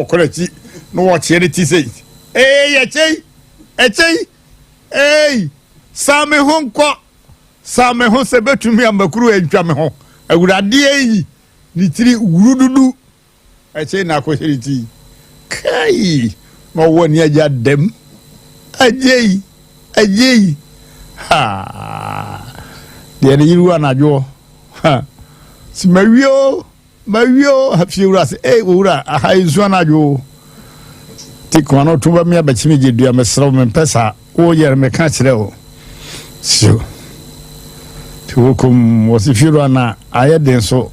Ɔkɔ n'akyi na wɔkyeɛ ne ti sei. Ee, ɛkyɛ yi, ɛkyɛ yi, ee, san me ho nkɔ, san me ho sɛ bɛtumi a makuru antwa me ho. Awurade eyi ne tiri wurududu. Ɛkyɛ yi na akɔhyɛ ne ti. Kai, na ɔwɔ ne agya dɛm. Agye yi, agye yi. Ha, deɛ ne yiri wu anadwoɔ. Ha, si mawie o. Mawie o, fiewura se, ei owura, aha yi nsu anadwo o. Ti kwan no to ba mi abɛkye me gye dua, mesrɛ wo mempɛ saa. Woyɛ no meka kyerɛ wo. So, ti wo kom wɔ se fiewura na ayɛ den so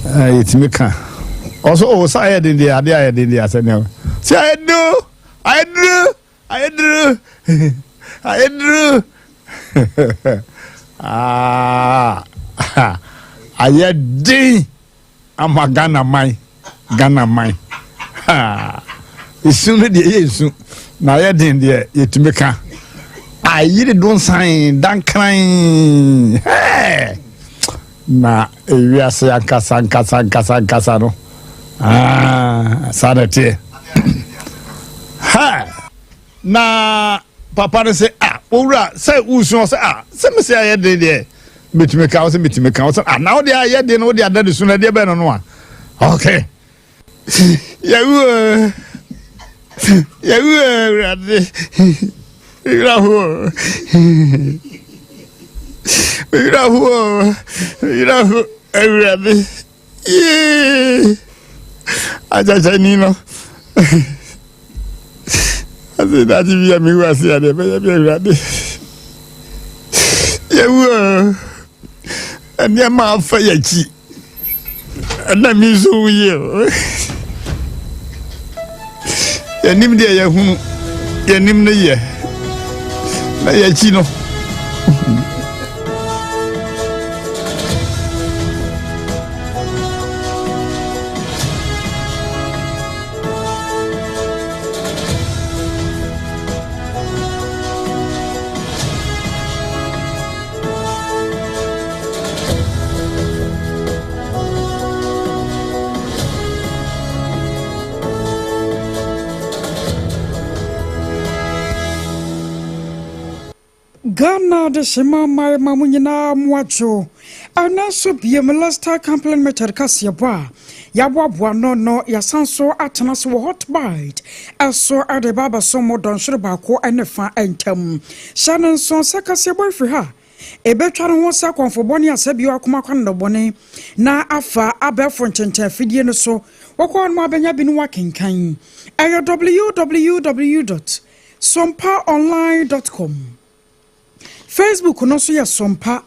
eh, yɛtumi ka. Ɔso o sɛ ayɛ den deɛ, adeɛ ayɛ den deɛ asɛ nea. Sɛ ayɛ den o, ayɛ duru, ayɛ duru, ayɛ duru. Ah, ayɛ den ama Ghana man, Ghana man. Esu no deɛ yɛ nsu, na ayɛ den deɛ yɛtumi ka. Ayere donsan dankran. Hey! Na ewiase ankasa ankasa ankasa ankasa no. Ah, saa na ɛteɛ. Ha! Na papa no sɛ ah owura sɛ wosu ɔsɛ ah sɛ mese ayɛ den deɛ metumi ka ɔsɛ metumi ka ɔsɛ ah na wode ayɛ den no wode ada ne su no ɛdeɛ bɛn no no a okay yɛwu yɛwu awurade wura ho wura ho wura ho awurade Yee! Akyɛkyɛni no. Ase daakye bi a mewu ase a deɛ ɛbɛyɛ bi awurade. Yɛwu o. Nneɛma afa yɛ akyi. Ɛna mi nso wu yie o. Yɛnim deɛ yɛhunu. Yɛnim no yɛ. Na yɛakyi no. Ghana adehyema mmarima mo nyinaa mo adwo. Ɛno nso biom Lester Company Limited kaseɛbɔ a yɛaboaboa no no yɛasan so atena so wɔ Hot Bite ɛso ɛde ba abɛso mo dɔnhwere baako ne fa ntam. Hyɛ no nso sɛ kaseɛbɔ firi ha Ebetwa ne ho sɛ akɔmfo bɔne a sɛbio akoma kwan no bɔne na afa abɛɛfo nkyɛnkyɛn afidie no so. Wɔkɔ hɔ nom abɛnya bi no wakenkan. Ɛyɛ www dot sompaonline dot com. Facebook no nso yɛ Sompa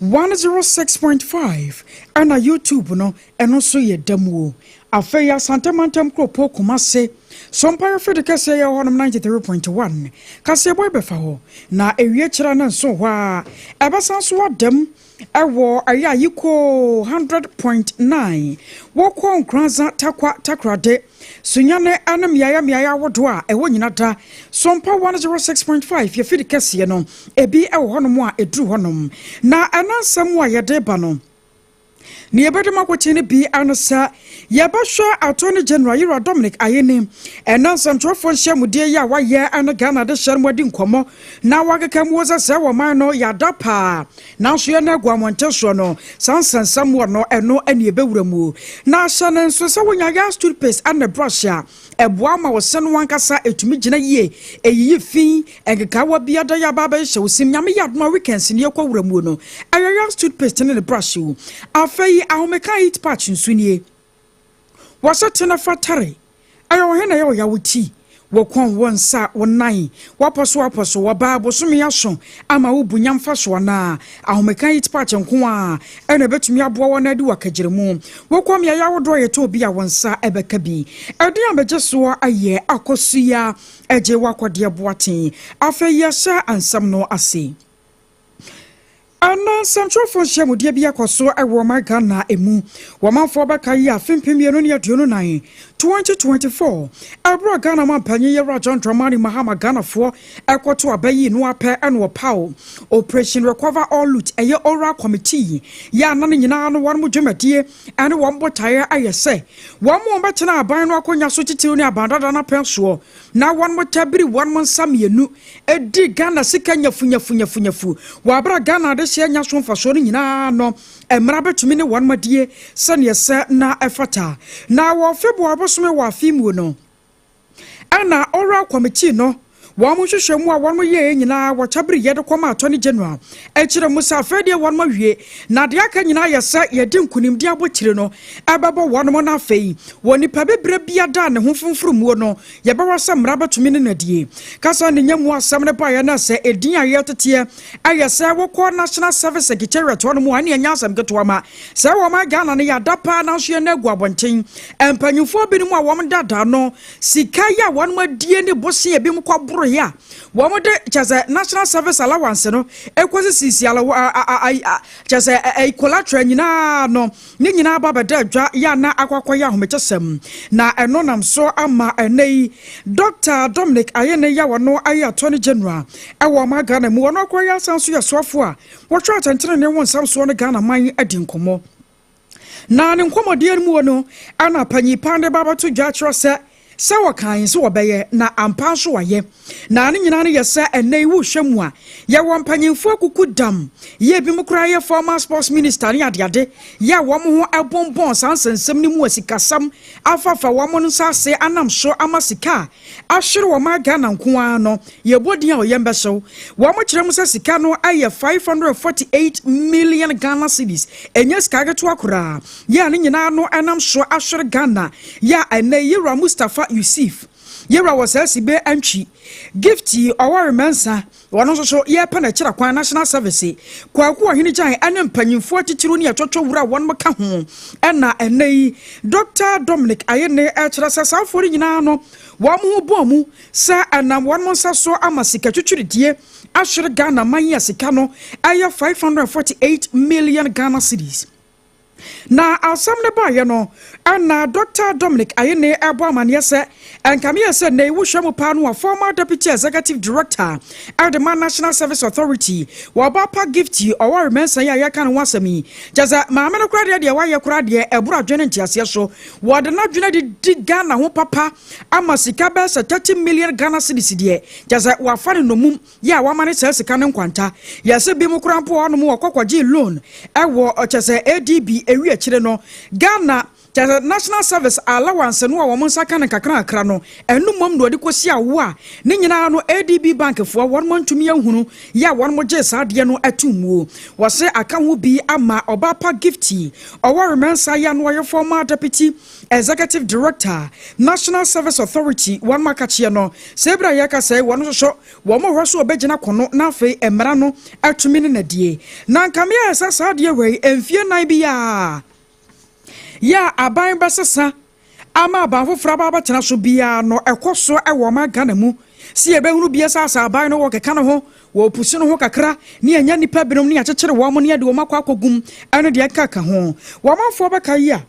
106.5 ɛna YouTube no ɛno nso yɛ Damuo. Afei Asante Mantam Kuropɔn Kumase so mpaeɛ fidi kɛseɛ yɛ hɔnom 93.1 kaseɛbɔ yi bɛfa hɔ na ewie kyerɛ ne nso hɔ a ɛbɛsan so adam ɛwɔ ɛyɛ ayiko 100.9 wɔkɔ Nkoranza Takwa Takorade Sunyane ɛne mmeaeɛ mmeaeɛ ahodoɔ a ɛhɔ nyina da Sompa 106.5 yɛ fidi kɛseɛ no ebi ɛwɔ hɔnom a ɛduru hɔnom na ɛna nsɛm a yɛde ba no. Nea yɛbɛde mu akɔkyɛn no bi ara ne sɛ yɛbɛhwɛ Attorney General Yera Dominic Ayine ɛna nsɛmtwerɛfoɔ nhyiamudie yi a wayɛ ne Ghana adehyeɛ no mu adi nkɔmmɔ na wakeka mu sɛ sɛ wɔ man no yɛada paa nanso yɛn agu amɔnten soɔ no saa nsɛnsɛm wɔ no ɛno ɛne ɛbɛwura mu na ahyɛ no nso sɛ wonya yas toothpaste ɛne brush a Ɛboa ma wo se no ankasa ɛtumi gyina yie, ɛyiyi fi, nkekaawa bi ada yɛ aba abɛhyehyɛ wo sem. Nyame yɛ adom a weekends no yɛkɔ wura muo no, ɛyɛ Young's toothpaste ne ne brush o. Afei ahomeka heat patch nso nie. Wɔsɛ te na fa tare. Ɛyɛ ɔhe na ɛyɛ ɔya wo ti, wo kɔn, wo nsa, wo nan, w'apɔso apɔso, ɔbaa bosome aso ama wo bu nya mfaso anaa? Ahomeka heat patch nko ara na ɛbɛtumi aboa wo na adi wo akagyinamu. Wokɔ mmeaeɛ ahodoɔ a yɛtɔ bi a wo nsa bɛka bi. Ɛdeɛn a megye soɔ ayɛ Akosua gye w'akɔdeɛ Boateng. Afei yɛhyɛ nsɛm no ase. Ɛnnɛ nsɛmtwerɛfoɔ nhyiamudeɛ bi akɔ so wɔ ɔman Ghana mu. Wɔmanfoɔ bɛka yi afe 2024 2024, ɛberɛ a Ghana mampanyin Yɛwura John Dramani Mahama Ghanafoɔ ɛkɔto aba yi no apɛ ɛna ɔpaw Operation Recover All Loot, ɛyɛ ORAL Committee yɛ ana no nyinaa no, wɔn mo dwumadie ɛne wɔn botaeɛ ayɛ sɛ wɔn mo bɛtena aban no akonnwa so, titiriw ne aban dada no apɛn soɔ, na wɔn mo tabiri wɔn mo nsa mmienu edi Ghana sika nyafunyafunyafunyafu wɔ abere Ghana adehyɛ nya so mfasoɔ no nyinaa no, mmara bɛtumi ne wɔn adie sɛneɛ sɛ na ɛfata. Na wɔ February bosome wɔ afe mu no, ɛna ORAL Committee no wɔn hwehwɛ mu a wɔn yɛɛ nyinaa wɔkyabere yɛde kɔma Attorney General akyerɛ mu sɛ afei deɛ wɔn awie, na deɛ aka nyinaa yɛ sɛ yɛde nkunimdi abotire no ɛbɛbɔ wɔn mo. No afei wɔ nipa bebree bi ada ne ho fomforo muo no, yɛbɛwɔ sɛ mmara bɛtumi ne nadie kasa ne nya mu. Asɛm no baeɛ no sɛ ɛdin a yɛteteɛ ɛyɛ sɛ wokɔ National Service Secretariat hɔ no mu a, ɛne ɛnyɛ asɛm ketewa ma sɛ wɔma Ghana no yɛada paa, nanso yɛn agu abɔnten mpanyimfoɔ binom a wɔn dada no sika yi a wɔn adie ne bose ebi mu kɔboroeɛ a wɔn de kyɛ sɛ National Service allowance no ɛkɔsi sisi alawa kyɛ sɛ ɛyi collateral nyinaa no ne nyinaa ba bɛda adwa yɛ ana akɔ akɔyɛ ahomekyɛsɛm. Na ɛno nam so ama ɛnɛ yi Dr Dominic Ayine yɛ wɔn ayɛ Attorney General ɛwɔ ɔman Ghana mu, wɔn akɔyɛ asan so yɛ soafoɔ a wɔhwɛ atɛntɛnene ho nsɛm soɔ no Ghana man adi nkɔmmɔ. Na ne nkɔmmɔdeɛ no mu no, ɛna panyin pan de ba bɛto dwa kyerɛ sɛ wɔkan sɛ wɔbɛyɛ na ampa nso wayɛ. Na ne nyinaa no yɛ sɛ ɛnɛ yi wohwɛ mu a, yɛwɔ mpanyimfoɔ akuku dam yɛ bi mu koraa yɛ former sports minister ne adeade yɛ wɔn ho ɛbɔnbɔn saa nsɛnsɛm no mu asikasɛm afafa wɔn nsa ase anam so ama sika a ahwere wɔn Ghana nko ara no, yɛbɔ din a ɔyɛ mbɛhyɛw. Wɔn kyerɛ mu sɛ sika no ayɛ 548 million Ghana cedis. Ɛnyɛ sika ketewa koraa yɛ a ne nyinaa no ɛnam so ahwere Ghana yɛ a ɛnɛ Yɛwura Mustapha Yusuf, yɛwura wɔ saa sibe antwi Gifty Ɔwɔre Mɛnsa, wɔn nso so yɛrepɛ n'akyira kwan National Service, Kwaku Ɔhene Gyan ɛne mpanyinfoɔ titiriw ne ɛtwɔtwɔ wura wɔn ka ho. Ɛna ɛnɛ yi Dr Dominic Ayine ɛkyerɛ sɛ saa afoɔ no nyinaa no wɔn ho bɔn mu sɛ ɛnam wɔn nsa so ama sika twitwiridie ahwere Ghana man yi a sika no ɛyɛ 548 million Ghana cedis. Na asɛm no baeɛ no, ɛna Dr Dominic Ayine ɛbɔ amanneɛ sɛ ɛnkameɛ sɛ nnɛ wohwɛ mu paa no a, former deputy executive director ɛde ma National Service Authority, wɔba pa Gifty Ɔwɔre Mɛnsa yi a yɛka ne ho asɛm yi, kyɛ sɛ maame no koraa deɛ wayɛ koraa deɛ ɛboro adwene nteaseɛ so. Wɔde n'adwene de di Ghana ho papa ama sika bɛɛ sɛ 30 million Ghana cedis deɛ, kyɛ sɛ wafa ne nomum yɛ a wama ne saa sika no nkwanta. Yɛsɛ bi mu koraa mpo hɔnom wɔkɔkɔgye loan ɛwɔ kyɛ sɛ ADB. Ewi akyire no, Ghana kyɛ sɛ National Service allowance no a wɔn nsa ka no nkakrakra no, ɛno mmom na wɔde kɔsi awo a ne nyinaa no ADB bankfoɔ wɔn mo ntumi ahunu yɛ a wɔn mo gye saa adeɛ no ato muo. Wɔsɛ aka ho bi ama ɔbaapa Gifty Ɔwɔre Mɛnsa yɛ ano ɔyɛ former deputy executive director, National Service Authority, wɔn mo akakyeɛ no sɛ ebira yɛka sɛ wɔn nso so wɔn mo hɔ so wɔbɛgyina kono na afei mmara no atumi ne nadie. Na nkamea yɛ sɛ saa adeɛ wei mfie 4 bi a yɛ aban bɛsesa ama aban foforɔ aba abɛtena so biara no, ɛkɔ so ɛwɔ ɔman Ghana mu si yɛbɛhunu bia sɛ asa aban no wɔkeka ne ho wɔpusi no ho kakra ne ɛnya nnipa binom ne yɛakyekyere wɔn mo ne yɛde wɔn akɔ akɔgum. Ɛno deɛ ɛka ka ho wɔmanfoɔ bɛka yi a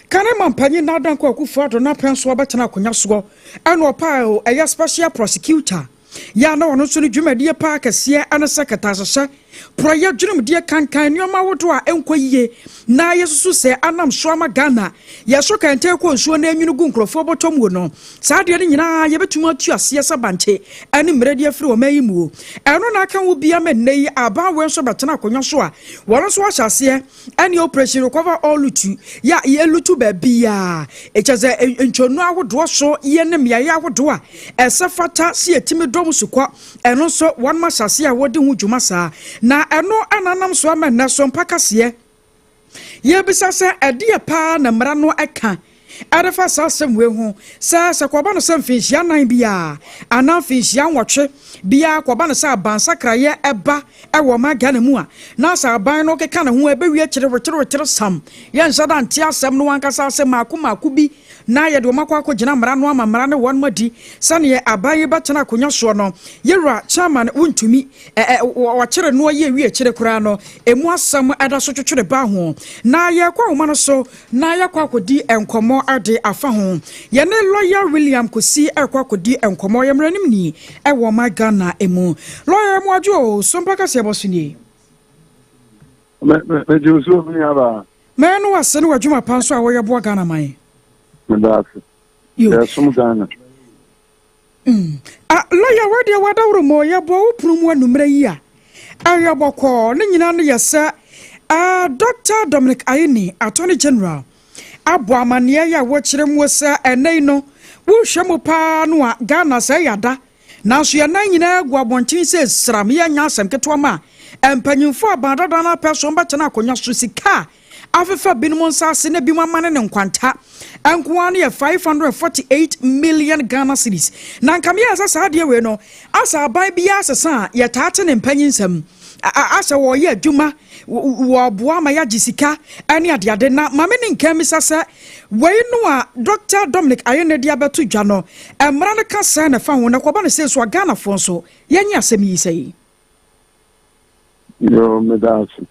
kane ma mpanyin Nana Dankwa Akufo Addo n'apɛn so ɔbɛtena akonnwa soɔ, ɛna ɔpaa ɛyɛ special prosecutor yɛ a na ɔno nso no dwumadie paa kɛseɛ ɛne sɛ kɛtɛasehyɛ porɔyɛ dwenemdeɛ kankan nneɛma ahodoɔ a ɛnkɔ yie na yɛsusu sɛ anam so ama Ghana yɛso kɛntɛn kɔ nsuo no anwunu gu nkurɔfoɔ bɔtɔ mu no, saa adeɛ no nyinaa yɛbɛtumi atu aseɛ sɛ bankye ɛne mmerɛ de afiri ɔman yi mu. Ɛno na aka ho bia ma nnɛ yi aban wei nso bɛtena akonnwa so a wɔn nso ahyɛ aseɛ ɛne Operation Recover All Loot yɛ a yɛ loot baabiaa ɛkyɛ sɛ ntwonu ahodoɔ so yɛ ne mmeaeɛ ahodoɔ a ɛsɛ fata sɛ yɛtumi dɔm so kɔ. Ɛno nso wɔn ahyɛ aseɛ a wɔde ho dwuma saa. Na ɛno ɛnanam so ama nnɛ so mpakaseɛ yɛbisa sɛ ɛdeɛ paa na mmara no ɛka ɛdefa saa asɛm wei ho sɛ kɔba no sɛ mfinhyia 4 biara anaa mfinhyia 8 biara kɔba no sɛ abansakrayɛ ɛba ɛwɔ ɔman Ghana mu a, na sɛ aban no keka ne ho ɛbɛwie kyerɛ wetere sam yɛnhyɛ da nte asɛm no ankasa ase maako maako bi na yɛde wɔn akɔ akɔgyina mmara no ama mmara ne wɔn adi. Sɛneɛ aban yi bɛtena akonnwa soɔ no, yɛwura Chairman Wontumi ɛ wɔkyere no yɛ wie akyire koraa no, emu asɛm ɛda so twetwere ba ho. Na yɛkɔ ahoma no so na yɛkɔ akɔdi nkɔmmɔ. nkɔmmɔ de afa ho. Yɛne lɔya William Kosi rekɔ akɔdi nkɔmmɔ. Ɔyɛ mmaranimni wɔ ɔman Ghana mu. Lɔya Amoadwo o, Sompa kaseɛbɔ so nie. Megye wo so, me nuabaa. Mɛyɛ no wase ne w'adwuma pa nso a wɔyɛ boa Ghana man. Meda ase. Yɛsom Ghana. Ah, lɔya wei deɛ wadaworo mu yɛbɔ wo pono mu anummerɛ yi a ɛyɛ bɔkɔɔ ne nyinaa no yɛ sɛ uh, Dr. Dominic Ayine, Attorney General, abɔ amanneɛ yɛ a wɔkyerɛ mu sɛ ɛnɛ yi no wohwɛ mu paa no a Ghana sɛ ɛyɛ ada nanso yɛn nan nyinaa gu abɔnten sɛ sram yɛnya asɛm ketewa ma mpanyimfo aban dada no apɛ so wɔbɛtena akonnwa so sika a afefa binom nsa ase na binom amane ne nkwanta nko ara no yɛ 548 million Ghana cedis. Na nka meyɛ sɛ saa adeɛ wei no asa aban biara sesa a yɛtaa te ne mpanyin nsɛm asɛ wɔyɛ adwuma wɔboa ma yɛagye sika ne adeade na maame ne nka misa sɛ wei no a Dr. Dominic Ayine de abɛto dwa no mmara no ka sɛ na fa ho na kɔba no sɛ so a Ghanafoɔ nso yɛnyɛ asɛm yi sɛ yi. Yo, meda ase.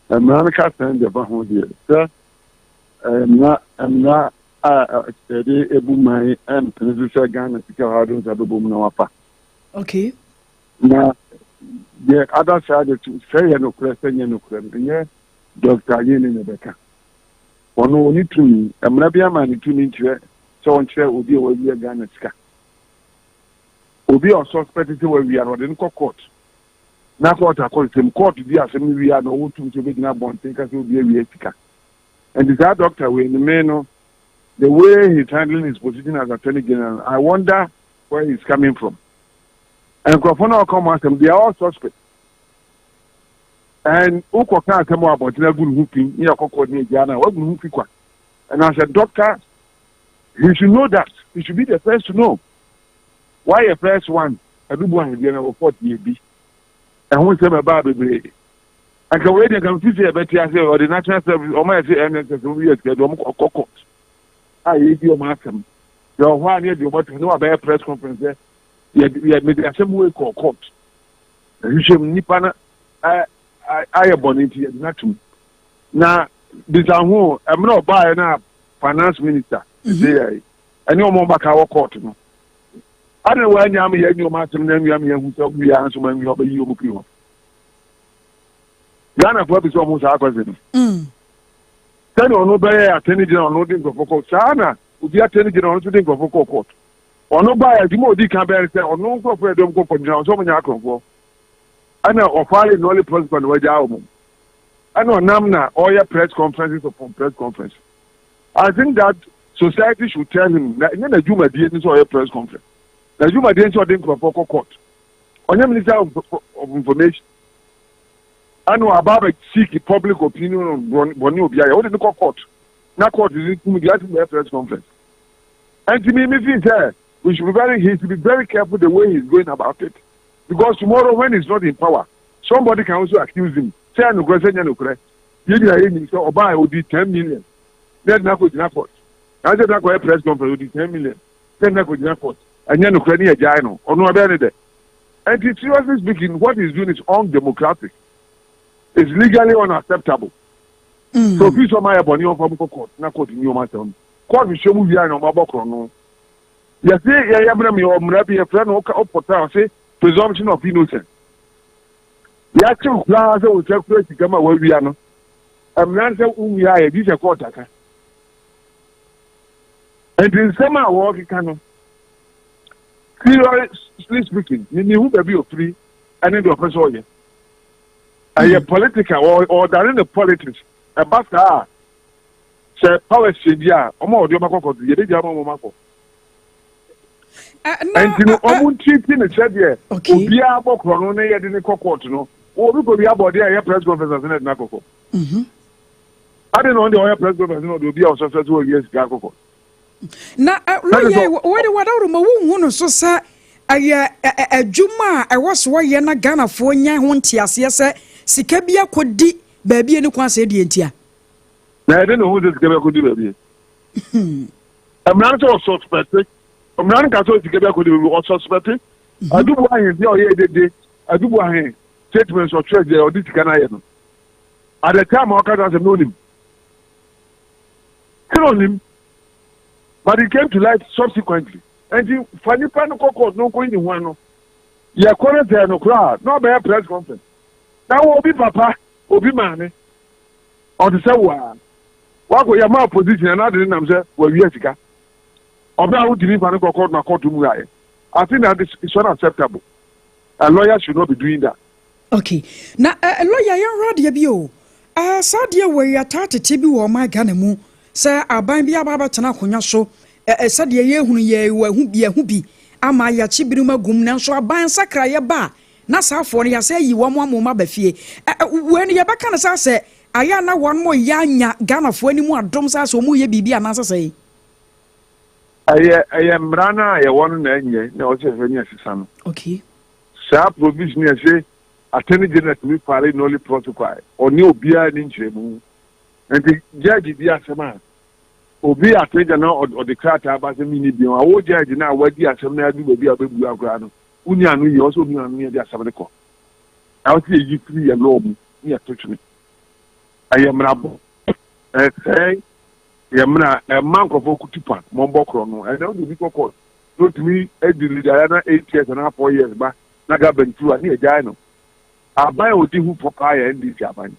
Mmara no ka sɛn deɛ ba ho deɛ sɛ mmara a yɛde ebu man mpene so sɛ Ghana sika hɔ ado nsa bɛbɔ mu na wafa. Na deɛ ada saa de sɛ yɛ nokorɛ sɛ nyɛ nokorɛ no nyɛ Dr. Ayine na ɛbɛka. Ɔno ɔne tumi, mmara bi ama ne tumi nkyerɛ sɛ ɔnkyerɛ obi a wawia Ghana sika. Obi a ɔsuspect sɛ wawia no ɔde no kɔ court. Na court akɔ nsɛm court di asɛm no wia na ɔwɔ tumi sɛ obɛgyina abɔnten ka sɛ obi awia sika. Nti saa doctor wei no me no the way he's handling his position as attorney general, I wonder where he's coming from. Nkurɔfoɔ no a ɔka wɔn asɛm, they are all suspect. And wokɔka asɛm wɔ abɔnten agu ne ho fi ne yɛ kɔkɔɔ ne agya no a wagu ne ho fi kwa. And as a doctor, he should know that. He should be the first to know. Why the first one? Adubu ahemdeɛ no wɔ fort yɛ bi. Ɛho nsɛm ɛbaa bebree. Anka wei deɛ nka mfi sɛ yɛbɛte ase ɔde national service ɔmo ayɛ sɛ NSS ɔmo yɛ sika de ɔmo kɔ court a yɛdi ɔmo asɛm. Yɛ wɔ hɔ a ne yɛde ɔmo atum ne wabɛyɛ press conference sɛ yɛ yɛ mede asɛm wei kɔ court. Ɛhwehwɛ mu nipa no ayɛ bɔne nti yɛde n'atum. Na bisa ho mmerɛ ɔbaeɛ no a finance minister sɛ yɛ ɛne ɔmo ɔbaka wɔ court no. Ade na wɔanya ama yɛanya ɔmo asɛm na anwia ama yɛahu sɛ wia nso ma anwia ɔbɛyi ɔmo firi hɔ. Ghanafoɔ bi sɛ ɔmo saa akɔse no. Sɛnea ɔno bɛyɛ attorney general ɔno de nkurɔfoɔ kɔ saa na obi attorney general ɔno nso de nkurɔfoɔ kɔ court. Ɔno baa adwuma a odi kan bɛyɛ sɛ ɔno nkurɔfoɔ yɛ dɔm kɔ court gyina ɔsɛ ɔmo nyɛ akorɔmfoɔ. Ɛna ɔfile nolle prosequi na wagyaa ɔmo. Ɛna ɔnam na ɔyɛ press conferences upon press conference. I think that society should tell him na ɛnyɛ n'adwumadie ni sɛ ɔyɛ press conference. N'adwumadie nso ɔde nkurɔfoɔ kɔ court. Ɔnyɛ minister of information. Ɛna ɔaba abɛ seek public opinion on bɔnne obi ayɛ. Ɔde ne kɔ court. Na court ni tum di ati bɛyɛ press conference. Ɛnti mi feel sɛ we should be very he should be very careful the way he is going about it. Because tomorrow when he is not in power, somebody can also accuse him. Sɛ ɛnokorɛ sɛ nyɛ nokorɛ. Yɛn nyinaa yɛ nim sɛ ɔbaa a odi 10 million. Na ɛde n'akɔ gyina court. Na ɛde n'akɔ yɛ press conference odi 10 million. Sɛ ɛde n'akɔ gyina court. Ɛnyɛ nokorɛ ne yɛ gyae no. Ɔno ɔbɛyɛ ne dɛ. Ɛnti seriously speaking, what he is doing is undemocratic. It's legally unacceptable. So ofi sɛ ɔmo ayɛ bɔnne ɔmfa mo kɔ court na court ni ɔmo asɛm. Court hwehwɛ mu wia na ɔmo abɔ korɔ no. Yɛse yɛyɛ mmerɛ mi ɔmmara bi yɛfrɛ no ɔpɔtɔ a ɔse presumption of innocence. Yɛakyew koraa sɛ wɔsɛ kura sika ma wawia no. Mmara no sɛ wowia a yɛgye sɛ court aka. Nti nsɛm a wɔrekeka no, seriously speaking, ne hu baabi ofiri ɛne deɛ ɔpɛ sɛ ɔyɛ. Ɛyɛ political, ɔdane ne politics. Ɛba saa a, sɛ power change a, ɔmo a ɔde ɔmo akɔ court yɛde gya ɔmo akɔ. Nti no ɔmo ntiti ne sɛdeɛ obiara bɔ korɔ no ne yɛde ne kɔ court no. Obi kɔ bi abɔde a ɛyɛ press conference ase na ɛde n'akɔ court. Ade na ɔno deɛ ɔyɛ press conference na ɔde obi a ɔsɔsɔ sɛ wɔwie sika akɔ court. Na lɔya wɔde wadaworo ma wonhu no so sɛ ɛyɛ adwuma a ɛwɔ so wɔyɛ na Ghanafoɔ nya ho nteaseɛ sɛ sika bi akɔdi baabi ani kwan sɛ deɛ ntia. Na yɛde ne ho sɛ sika bi akɔdi baabi. Mmara no sɛ ɔsuspect, mmara no ka sɛ sika bi akɔdi baabi ɔsuspect. Adubu ahen bi a ɔyɛ dede Adubu ahen statement ɔtwerɛ deɛ ɔde sika no ayɛ no. At the time a ɔka sɛ asɛm no onim. na onim, but it came to light subsequently. Nti fa nipa no kɔ court no nkɔ yi ne ho ano. Yɛkɔ no sɛ no koraa na ɔbɛyɛ press conference. Na wɔ obi papa, obi maame, ɔte sɛ wo a wakɔ yɛ ma opposition na ade ne nam sɛ wawia sika. Ɔbɛ a wotumi fa no kɔ court na court mu ayɛ. I think that is unacceptable. A lawyer should not be doing that. Okay, na lawyer, yɛnhwɛ adeɛ bi o. Saa adeɛ wɔ yi ataa tete bi wɔ ɔman Ghana mu sɛ aban bi aba abɛtena akonnwa so, sɛdeɛ yɛhunu yɛ wɔ yɛho bi ama yɛakye binom agum, nanso aban sakrayɛ ba a, na saafoɔ no yɛasɛ ayi wɔn ama wɔn aba fie. Wei no yɛbɛka no sɛ ayɛ a na wɔn mo yɛ anya Ghanafoɔ anim adom sɛ wɔn yɛ biribi anaasɛ sɛ Ɛyɛ mmara no a yɛwɔ no na ɛnyɛ na ɔsɛ ɛfɛ ne ɛsesa no. Saa provision yɛ sɛ Attorney General tumi file nolle prosequi, ɔne obiara ne nkyerɛmu. Nti judge di asɛm a, obi attorney general ɔde krataa ba sɛ mini bi a, wo judge na wadi asɛm na adu baabi a wobɛbu akora no, woni ano yie, ɔsɛ omi ano yɛ de asɛm de kɔ na ɔsɛ yɛyi firi yɛ law mu ne yɛto twene. Ɛyɛ mmarabɔ, ɛsɛe yɛ mmara, ɛma nkurɔfoɔ kutu pa ma ɔmbɔ korɔ no. Ɛnna wode obi kɔ court na otumi adi leader na 8 years anaa 4 years ba na government tu a, ne yɛgyae no. Aban a odi ho fɔ paa yɛ NDC aban.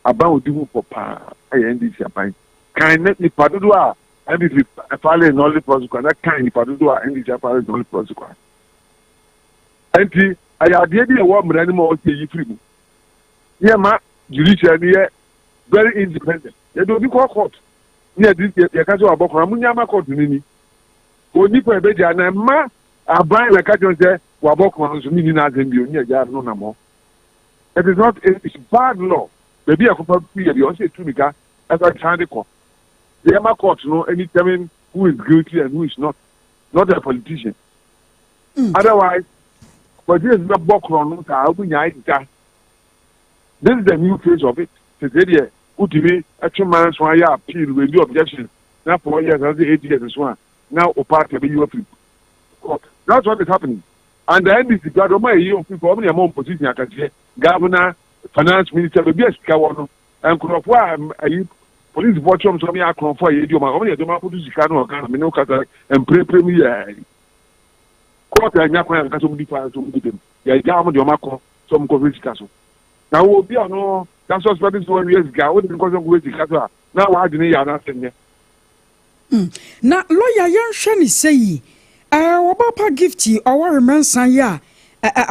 Aban a odi ho fɔ paa yɛ NDC aban. Kan ne nipa dodoɔ a NPP file nolle prosequi na kan nipa dodoɔ a NDC file nolle prosequi. Nti ɛyɛ adeɛ bi a ɛwɔ mmara no mu a ɔsi eyi firi mu. Yɛ judiciary no yɛ very independent. Yɛde obi kɔ court ne yɛde yɛka sɛ wabɔ kɔn mu nyama court no ni onipa ebegya na mma aban na ɛka kyerɛ sɛ wabɔ kɔn no nso ne ni n'asɛm bio ne yɛgya no nam hɔ. It is not, it's bad law. Baabi a kɔfa fi yɛ bi ɔsɛ etu nika ɛsɛ kyan de kɔ. Yɛma court no any determine who is guilty and who is not, not a politician. Otherwise politicians bɛ bɔ korɔ no saa obi nya da. This is the new phase of it. Tete deɛ, wotumi ɛtwe man so ayɛ appeal, wɛdi objection na 4 years ase 8 years so a, na o party bɛ yi ofi court. That's what is happening. And the NDC gba ɔmo a eyi ofi kɔ, ɔmo na ɛmɔ opposition akɛseɛ, governor, finance minister, baabi a sika wɔ no, nkurɔfoɔ a ayi polisifoɔ kyerɛm sɛ ɔmo yɛ akorɔmfoɔ a yɛdi ɔmo a, ɔmo yɛ dɔm akoto sika no. Ɔka mene kasa mprepre mu yɛ court anya kwan ankasa ɔmo di fa so, ɔmo di dɛm yɛgya ɔmo de ɔmo akɔ sɛ ɔmo kɔhwɛ sika so. Na wo obi a no na suspect sɛ wɔawie sika, wode nkɔ sɛ nkɔhwɛ sika so a, na wadwene yɛ anaasɛ nyɛ. Na lawyer, yɛnhwɛ ne sɛ yi wɔbɛpa Gift ɔware mɛnsa yi a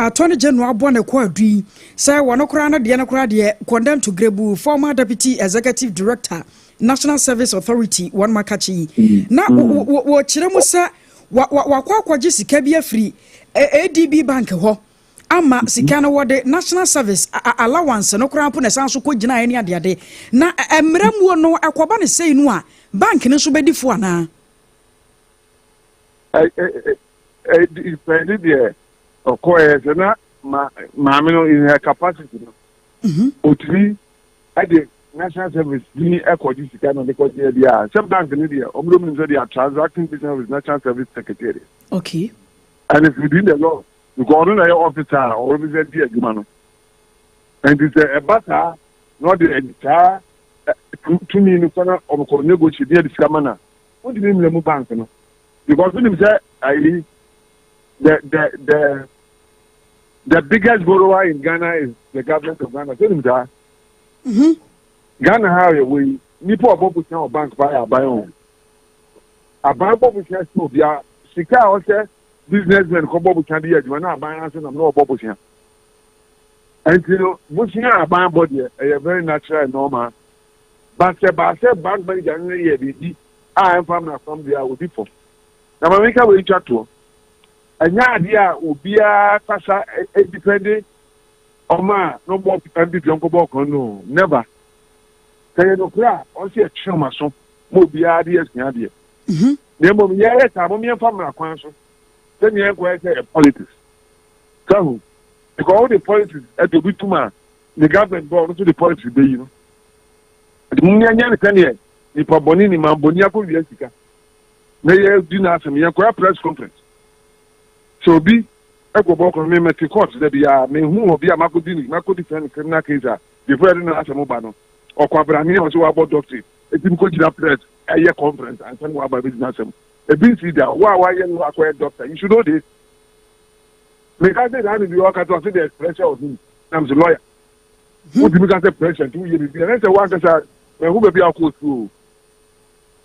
Attorney General abɔ ne kɔ adu yi sɛ wɔno koraa no deɛ no koraa deɛ condemn to grebu, former deputy executive director, National Service Authority, wɔn makakye yi na wɔkyerɛ mu sɛ wakɔ akɔgye sika bi afiri ADB Bank hɔ ama sika no wɔde National Service allowance no koraa mpo na ɛsan so kɔ gyina ne adeade. Na mmerɛ muo no ɛkɔba ne sɛi no a, bank no nso bɛdi fo anaa? Ɛdi deɛ ɔkɔɛ sɛ na maame no in her capacity no, otumi ɛde National Service ni ɛkɔgye sika na ɔde kɔgye ɛdi a, sɛ bank no deɛ, ɔmo de ɔmo nim sɛ they are transacting business with National Service Secretariat. And it's within the law because ɔno na ɛyɛ officer a ɔrepresent di adwuma no. Nti sɛ ɛba saa na ɔde saa tumi no kɔ na ɔkɔ negotiate ne yɛde sika ma na wontumi mmira mu bank no, because wonim sɛ ayi the biggest borrower in Ghana is the government of Ghana. Sɛ nim saa Ghana ha yɛ wɔ yi, nipa ɔbɔ bosia wɔ bank pa yɛ aban o. Aban bɔ bosia si obia sika a ɔsɛ businessmen kɔ bɔ bosia de yɛ adwuma na aban ase nam na ɔbɔ bosia. Nti no bosia a aban bɔ deɛ, ɛyɛ very natural and normal. But sɛ baasɛ bank manager no yɛ biribi a ɛmfa mmara fam deɛ a, odi fam. Na maame ka wei twa toɔ, ɛnyɛ adeɛ a obiara kasa ɛdepend ɔmo a na ɔbɔ NPP ɔnkɔbɔ ɔkan no. Never. Sɛ yɛ nokorɛ a, ɔsi ɛtwe ɔmo aso ma obiara de asua adeɛ. Na mmom yɛyɛ saa mo yɛmfa mmara kwan so sɛnea yɛnkɔyɛ sɛ yɛ politics sahu, because wode politics ɛde obi tum a, ne government bɔ ɔno nso de politics bɛyi no. Nti mo yɛnyɛ no sɛneɛ nipa bɔne ni man bɔne akɔ wia sika na yɛdi n'asɛm, yɛnkɔyɛ press conference sɛ obi ɛkɔ bɔ kɔn. Me mɛte court dɛ bi a mehu obi a makɔdi ne makɔdi fɛn criminal case a, before yɛde n'asɛm ba no, ɔkɔ abrane a ɔsɛ wabɔ doctorate eti mi kɔ gyina press. Ɛyɛ conference ansa na waba abɛgyina asɛm. Ebi nsi da. Wo a wayɛ no akɔyɛ doctor, you should know this. Meka sɛ saa ne bi ɔka sɛ ɔse there's pressure on him. Na mese lawyer. Wotumi ka sɛ pressure nti woyɛ biribi. Ɛnɛ sɛ woankasa mahu baabi a wokɔɔ sukuu o.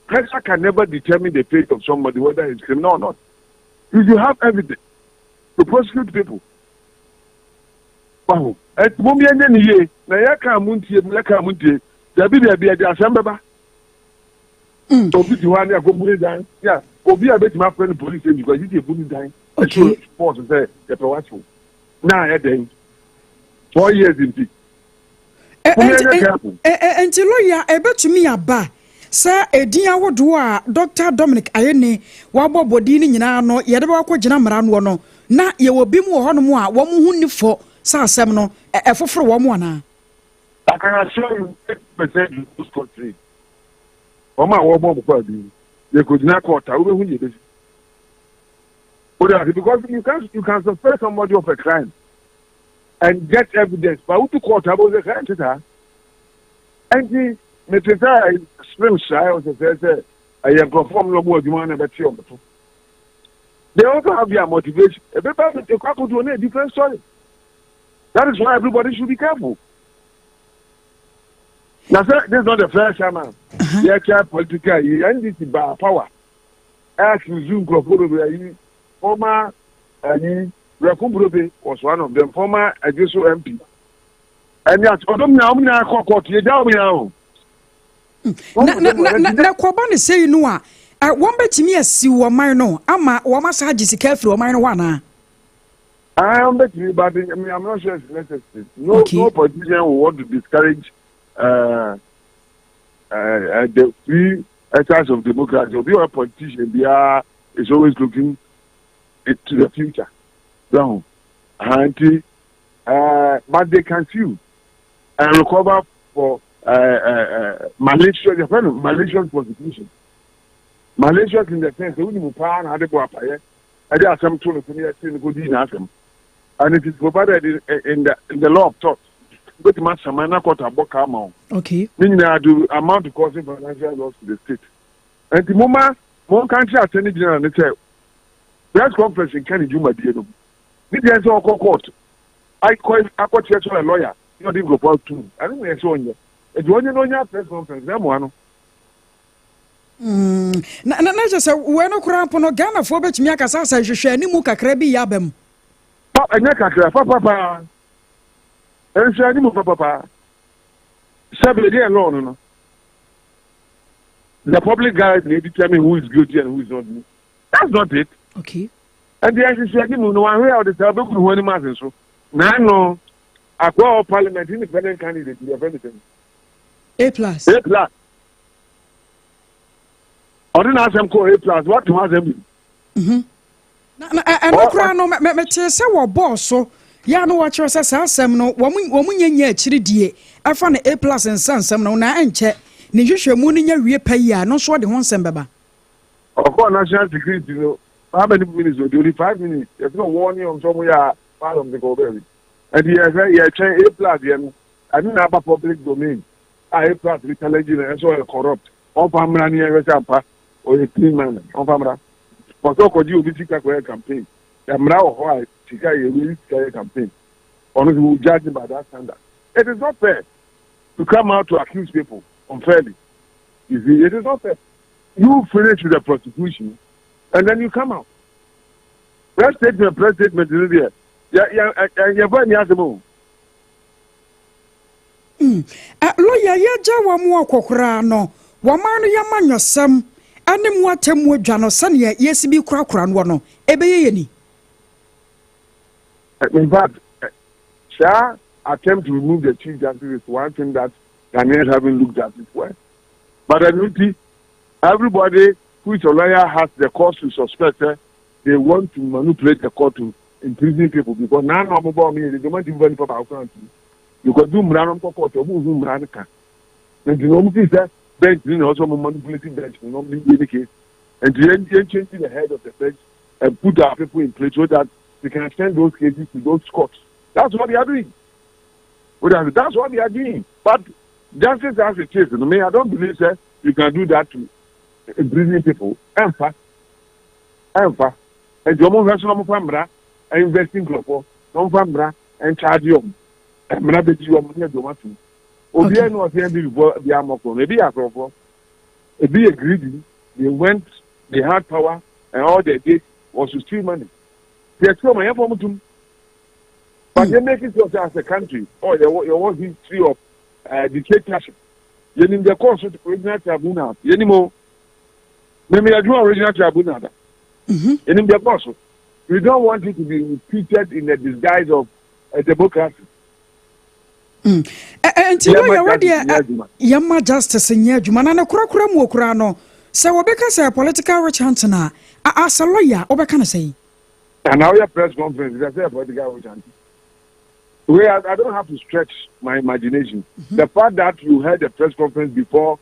Pressure can never determine the fate of somebody whether he's criminal or not. You should have evidence to prosecute people. Wahu. Ɛnti mom yɛnyɛ ne yie na yɛka a montie mu yɛka a montie. Dabi dabi ɛde asɛm bɛba. Obi te hɔ a ne akɔbu ne dan. Ya obi a bɛtumi afrɛ no police station kɔ ɛsisi ebu ne dan. Ɛso force sɛ yɛpɛ wakyew. Na ayɛ dɛn? 4 years nti. Nti lɔya ɛbɛtumi aba sɛ edin ahodoɔ a Dr Dominic Ayine wabɔ bɔdin no nyinaa no yɛde bɛkɔ gyina mmara noɔ no na yɛwɔ bi mu wɔ hɔnom a wɔn ho ni fɔ sɛ asɛm no ɛfoforo wɔn anaa. I can assure you 80% you go scot free. Wɔn a wɔbɔ ɔmo kɔ adi yɛ kò gyina court a wobɛhu deɛ ebesi. O de ase because you can suspect somebody of a crime and get evidence, but wotu court a bɛ sɛ crime ti saa. Ɛnti mete sɛ spring hyɛ ɔsɛ sɛ ɛyɛ nkurɔfoɔ mu na ɔmo adwuma na ɛbɛte ɔmo to. They also have their motivation. Ebe ba ekɔ akoto ne a different story. That is why everybody should be careful. Na sɛ this is not the first time a yɛkyɛ political yi NDC ba power accuse nkurɔfoɔ bebree ayi former ayi Wereko Brobbey was one of them, former Ejisu MP. Ɛni ati ɔdɔm nyinaa wɔn nyinaa kɔ court yɛ gya wɔn nyinaa o. Na kɔba ne sɛyi no a wɔn bɛtumi asi wɔn no ama wɔn asa agye sika afiri wɔn no hɔ anaa. I am betting, but I mean, I'm not sure it's necessary. No, no politician will want to discourage the free exercise of democracy. Obi a politician biara is always looking to the future. So, and but they can sue and recover for malicious, malicious prosecution. Malicious in the sense that we need to na ade bɔ apayɛ ɛde asɛm to no so ne yɛte no kɔdii n'asɛm, and it is provided in the law of tort bɛtumi asaman na court abɔ kaa ma wo. Ne nyinaa do amount to causing financial loss to the state. Nti moma monka nkyerɛ Attorney General ne sɛ press conference nka ne dwumadie no ne deɛ sɛ ɔkɔ court akɔ akɔkyerɛ sɛ ɔyɛ lawyer ne ɔde nkurɔfoɔ atum ɛno na yɛ sɛ ɔnyɛ nti ɔnyɛ na ɔnya press conference na ɛmoa no. Na kyerɛ sɛ wei no koraa mpo no Ghanafoɔ bɛtumi akasa sɛ hwehwɛ animu kakra bi yɛ aba mu. Pa ɛnyɛ kakra papapaa, nhwɛ animu papapaa sɛbi deɛ law no, the public guide na determine who is guilty and who is not. That's not it. Ɛnti ɛhwehwɛ animu no wahwɛ a ɔde sɛ ɔbɛgu ne ho anim ase so naano akɔ parliament independent candidate yɛ fɛ ne sɛn? A Plus. A Plus, ɔde n'asɛm kɔ A Plus wate ho asɛm bi. Na ɛno koraa no metee sɛ wɔbɔɔ so yɛ a no wɔkyerɛ sɛ saa asɛm no wɔn nyɛ nyɛ akyiri die ɛfa no A Plus nsa nsɛm no na ɛnkyɛ ne nhwehwɛmu no nya wie pa yi a no nso ɔde ho nsɛm bɛba. Ɔkɔɔ national security no, how many minutes odi? Odi 5 minutes yɛsɛ na wɔn ne ɔmo sɛ ɔmo yɛ a paadɔm de kɔ baabi. Ɛnti yɛhwɛ yɛtwɛn A Plus yɛ no ɛno na aba public domain a A Plus bi challenge no ɛsɛ ɔyɛ corrupt. Ɔmfa mmra ne yɛhwɛ sɛ ampa ɔyɛ clean man. Ɔmfa mmra pɔtɔ ɔkɔgye obi sika kɔyɛ campaign. Mmara wɔ hɔ a sika yɛ wei sika yɛ campaign. Ɔno we will judge him by that standard. It is not fair to come out to accuse people unfairly. You see, it is not fair. You finish with the prosecution and then you come out. Press statement, press statement no deɛ yɛ yɛ yɛ fɔ ɛni asɛm o. Lɔya yɛgya wɔn mu akɔkoraa no wɔn no yɛma nyɔsɛm ɛne mu atemmu adwa no sɛnea yɛsi bi korakora noɔ no ɛbɛyɛ yɛ ni. In fact, saa attempt to remove the Chief Justice is one thing that Ghanaians haven't looked at it well. But then, everybody who is a lawyer has the cause to suspect they want to manipulate the court to imprison people because now no mo me they don't even nipa baako kan tu because do mmara no nkɔ court ɔmo hu mmara no ka nti na ɔmo fi sɛ bench ni na ɔsɔ ɔmo manipulate bench no na ɔmo de yie ne case. Nti yɛn change the head of the bench and put our people in place so that we can send those cases to those courts. That's what they are doing. That's what they are doing. But justice as it is, me, I don't believe, sir, you can do that to imprisoning people. Ɛnfa ɛnfa nti wɔn nhwɛ so na wɔn fa mmara invest nkurɔfoɔ na wɔn fa mmara nkyagye wɔn mmara bɛgyi wɔn ne ɛde wɔn atum. Obiara ni ɔsɛ NPP foɔ bi amɔ korɔ no ebi yɛ akorɔfoɔ ebi yɛ greedy they went they had power and all they did was to steal money. Deɛ ɛkyerɛ wɔn yɛn fɔ wɔn tum. But yɛn make sure sɛ as a country oh yɛwɔ yɛwɔ history of dictatorship. Yɛnim deɛ kɔɔ so regional tribunal yɛnim o. Mɛmɛ yɛadwuma regional tribunal da. Yɛnim deɛ kɔɔ so. We don't want it to be repeated in the disguise of a democracy. Nti lɔya wɔ deɛ yɛma justice nyɛ adwuma na ne korakora mu okura no sɛ wɔbɛka sɛ political witch hunting a as a lawyer wobɛka no sɛ yi. And now your press conference is a political witch hunting. Well, I don't have to stretch my imagination. The fact that you had a press conference before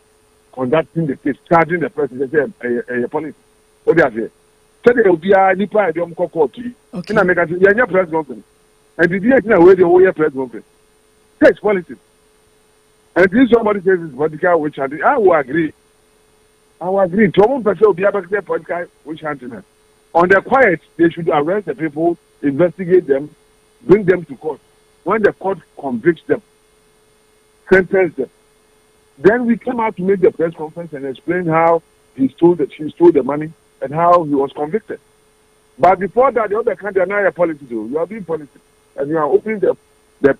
conducting the case, charging the person, they say a police. What do you say? Sɛdeɛ obiara nipa a yɛde ɔmo kɔ court yi ɛna meka sɛ yɛnyɛ press conference ɛnti di akyi na wei deɛ wɔyɛ press conference. It's politics. And if somebody says it's political witch hunting, I will agree. I will agree. To ɔmo mpɛ sɛ obiara bɛka sɛ political witch hunting. On the quiet, they should arrest the people, investigate them, bring them to court. When the court convicts them, sentence them, then we come out to make the press conference and explain how he stole the money and how he was convicted. But before that, the other country are now a politics. You are doing politics. And you are opening the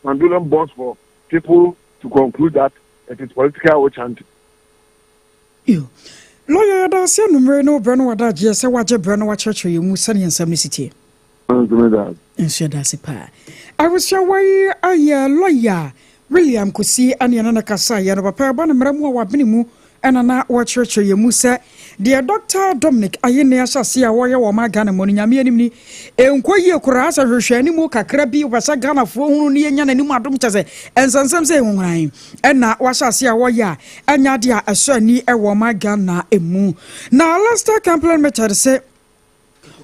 Pandoran box for people to conclude that it is political witch hunting. Yo. Lawyer, yɛda ase anumere ne wo berɛ no wada agyeɛ sɛ woagye berɛ no wakyerɛkyerɛ yɛn mu sɛneɛ nsɛm no si tie. Nso yɛda ase paa. Abusua yi ayɛ lawyer William Kosi ane ɛne no kasa yɛ no papa ɛba no mmerɛ mu a wabene mu ɛna na wɔkyerɛkyerɛ yɛn mu sɛ deɛ Dr Dominic Ayine ahyɛ ase a wɔyɛ wɔ ɔma Ghana mu no Nyame anim ni ɛnkɔ yie koraa sɛ hwehwɛ anim kakra bi wopɛ sɛ Ghanafoɔ hunu ne yɛnya n'anim adom kyɛ sɛ ɛnsɛnsɛm sɛ ɛhuhuran ɛna wahyɛ ase a wɔyɛ a ɛnya adeɛ a ɛsɔ ani ɛwɔ ɔma Ghana mu. Na Lester Complain Method sɛ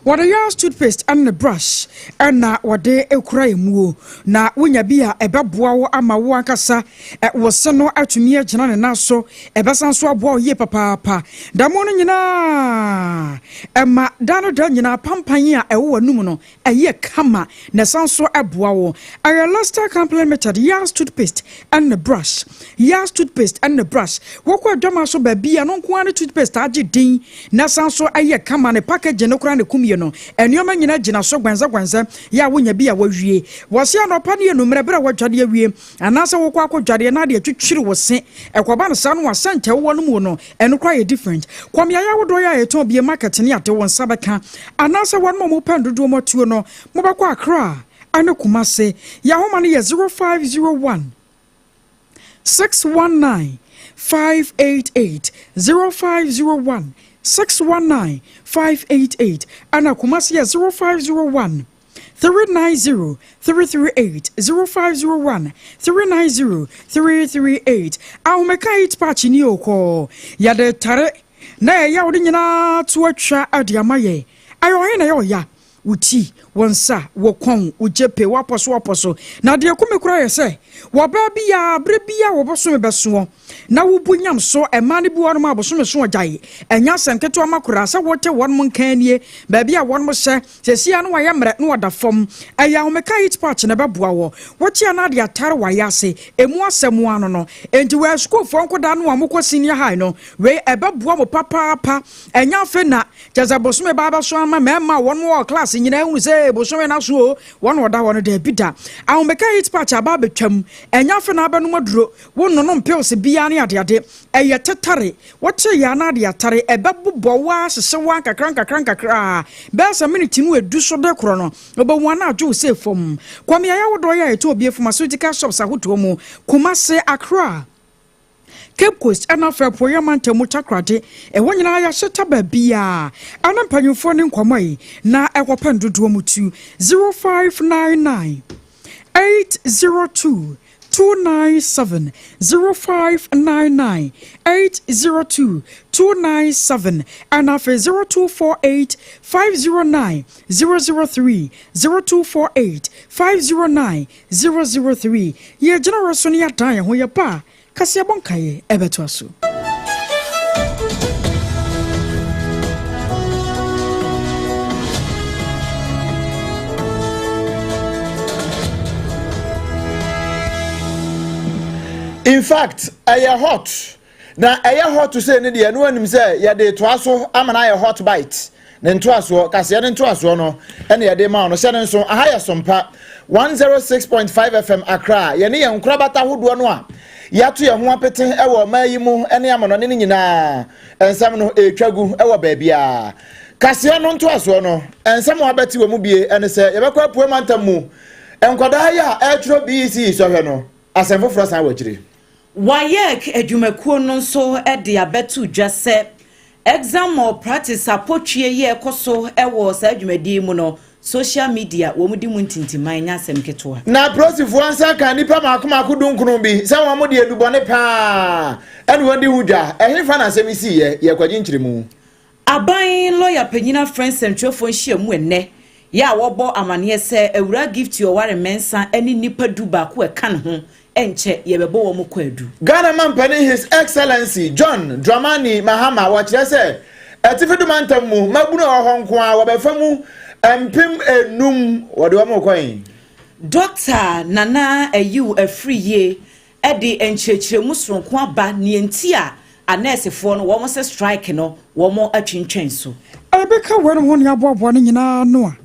wɔde yɛ toothpaste ɛne ne brush ɛna wɔde ekura emuo na wonya bi a ɛbɛboa wo ama wo ankasa wɔ se no atumi agyina ne nan so ɛbɛsan so aboa wo yie papaapa. Damo no nyinaa ɛma da no da nyinaa pampan a ɛwɔ w'anum no ɛyɛ kama na ɛsan so ɛboa wo. Ɛyɛ Lester Company Limited Yas toothpaste ɛne ne brush. Yas toothpaste ɛne ne brush wɔkɔ adwama so baabi a no nko ara ne toothpaste agye din na ɛsan so ɛyɛ kama ne package no koraa ne kum yie no nneɛma nyinaa gyina so gbɛnsɛgbɛnsɛ yɛ a wonya bi a wawie wɔse anɔpa ne anummerɛ berɛ a wɔadwade awie anaasɛ wokɔ akɔdwadeɛ na adeɛ twitwiri wo se ɛkɔba no saa no wasɛnkyɛ wowɔ no mu no ɛno koraa yɛ different. Kɔmeayɛ ahodoɔ yɛ a yɛtɔn bie market ne ade wo nsa bɛka anaasɛ wɔn a mopɛ ndodoɔ mu atuo no mobɛkɔ Accra ane Kumase. Yɛahoma no yɛ 0501 619 588, 0501 619 588 ana Kumasi yɛ 0501 390 338, 0501 390 338. Ahomeka heat patch ni okɔ yɛde tare na ɛyɛ wode nyinaa to atwa ade ama yɛ ayɛ ɔhe na ɛyɛ ɔya wo ti wo nsa wo kɔn wo gyepe woapɔ so woapɔ so na deɛ kome koraa yɛ sɛ wɔbaa bi a berɛ bi a wɔbɔsome bɛsoɔ na wobu nyam so ɛma no bi wɔnom a bosome so ɔgyae ɛnyɛ asɛm ketewa ma koraa sɛ wote wɔnom nka nie baabi a wɔnom hyɛ sɛsia no wayɛ mmerɛ na wɔda fam. Ɛyɛ ahomeka heat patch na ɛbɛboa wɔ wɔkyea no ade atare wayɛ ase ɛmu asɛm ano no enti wɔ asukuufoɔ nkodaa no a mokɔ senior high no wei ɛbɛboa mo papaapa. Ɛnyɛ afe na kyɛ sɛ bosome baa bɛso ama mmarima a wɔnom wɔ class nyinaa hunu sɛ bosome no so o wɔn wɔda hɔ no daabi da. Ahomeka heat patch aba abɛtwam ɛnyɛ afe na abɛnom aduro wononom pills biara ne adeade ɛyɛ tetare wɔte yɛ ana ade atare ɛbɛbobɔ wo ahyehyɛ wo nkakra nkakra nkakra bɛyɛ sɛ minute no edu so de korɔ no wobɛhu ana adwo wo sɛ fam kɔmeayɛ ahodoɔ yɛ a ɛtɔ obie pharmaceutical shops ahodoɔ mu Kumase, Accra, Cape Coast ɛna afɛ Apueeɛ mantam Takoradi ɛhɔ nyinaa yɛahyeta baabiaa ɛne mpanyimfoɔ ne nkɔmmɔ yi na ɛkɔpɛ ndodoɔ mu tu 0599 802 297, 0599 802 297 ɛna afei 0248 509 003, 0248 509 003. Yɛgyina wɔ so no yɛadan yɛn ho yɛba a kaseɛbɔ nkaeɛ ɛbɛtoa so. In fact, ɛyɛ hot. Na ɛyɛ hot sei no deɛ, na woanim sɛ yɛde toa so ama no ayɛ hot bite. Ne ntoasoɔ, kaseɛ ne ntoasoɔ no ɛna yɛde ma no. Hyɛ no nso, aha yɛ Sompa 106.5 FM Accra. Yɛne yɛn nkorabata ahodoɔ no a yɛato yɛn ho apete wɔ ɔman yi mu ne amanɔne no nyinaa, nsɛm no ɛretwa gu wɔ baabiara. Kaseɛ no ntoasoɔ no, nsɛm a wabɛte wɔ mu bie ɛne sɛ yɛbɛkɔ apue mantam mu. Nkwadaa yi a ɛretwerɛ BECE sɔhwɛ no, asɛm foforɔ san wɔ akyire. WAEC adwumakuo no nso de abɛto dwa sɛ exam malpractice apotwie yi a ɛkɔ so wɔ saa dwumadie mu no, social media wɔn di mu ntintiman nyɛ asɛm ketewa. Na apolisifoɔ nsa ka nnipa mako mako 19 bi sɛ wɔn de adubɔne paa ɛna wɔn di ho dwa. Ɛhefa na asɛm yi siiɛ? Yɛkɔgye nkyerɛmu. Aban lɔya panyin afrɛ nsɛmtwerɛfoɔ nhyiamu ɛnnɛ yɛ a wɔbɔ amaneɛ sɛ Awura Gift Ɔware Mɛnsa ne nnipa 11 ɛka ne ho, ɛnkyɛ yɛbɛbɔ wɔn kwaadu. Ghana mampanin, His Excellency John Dramani Mahama, wɔkyerɛ sɛ Atifi do mantam mu mmabunu a wɔwɔ hɔ nko a wɔbɛfa mu 5000, wɔde wɔn kɔn. Dr. Nana Ayiw Afriyie de nkyerɛkyerɛmu soronko aba nea nti a anɛɛsefoɔ no wɔn sɛ strike no wɔn atwintwɛn so. Ɛbɛka wɔn ho ne aboaboa no nyinaa no a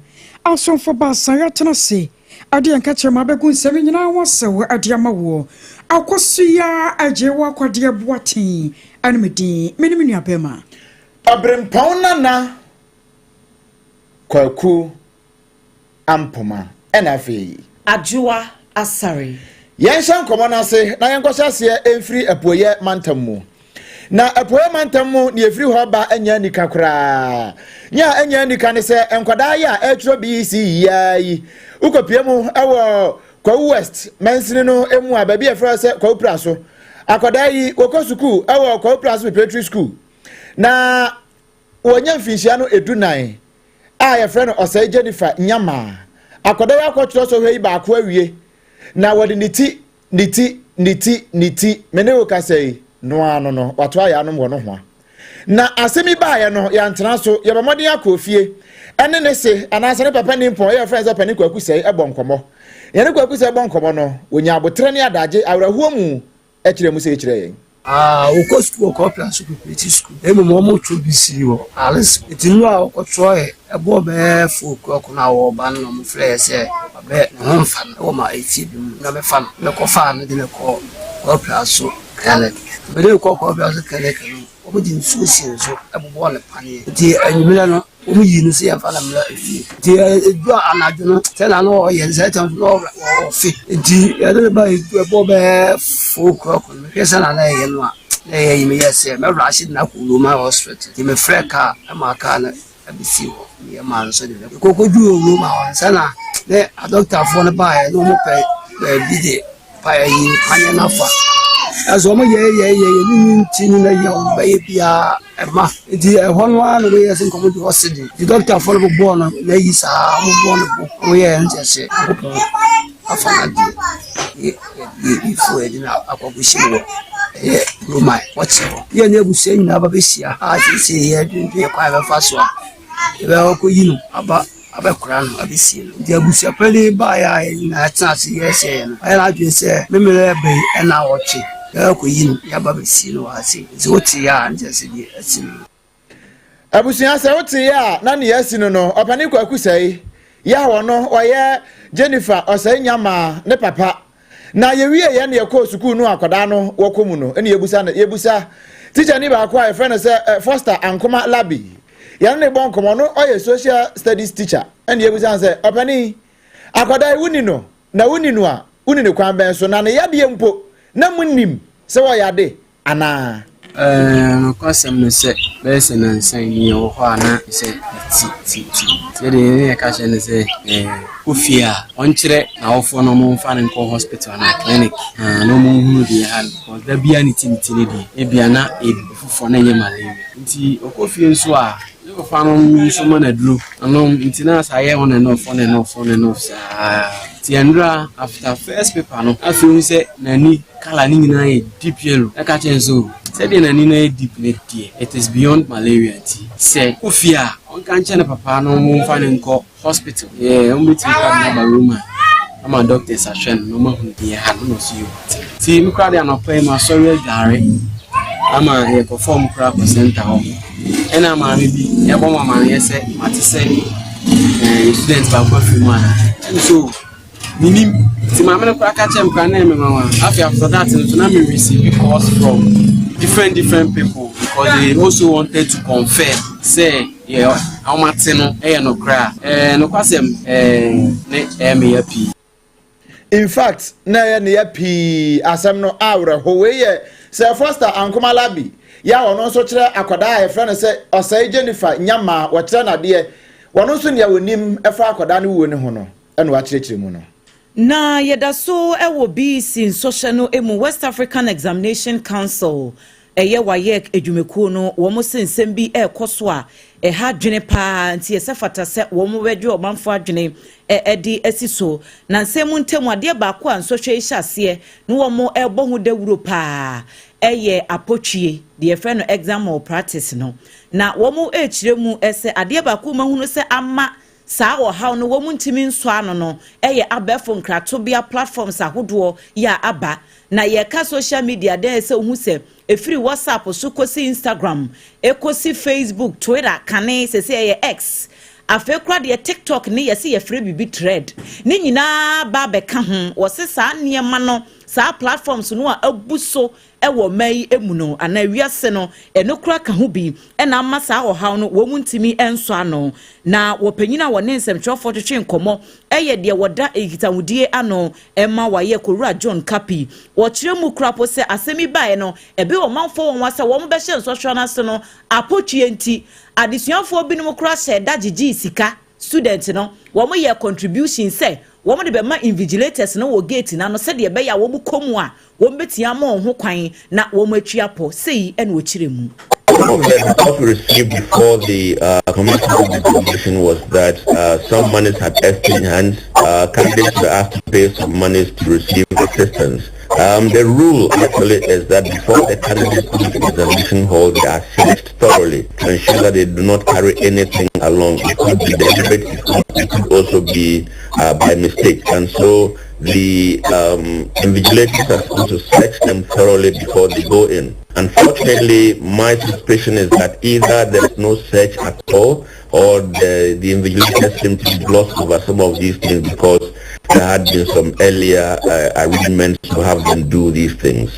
asomfo baasa yɛatena ase ade yɛn kakyerɛ abɛgu nsɛm nyinaa ho asɛw ade ama woɔ akɔso yi a agye wɔ akwadeɛ boaten ɛne me din me ne me nua bɛrima. Ɔberempɔn Nana Kwaku Ampoma, ɛna afei Adwoa Asare. Yɛnhyɛ nkɔmmɔ no ase na yɛnkɔhyɛ aseɛ mfiri Apueyɛ mantam mu. Na Apueyɛ mantam mu ne ɛfiri hɔ ba anya anika koraa. Nyɛ a ɛnya anika ne sɛ nkwadaa yi a ɛretwerɛ BECE yiaa yi, wokɔpie mu ɛwɔ Kwawu West mansini no mu a, baabi a ɛfrɛ sɛ Kwawu Pra so. Akwadaa yi wɔkɔ sukuu ɛwɔ Kwawu Pra so Preparatory School na wɔnya mfinhyia no 14 a yɛfrɛ no Ɔsɛe Jennifer Nyamaa. Akwadaa yi akɔtwerɛ sɔhwɛ yi baako awie na wɔde ne ti ne ti ne ti ne ti me ne wo kasa yi noa no wato ayɛ anom wɔ no hoa. Na asɛm yi baeɛ no, yɛantena so, yɛbɔ mmɔden akɔ fie ɛne ne se anaasɛ ne papa nimpɔn ɛyɛ frɛ sɛ Panin Kwaku Sɛe ɛbɔ nkɔmmɔ. Yɛne Kwaku Sɛe bɔ nkɔmmɔ no, wɔnya abotrɛ ne adagye awerɛhoɔ mu ɛkyerɛ mu sɛ ɛkyerɛ yɛn. Ah, wokɔ sukuu wɔ Kɔpra so preparatory school. Mmom wɔn twerɛ bi si wɔ Alice. Nti nnuro a wɔkɔtwerɛ yɛ ɛbɔɔ bɛyɛ 4 o'clock na wɔreba no na wɔn frɛ yɛ sɛ ɔbɛ ne ho mfa no ɛwɔ ma efie bi mu na bɛfa no. Mɛkɔfaa no de no kɔ Kɔpra so clinic. Mede kɔ Kɔpra so clinic no, wɔn de nsuo si ne so ɛbobɔ ne paneɛ. Nti anwummerɛ no, wɔn yi no sɛ yɛmfa no mmra efie. Nti edu anadwo no, sɛ na no ɔyɛ sɛ ɛtɛm so na ɔfe. Nti yɛde ne ba edu ɛbɔ bɛyɛ 4 o'clock no, mehwɛ sɛ na na ɛyɛ no a na ɛyɛ yi, meyɛ sɛ mɛwura ahye de no akɔ Roman Hospital. Nti mefrɛ kaa ɛma kaa no abɛsi hɔ, meyɛ maa no so de no kɔkɔduru Roma hɔ no, sɛ na ne adɔktafoɔ no baeɛ na wɔn pɛ baabi de pa ayi paneɛ no afa, ɛnso wɔn yɛ yɛ yɛ yɛ ne ne nti no na yɛ wɔn bɛyɛ biara ɛma. Nti ɛhɔ no ara na wɔyɛ sɛ nkɔmɔ de oxygen, nti dɔktafoɔ no bobɔɔ no na ayi saa, wɔn bɔɔ no bo, wɔn yɛ ɛno kyerɛ sɛ Nyankopɔn afa n'adeɛ yɛ yɛ ifo yɛde no akɔkɔhyɛ mu wɔ ɛyɛ Roman wɔkyerɛ hɔ. Yɛ ne abusua nyinaa ba bɛhyia a seesei yɛdwendwen kwan a yɛbɛfa so a yɛbɛkɔ akɔyi no aba abɛkora no abɛsie no. Nti abusuapanin baeɛ a yɛn nyinaa tena ase yɛsɛeɛ no, ɔyɛ n'adwene sɛ memmerɛ bɛyi ɛna ɔtwe yɛbɛkɔyi no yɛaba bɛsie no wɔ ha sei. Nti wote yɛ a, ne kyerɛ sɛ deɛ asi no. Abusua, sɛ wote yɛ a, na nea asi no, Ɔpani Kwaku Sɛe yɛ a ɔno ɔyɛ Jennifer Ɔsɛe Nyamaa ne papa. Na yɛwie yɛ ne yɛkɔɔ sukuu no akwadaa no wɔkɔ mu no, ɛne yɛbusa no, yɛbusa tikyani baako a yɛfrɛ no sɛ Foster Ankoma Labi. Yɛne ne bɔ nkɔmmɔ no, ɔyɛ social studies teacher, ɛne yɛbusa no sɛ, ɔpani, akwadaa yi woni no na woni no a, woni ne kwan bɛn so, na ne yadeɛ mpo na munim sɛ wɔyɛ ade anaa? Nokwasɛm ne sɛ, bɛyɛ sɛ nnansa yi yɛwɔ hɔ a na sɛ ti ti ti. Nti ɛdeɛ yɛn yɛka kyerɛ no sɛ kɔ fie a ɔnkyerɛ n'awofoɔ na wɔmfa no nkɔ hospital anaa clinic na wɔnhunu deɛ ɛha no, because da biara ne ti ne deɛ ebia na ɛyɛ biribi foforɔ na ɛnyɛ malaria. Nti ɔkɔ fie nso a, ne papa no nso ma no aduro ɔnom, nti na saa yɛ on and off, on and off, on and off saa. Nti ɛnora after first paper no, afei hu sɛ n'ani colour ne nyinaa yɛ deep yellow. Ɛka kyerɛ nso sɛdeɛ n'ani no yɛ deep no deɛ, it is beyond malaria. Nti sɛ kɔ fie a, ɔnka nkyɛn ne papa no momfa no nkɔ hospital, yɛ wɔn bɛtumi kɔ ade aba Roma ama doctors ahwɛ no na wɔn ahunu deɛ ɛha no, na ɔso yɛ ɔte. Nti me koraa deɛ anɔpa yi masɔre adware ama yɛkɔ fam koraa kɔ center hɔ. Ɛna maame bi ɛbɔ me amaneɛ sɛ mate sɛ ɛɛ student baako afiri mu ana. Ɛna so menim nti maame no koraa ka kyerɛ me koraa na ɛyɛ me nwanwa. Afei after that nso na me receive calls from different different people because they also wanted to confirm sɛ yɛ wɔn no ɛyɛ nokorɛ a ɛɛ nokwasɛm ɛɛ ne ɛyɛ me ya pii. In fact, na ɛyɛ ne yɛ pii. Asɛm no awerɛho. Wei yɛ sɛ Foster Ankomalabi yɛ a ɔno nso kyerɛ akwadaa a yɛfrɛ no sɛ Ɔsɛe Jennifer Nyama, wɔkyerɛ n'adeɛ. Wɔno nso nea wɔnim ɛfa akwadaa no wuo ne ho no ɛna wakyerɛkyerɛ mu no. Na yɛda so wɔ BECE nsɔhyɛ no mu. West African Examination Council, ɛyɛ WAEC adwumakuo no, wɔn se nsɛm bi ɛrekɔ so a ɛha adwene paa, nti ɛsɛ fata sɛ wɔn bɛdwe ɔmanfo adwene ɛde asi so. Na nsɛm mu ntam, adeɛ baako a nsɔhwɛ yi hyɛ aseɛ na wɔn ɛrebɔ ho dawuro paa ɛyɛ apotwie deɛ yɛfrɛ no exam malpractice no. Na wɔn ɛrekyerɛ mu ɛsɛ adeɛ baako mu ahunu sɛ ama saa ɔhaw no wɔn ntumi nsɔ ano no ɛyɛ abɛɛfo nkratobea platforms ahodoɔ yɛ a aba. Na yɛka social media dɛn sɛ ohun sɛ efiri WhatsApp so kɔsi Instagram, ekosi Facebook, Twitter, kane sɛsɛ ɛyɛ X, afei kora deɛ TikTok ne yɛsɛ yɛfrɛ biribi Thread ne nyinaa ba abɛka ho. Wɔse saa nneɛma no, saa platforms no a abu so ɛwɔ mmaa yi mu no anaa wiase no, ɛno kora ka ho bi ɛna ama saa ɔhaw no wɔn mu ntumi nsɔ ano. Na wɔpanyin a wɔne nsɛmtwerɛfoɔ twetwe nkɔmmɔ ɛyɛ deɛ wɔda nkitahodie ano ɛma WAEC, Owura John Kapi. Wɔkyerɛ mu kora po sɛ asɛm yi baeɛ no, ɛbi ɔmanfoɔ wɔn wa sɛ wɔn bɛhyɛ nsɔhwɛ no ase no apotwie nti adesuafoɔ binom kora hyɛ da gyegye sika. Student no wɔn yɛ contribution sɛ wɔn de bɛma invigilators no wɔ gate n'ano sɛdeɛ ɛbɛyɛ a wɔn kɔ mu a wɔn bɛtia ama wɔn ho kwan na wɔn atwi apɔ sei. Ɛna wɔkyerɛ mu. One of the reports we received before the commencement of the examination was that some monies had exchanged hands. Candidates were asked to pay some monies to receive assistance. The rule actually is that before the candidates go to the examination hall, they are searched thoroughly to ensure that they do not carry anything along. It could be deliberate, it could also be by mistake. And so the invigilators are supposed to search them thoroughly before they go in. Unfortunately, my suspicion is that either there's no search at all or the invigilators seem to gloss over some of these things because there had been some earlier arrangements to have them do these things.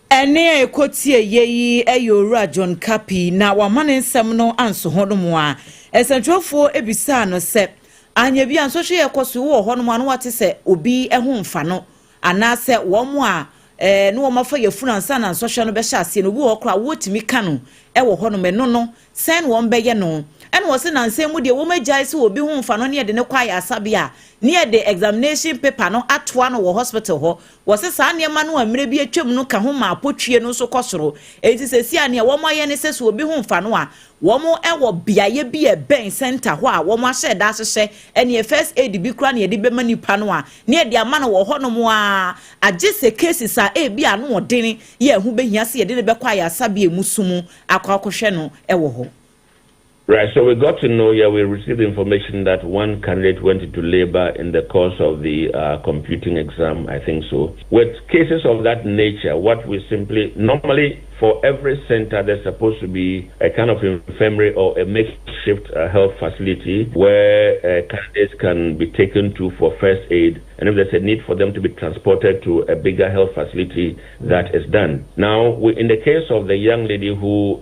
Ɛne a ɛkɔtie yɛ yi yɛ Owura John Kapi, na wama ne nsɛm no anso hɔ nom a nsɛntwerɛfoɔ ebisaa no sɛ anya bi a nsɔhwɛ yɛ kɔ so wɔ hɔ nom a no wate sɛ obi ho mfa no anaasɛ wɔn a ne wɔn afa yɛfunu ansa na nsɔhwɛ no bɛhyɛ aseɛ no, obi wɔ hɔ koraa wɔtumi ka no ɛwɔ hɔ nom, ɛno no sɛn wɔn bɛyɛ no? Ɛna wɔsɛ nansan mu deɛ wɔn agyae sɛ obi ho mfa no ne yɛde ne kɔ ayɛ asabea ne yɛde examination paper no atoa no wɔ hospital hɔ. Wɔsɛ saa nneɛma no a mmerɛ bi atwam no ka ho ma apotwie no nso kɔ soro. Eti sɛ si a nea wɔn ayɛ ne sɛ sɛ obi ho mfa no a, wɔn wɔ beaeɛ bi a ɛbɛn center hɔ a wɔn ahyɛ da ahyehyɛ ɛne first aid bi kora ne yɛde bɛma nipa no a ne yɛde ama no wɔ hɔnom a, agye sɛ cases a ebi ano ɔden yɛ ɛho bɛhia sɛ yɛde ne bɛkɔ ayɛ asabea mu sum akɔ akɔhwɛ no ɛwɔ hɔ. Right, so we got to know, yeah, we received information that one candidate went into labor in the course of the computing exam, I think so. With cases of that nature, what we simply, normally for every center, there's supposed to be a kind of infirmary or a makeshift health facility where candidates can be taken to for first aid. And if there's a need for them to be transported to a bigger health facility, that is done. Now, we, in the case of the young lady who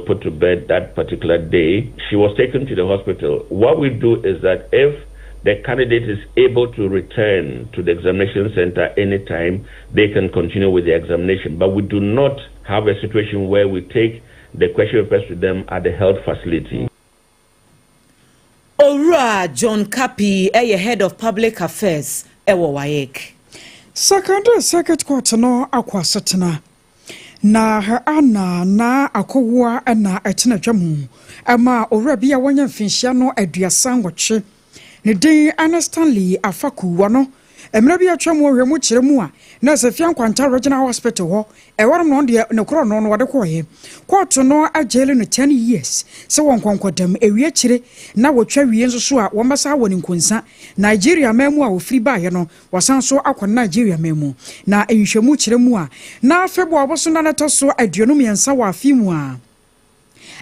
put to bed that particular day, she was taken to the hospital. What we do is that if the candidate is able to return to the examination center anytime, they can continue with the examination. But we do not have a situation where we take the question papers to them at the health facility. Owura John Kapi ɛyɛ Head of Public Affairs ɛwɔ WAEC. Secondary Circuit Court no akɔ asetena na ana na akɔwoa na ɛtena dwa mu ɛma owura bi a wɔnyɛ mfinhyia no 38 ne din ane Stanley Afaku wɔ no. Mmerɛ bi atwam wɔ nhwɛmu kyerɛ mu a na ɛsɛ Fia Nkwanta Regional Hospital hɔ, ɛhɔnom na ɔno deɛ ne korɔno no wɔde kɔeɛ. Kɔɔto no agyɛɛle no 10 years sɛ wɔnkɔ nkɔdam, ɛwie akyire na wɔtwa wie nso so a wɔmmɛsan awɔ no nkonsa. Nigeria man mu a ɔfiri baeɛ no, wasan nso akɔ Nigeria man mu. Na nhwehwɛmu kyerɛ mu a na February bosom da no ɛtɔ so 23 wɔ afe mu a,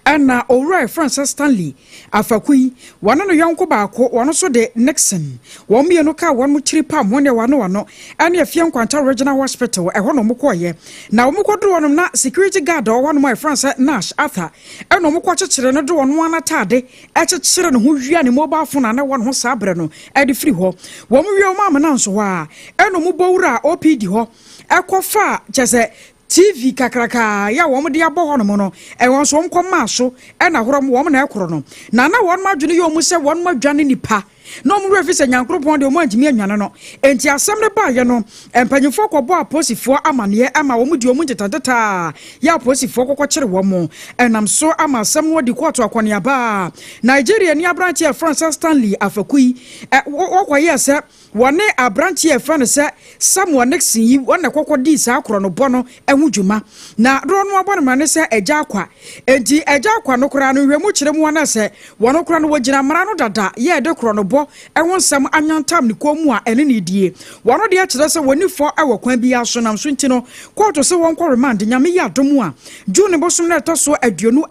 Ɛna Owura a yɛfrɛ no sɛ Stanley Afakui, wɔne no yɔnko baako, wɔn nso de Nixon, wɔn mmienu kaa wɔn tiri pam ho ne wɔano ano ɛne Afie Nkwanta Regional Hospital, ɛhɔ na wɔn kɔɔeɛ. Na wɔn kɔduru hɔnom na security guard a ɔwɔ hɔnom a yɛfrɛ no sɛ Nash Arthur, ɛna wɔn kɔkyekyere no de wɔn ara n'ataade kyekyere ne ho wia ne mobile phone a na ɛwɔ ne ho saa berɛ no de firi hɔ. Wɔn wie wɔn amena nso hɔ ara, ɛna wɔn bɔ wuraa OPD hɔ kɔfaa kyerɛ sɛ TV kakraka yi a wɔde abɔ hɔnom no, ɛwɔ nso wɔn kɔmaa so na horɔm wɔn na ɛkorɔ no. Na na wɔn adwene yɛ wɔn sɛ wɔn adwane nnipa, na wɔn werɛ fi sɛ Nyankoropɔn deɛ wɔn antumi anwane no. Enti asɛm no baeɛ no, mpanyinfoɔ kɔbɔɔ apolisifoɔ amaneɛ ma wɔn di wɔn ntetanteta yɛ apolisifoɔ kɔkɔkyere wɔn. Ɛnam so ama asɛm no adi kɔɔto akɔneaba. Nigeriani aberanteɛ a yɛfrɛ no sɛ Stanley Afakui, wɔkɔyɛɛ sɛ Wɔne aberanteɛ a yɛfrɛ no sɛ Samuel Nixon yi wɔn na ɛkɔkɔ dii saa korɔnobɔ no ho dwuma. Na dodoɔ no ara bɔ no mmara ne sɛ Agya Akwa. Enti Agya Akwa no koraa no nhwɛmu kyerɛ mu ara sɛ wɔn koraa no wɔgyina mmara no dada yɛ de korɔnobɔ ho nsɛm anyantam ne kɔn mu a ɛne no redie. Wɔn deɛ kyerɛ sɛ wɔnni fɔ wɔ kwan biara so nam so nti no kɔɔto se wɔnkɔ remand Nyame yɛ adom a June bosom no a ɛtɔ so 24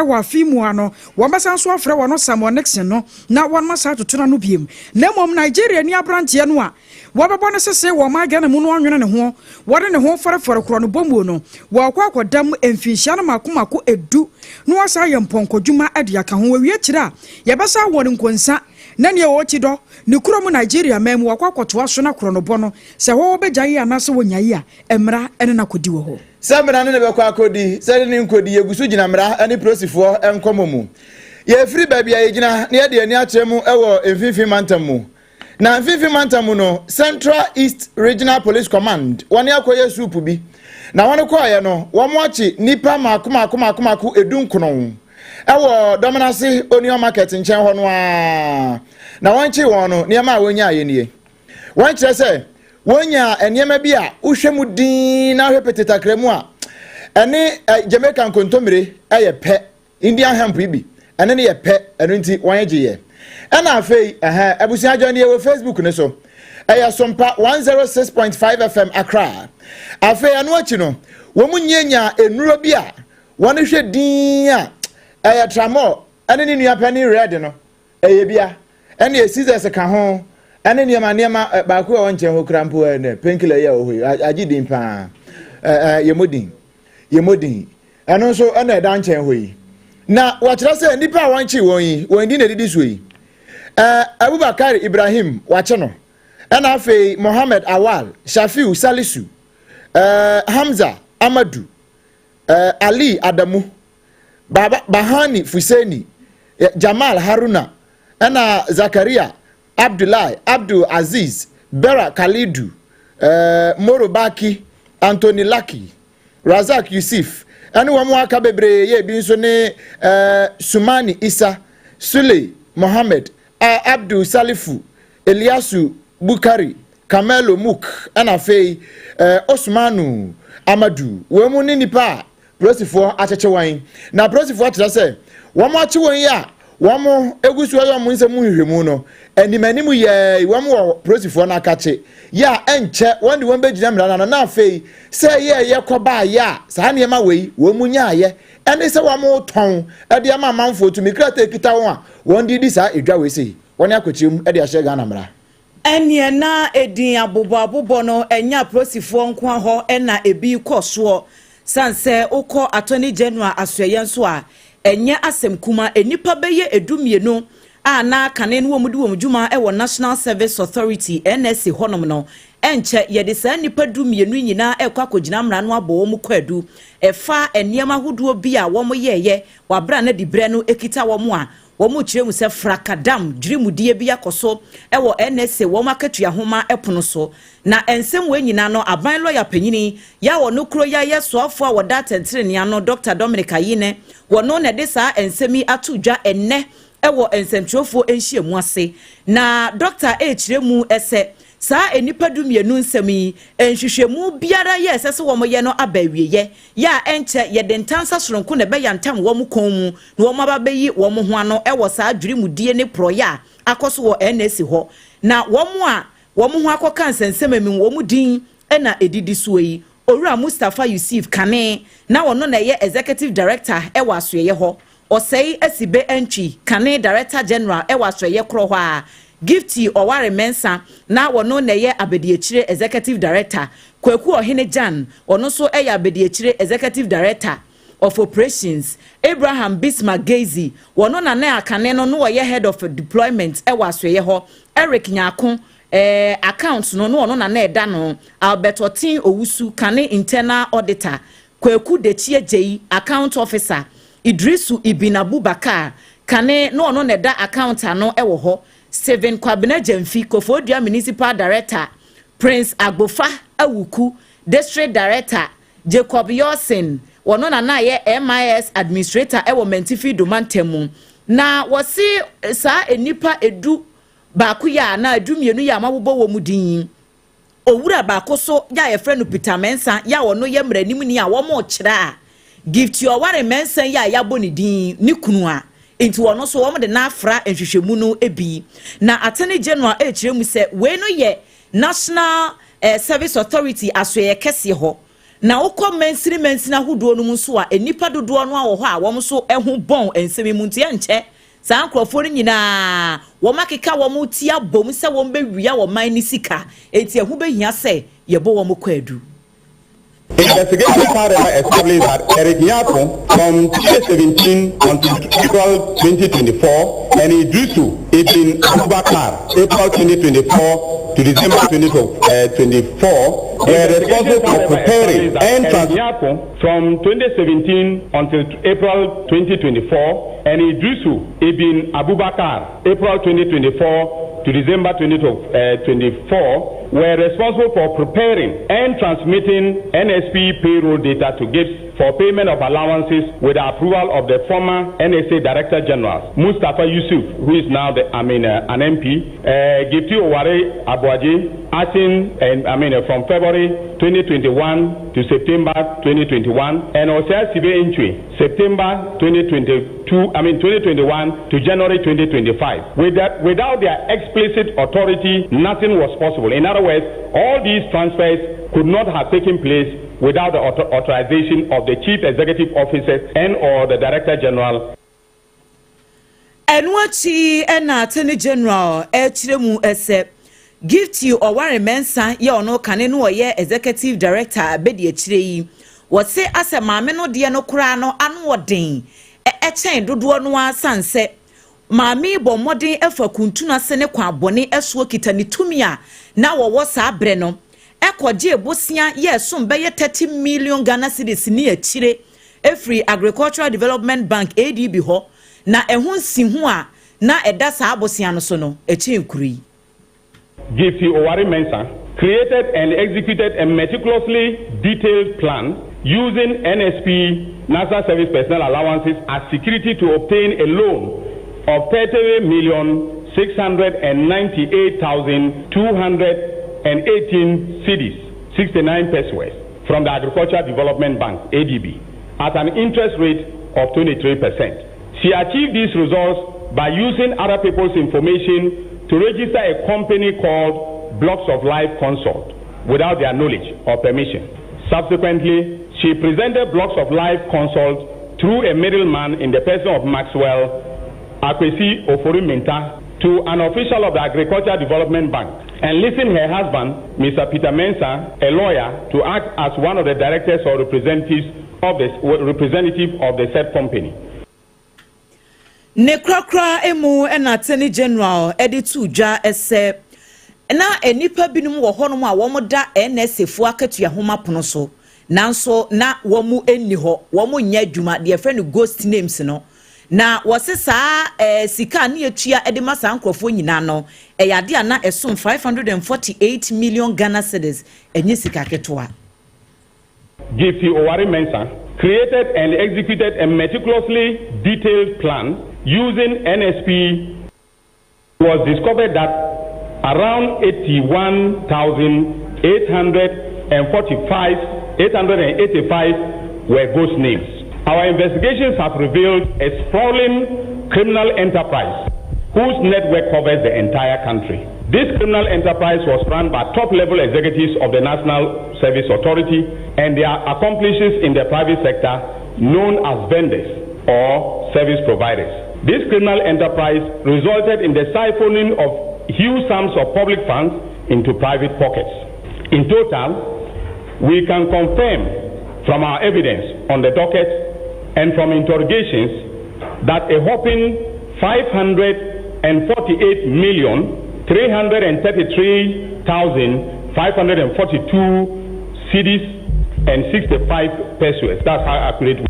wɔ afe yi mu ara no wɔbɛsan nso afrɛ wɔn Samuel Nixon no na wɔama saa atoto no ano biom. Na mmom Nigeriani aberanteɛ no a wɔbɛbɔ no sese wɔ ɔman Ghana mu no anwene ne ho, wɔde ne ho fɔrefɔre korɔ no bɔmuo no, wɔrekɔ akɔda mu mfinhyia no mako mako du na wɔasan ayɛ mpɔnkɔdwuma de aka ho. Wɔwie akyire a, yɛbɛsan awɔ no nkonsa na nea ɔwɔ ti dɔ, ne kurom Nigeria man mu, wakɔ akɔtoa so na korɔ no bɔ no, sɛ hɔ wɔbɛgyae anaasɛ wɔnyae a, mmara ne no akɔdi wɔ hɔ. Sɛ mmara ne no bɛkɔ akɔdi, sɛ ne no nkɔdi, yɛgu so gyina mmara ne polisifoɔ nkɔmmɔ mu. Yɛfiri baabi a yɛgyina na yɛde ani akyerɛ mu wɔ Mfimfini Mantam mu. Na Mfimfini Mantam mu no, Central East Regional Police Command wɔne akɔyɛ suupu bi. Na wɔn kɔɔeɛ no, wɔn akye nnipa mako mako mako mako edu nkono ɛwɔ Dɔmenase Onion Market nkyɛn hɔ no ara. Na wɔn kye wɔn no, nneɛma a wɔnyaeɛ nie. Wɔn kyerɛ sɛ wɔnyaa nneɛma bi a wohwɛ mu din na ahwɛ pete takra mu a ɛne Jamaica nkontommire yɛ pɛ. Indian hemp yi bi, ɛne no yɛ pɛ, ɛno nti wɔn gye yɛ. Ɛna afei, ɛhɛn, abusua join yɛ wɔ Facebook no so. Ɛyɛ Sompa 106.5 FM Accra. Afei ɛno akyi no, wɔn nyianyaa nnuro bi a wɔn hwɛ din a ɛyɛ tramol ɛne ne nua panin red no, ɛyɛ bia. Ɛne scissors ka ho, ɛne nneɛma nneɛma baako a ɛwɔ nkyɛn hɔ kura mpo ɛnɛ painkiller yi a ɛwɔ hɔ yi, agye din paa. Ɛɛ yɛ mo din, yɛ mo din. Ɛno nso na ɛda nkyɛn hɔ yi. Na wɔkyerɛ sɛ nnipa a wɔnkyee wɔn yi, wɔn din na ɛdidi soɔ yi. Ɛɛ Abubakar Ibrahim, wɔakye no. Ɛna afei Mohammed Awal, Shafiu Salisu, ɛɛ Hamza Amadu, ɛɛ Ali Adamu, Baba Bahani Fuseni, Jamal Haruna, ɛna Zakaria Abdullahi, Abdul Aziz, Bera Khalidu, ɛɛ Moro Baki, Anthony Lucky. Razak Yusif, ɛne wɔn a aka bebree yɛ ebi nso ne eh, Sumani Isa, Sule Mohammed, Abdul Salifu, Eliasu Bukari, Kamelo Muk, ɛna afei eh, Osmanu Amadu. Wɔn mu ne nnipa a polisifoɔ akyekye wɔn. Na polisifoɔ kyerɛ sɛ wɔn akye wɔn yi a wɔn egu so yɛ wɔn nsɛm mu nhwehwɛmu no, anim anim yɛɛ wɔn wɔ polisifoɔ no akakye yɛ a ɛnkyɛ wɔn de wɔn bɛgyina mmara no ano na afei sɛ ɛyɛ ɛyɛ kɔbaayɛ a saa nneɛma wei wɔn mu nyaayɛ ɛne sɛ wɔn retɔn ɛde ama amanfoɔ tumi krataa ekita wɔn a wɔn de di saa edwa wei sei wɔn akɔkyerɛ mu ɛde ahyɛ Ghana mmara. Ɛneɛ na edin abobɔabobɔ no ɛnyɛ apolisifoɔ nkoa hɔ na ebi kɔ soɔ. Sane sɛ wokɔ Attorney General asoɛeɛ nso a, ɛnyɛ asɛm kuma. Nnipa bɛyɛ dummienu a na kane no wɔdi wɔn dwuma wɔ National Service Authority, NSA, hɔnom no, ɛnkyɛ yɛde saa nnipa dummienu yi nyinaa rekɔ akɔgyina mmara no abɔ wɔn kwaadu ɛfa nneɛma ahodoɔ bi a wɔyɛeɛ wɔ aberɛ a na diberɛ no kita wɔn a Wɔkyerɛ mu sɛ frakadam dwirimudie bi akɔ so wɔ NSA wɔn akatua nhoma pono so. Na nsɛm wei nyinaa no aban lɔya panyini yɛ a ɔno kuro yi ayɛ soafoɔ a wɔda atɛntenenee ano Dɔkta Dominic Ayine wɔno na ɛde saa nsɛm yi ato dwa ɛnnɛ wɔ nsɛmtwerɛfoɔ nhyiamu ase. Na Dɔkta rekyerɛ mu sɛ. Saa nnipa dumienu nsɛm yi, nhwehwɛmu biara yɛ ɛsɛ sɛ wɔyɛ no aba awieɛ, yɛ a ɛnkyɛ yɛde ntansa soronko na ɛbɛyantam wɔn kɔn mu na wɔn aba abɛyi wɔn ho ano wɔ saa dwirimudie ne porɔeɛ a akɔ so wɔ NAC hɔ. Na wɔn a wɔn ho akɔka nsɛnsɛm mu wɔn din na ɛdidi soɔ yi, Owura Mustapha Yusif kane na ɔno na ɛyɛ Executive Director wɔ asoɛeɛ hɔ, Osei Asibe Antwi, kane Director General wɔ asoɛeɛ korɔ hɔ ara, Gifty Oware Mensah, na ɔno na ɛyɛ Abadiakyire Executive Director, Kwaku Ɔhene Gyan, ɔno nso yɛ Abadiakyire Executive Director of Operations, Abraham Bismarck Geizi, ɔno na na kane no na ɔyɛ Head of Deployment wɔ asoɛeɛ hɔ, Eric Nyarko, eh, Accounts no na ɔno na na ɛda no, Albert Otin Owusu, kane Internal Auditor, Kwaku Dakyie Gyei, Account Officer, Idrisu Ibn Abubakar, kane na ɔno na ɛda Account ano wɔ hɔ, Stephen Kwabena Gyamfi, Koforidua Municipal Director, Prince Agbofa Awuku, District Director, Jacob Yorson, ɔno na na yɛ MIS Administrator wɔ Mantifi Do mantam mu. Na wɔse saa nnipa edu baako yi a anaa 12 yi a mabobɔ wɔn din yi, Owura baako so yɛ a yɛfrɛ no Peter Mensah yɛ a ɔno yɛ mmaranimni a wɔrekyerɛ a Gifty Ɔware Mensah yi a yɛabɔ ne din yi ne kunu a nti ɔno nso wɔde no afra nhwehwɛmu no bi. Na Attorney General rekyerɛ mu sɛ wei no yɛ National eh, Service Authority asoɛeɛ kɛseɛ hɔ. Na wokɔ mansini mansini ahodoɔ no mu nso a nnipa dodoɔ no a wɔ hɔ a wɔn nso ho bɔn nsɛm yi mu nti ɛnkyɛ Saa nkurɔfoɔ no nyinaa, wɔakeka wɔn ti abom sɛ wɔbɛwia ɔman no sika, enti ɛho bɛhia sɛ yɛbɔ wɔn kwaadu. Investigation however established that Eric Nyarko from 2017 until April 2024 and Idrisu Ibn Abubakar April 2024 to December 2024 were responsible for preparing and trans- from 2017 until April 2024 and Idrisu Ibn Abubakar April 2024 to December 2024 were responsible for preparing and transmitting NSP payroll data to GIPS for payment of allowances with the approval of the former NSA Director General, Mustafa Yusuf, who is now the, I mean, an MP, Gifty Oware Abuaji, acting, and, I mean, from February 2021 to September 2021, and Osea Sibe Nchwe, September 2022, I mean 2021 to January 2025. With that, without their explicit authority, nothing was possible. In other words, all these transfers could not have taken place without the author authorization of the chief executive officers and or the director general. Ɛno akyi na Attorney General rekyerɛ mu sɛ Gifty Oware Mensah yɛ ɔno kane no ɔyɛ Executive Director bɛdi akyire yi. Wɔse asɛ maame no deɛ no koraa no ano ɔden kyɛn dodoɔ no ara sane sɛ maame yi bɔ mmɔden fa kuntunu ase ne kwan bɔne soɔ kita ne tumi a na wɔwɔ saa berɛ no kɔgyee bosea yɛ ɛsom bɛyɛ 30 million Ghana cedis ne akyire firi Agricultural Development Bank, ADB, hɔ, na ɛho nsiho a na ɛda saa bosea no so no kyɛn kuro yi. Gifty Oware Mensah created and executed a meticulously detailed plan using NSP National Service Personnel allowances as security to obtain a loan of 30,698,218 cedis, 69 pesewas from the Agricultural Development Bank, ADB, at an interest rate of 23%. She achieved these results by using other people's information to register a company called Blocks of Life Consult without their knowledge or permission. Subsequently, she presented Blocks of Life Consult through a middleman in the person of Maxwell Akwesi Ofori-Minta to an official of the Agriculture Development Bank and listing her husband, Mr. Peter Mensah, a lawyer, to act as one of the directors or representatives of the representative of the said company. Ne korakora mu na Attorney General de too dwa sɛ na nnipa binom wɔ hɔnom a wɔda NSA foɔ akatua nhoma pono so, nanso na wɔn nni hɔ, wɔn nyɛ adwuma, deɛ yɛfrɛ no ghost names no. Na wɔse saa eh, sika a ne yɛtua de ma saa nkurɔfoɔ nyinaa no, ɛyɛ adeɛ a na ɛsom 548 million Ghana cedis, ɛnyɛ sika ketewa. Gifty Oware Mensah created and executed a meticulously detailed plan using NSP was discovered that around 81,845, 885 were ghost names. Our investigations have revealed a sprawling criminal enterprise whose network covers the entire country. This criminal enterprise was run by top level executives of the National Service Authority and their accomplices in the private sector, known as vendors or service providers. This criminal enterprise resulted in the siphoning of huge sums of public funds into private pockets. In total, we can confirm from our evidence on the docket and from interrogations that a whopping 548 million 333,542 cedis and 65 pesewas. That's how accurate.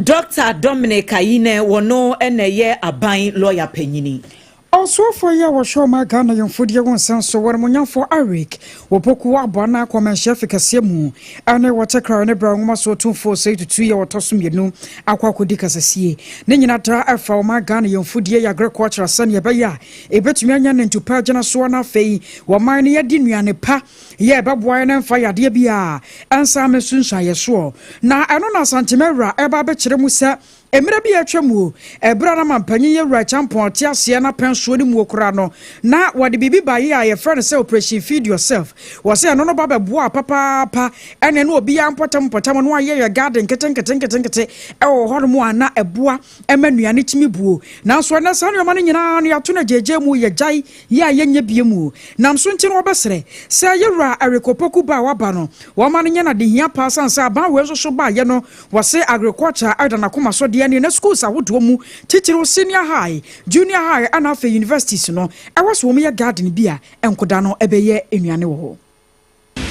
Dr. Dominic Ayine wɔno na ɛyɛ aban lɔya panyini. Ɔsoafoɔ yi a wɔhwɛ ɔman Ghana yɛn mfudeɛ ho nsɛm so, Wɔnimonyamfoɔ Eric Opoku Aboah no akɔ Manhyia Afe kɛseɛ mu ne Wɔtekra ne Bra Nwoma so Otumfoɔ Osei Tutu yi a ɔtɔ so mmienu akɔ akɔdi kasasie. Ne nyina daa ɛfa ɔman Ghana yɛn mfudeɛ yɛ agriculture sɛdeɛ ɛbɛyɛ a ɛbɛtumi anya ne ntupa agyinasoɔ na afei wɔman no yɛadi nnuane pa yɛ ɛbɛboa yɛn ɛmfa yadeɛ biara ɛnsan mmɛsunsuan yɛ soɔ. Na ɛno na Asantema Awura ɛreba abɛkyerɛ mu sɛ Mmerɛ bi a atwa mu, ɛberɛ a na mampanyin Yawura Acheampong te aseɛ na pɛn soɔ no muo koraa no, na wɔde biribi baeɛ a yɛfrɛ no sɛ Operation Feed Yourself. Wɔse ɛno no ba bɛboaa papaapa, ɛne na obiara mpɔtam mpɔtam no ayɛ yɛ garden nketenketenketenkete wɔ hɔnom a na ɛboa ma nnuane tumi buo. Nanso ɛnnɛ saa nnoɔma no nyinaa no yɛato no agyaagyaa mu, yɛgyae yɛ a yɛnyɛ bio mu. Nam so nti no wɔbɛsrɛ sɛ Yawura Eric Opoku ba a waba no, wɔmma no nyɛ no adehia paa sane sɛ aban wei nso so baeɛ no Wɔse agriculture da n'akoma so deɛ ne na schools ahodoɔ mu titiriw senior high, junior high ɛna afei universities no ɛwɔ sɛ wɔn yɛ garden bi a nkoda no bɛyɛ nnuane wɔ hɔ.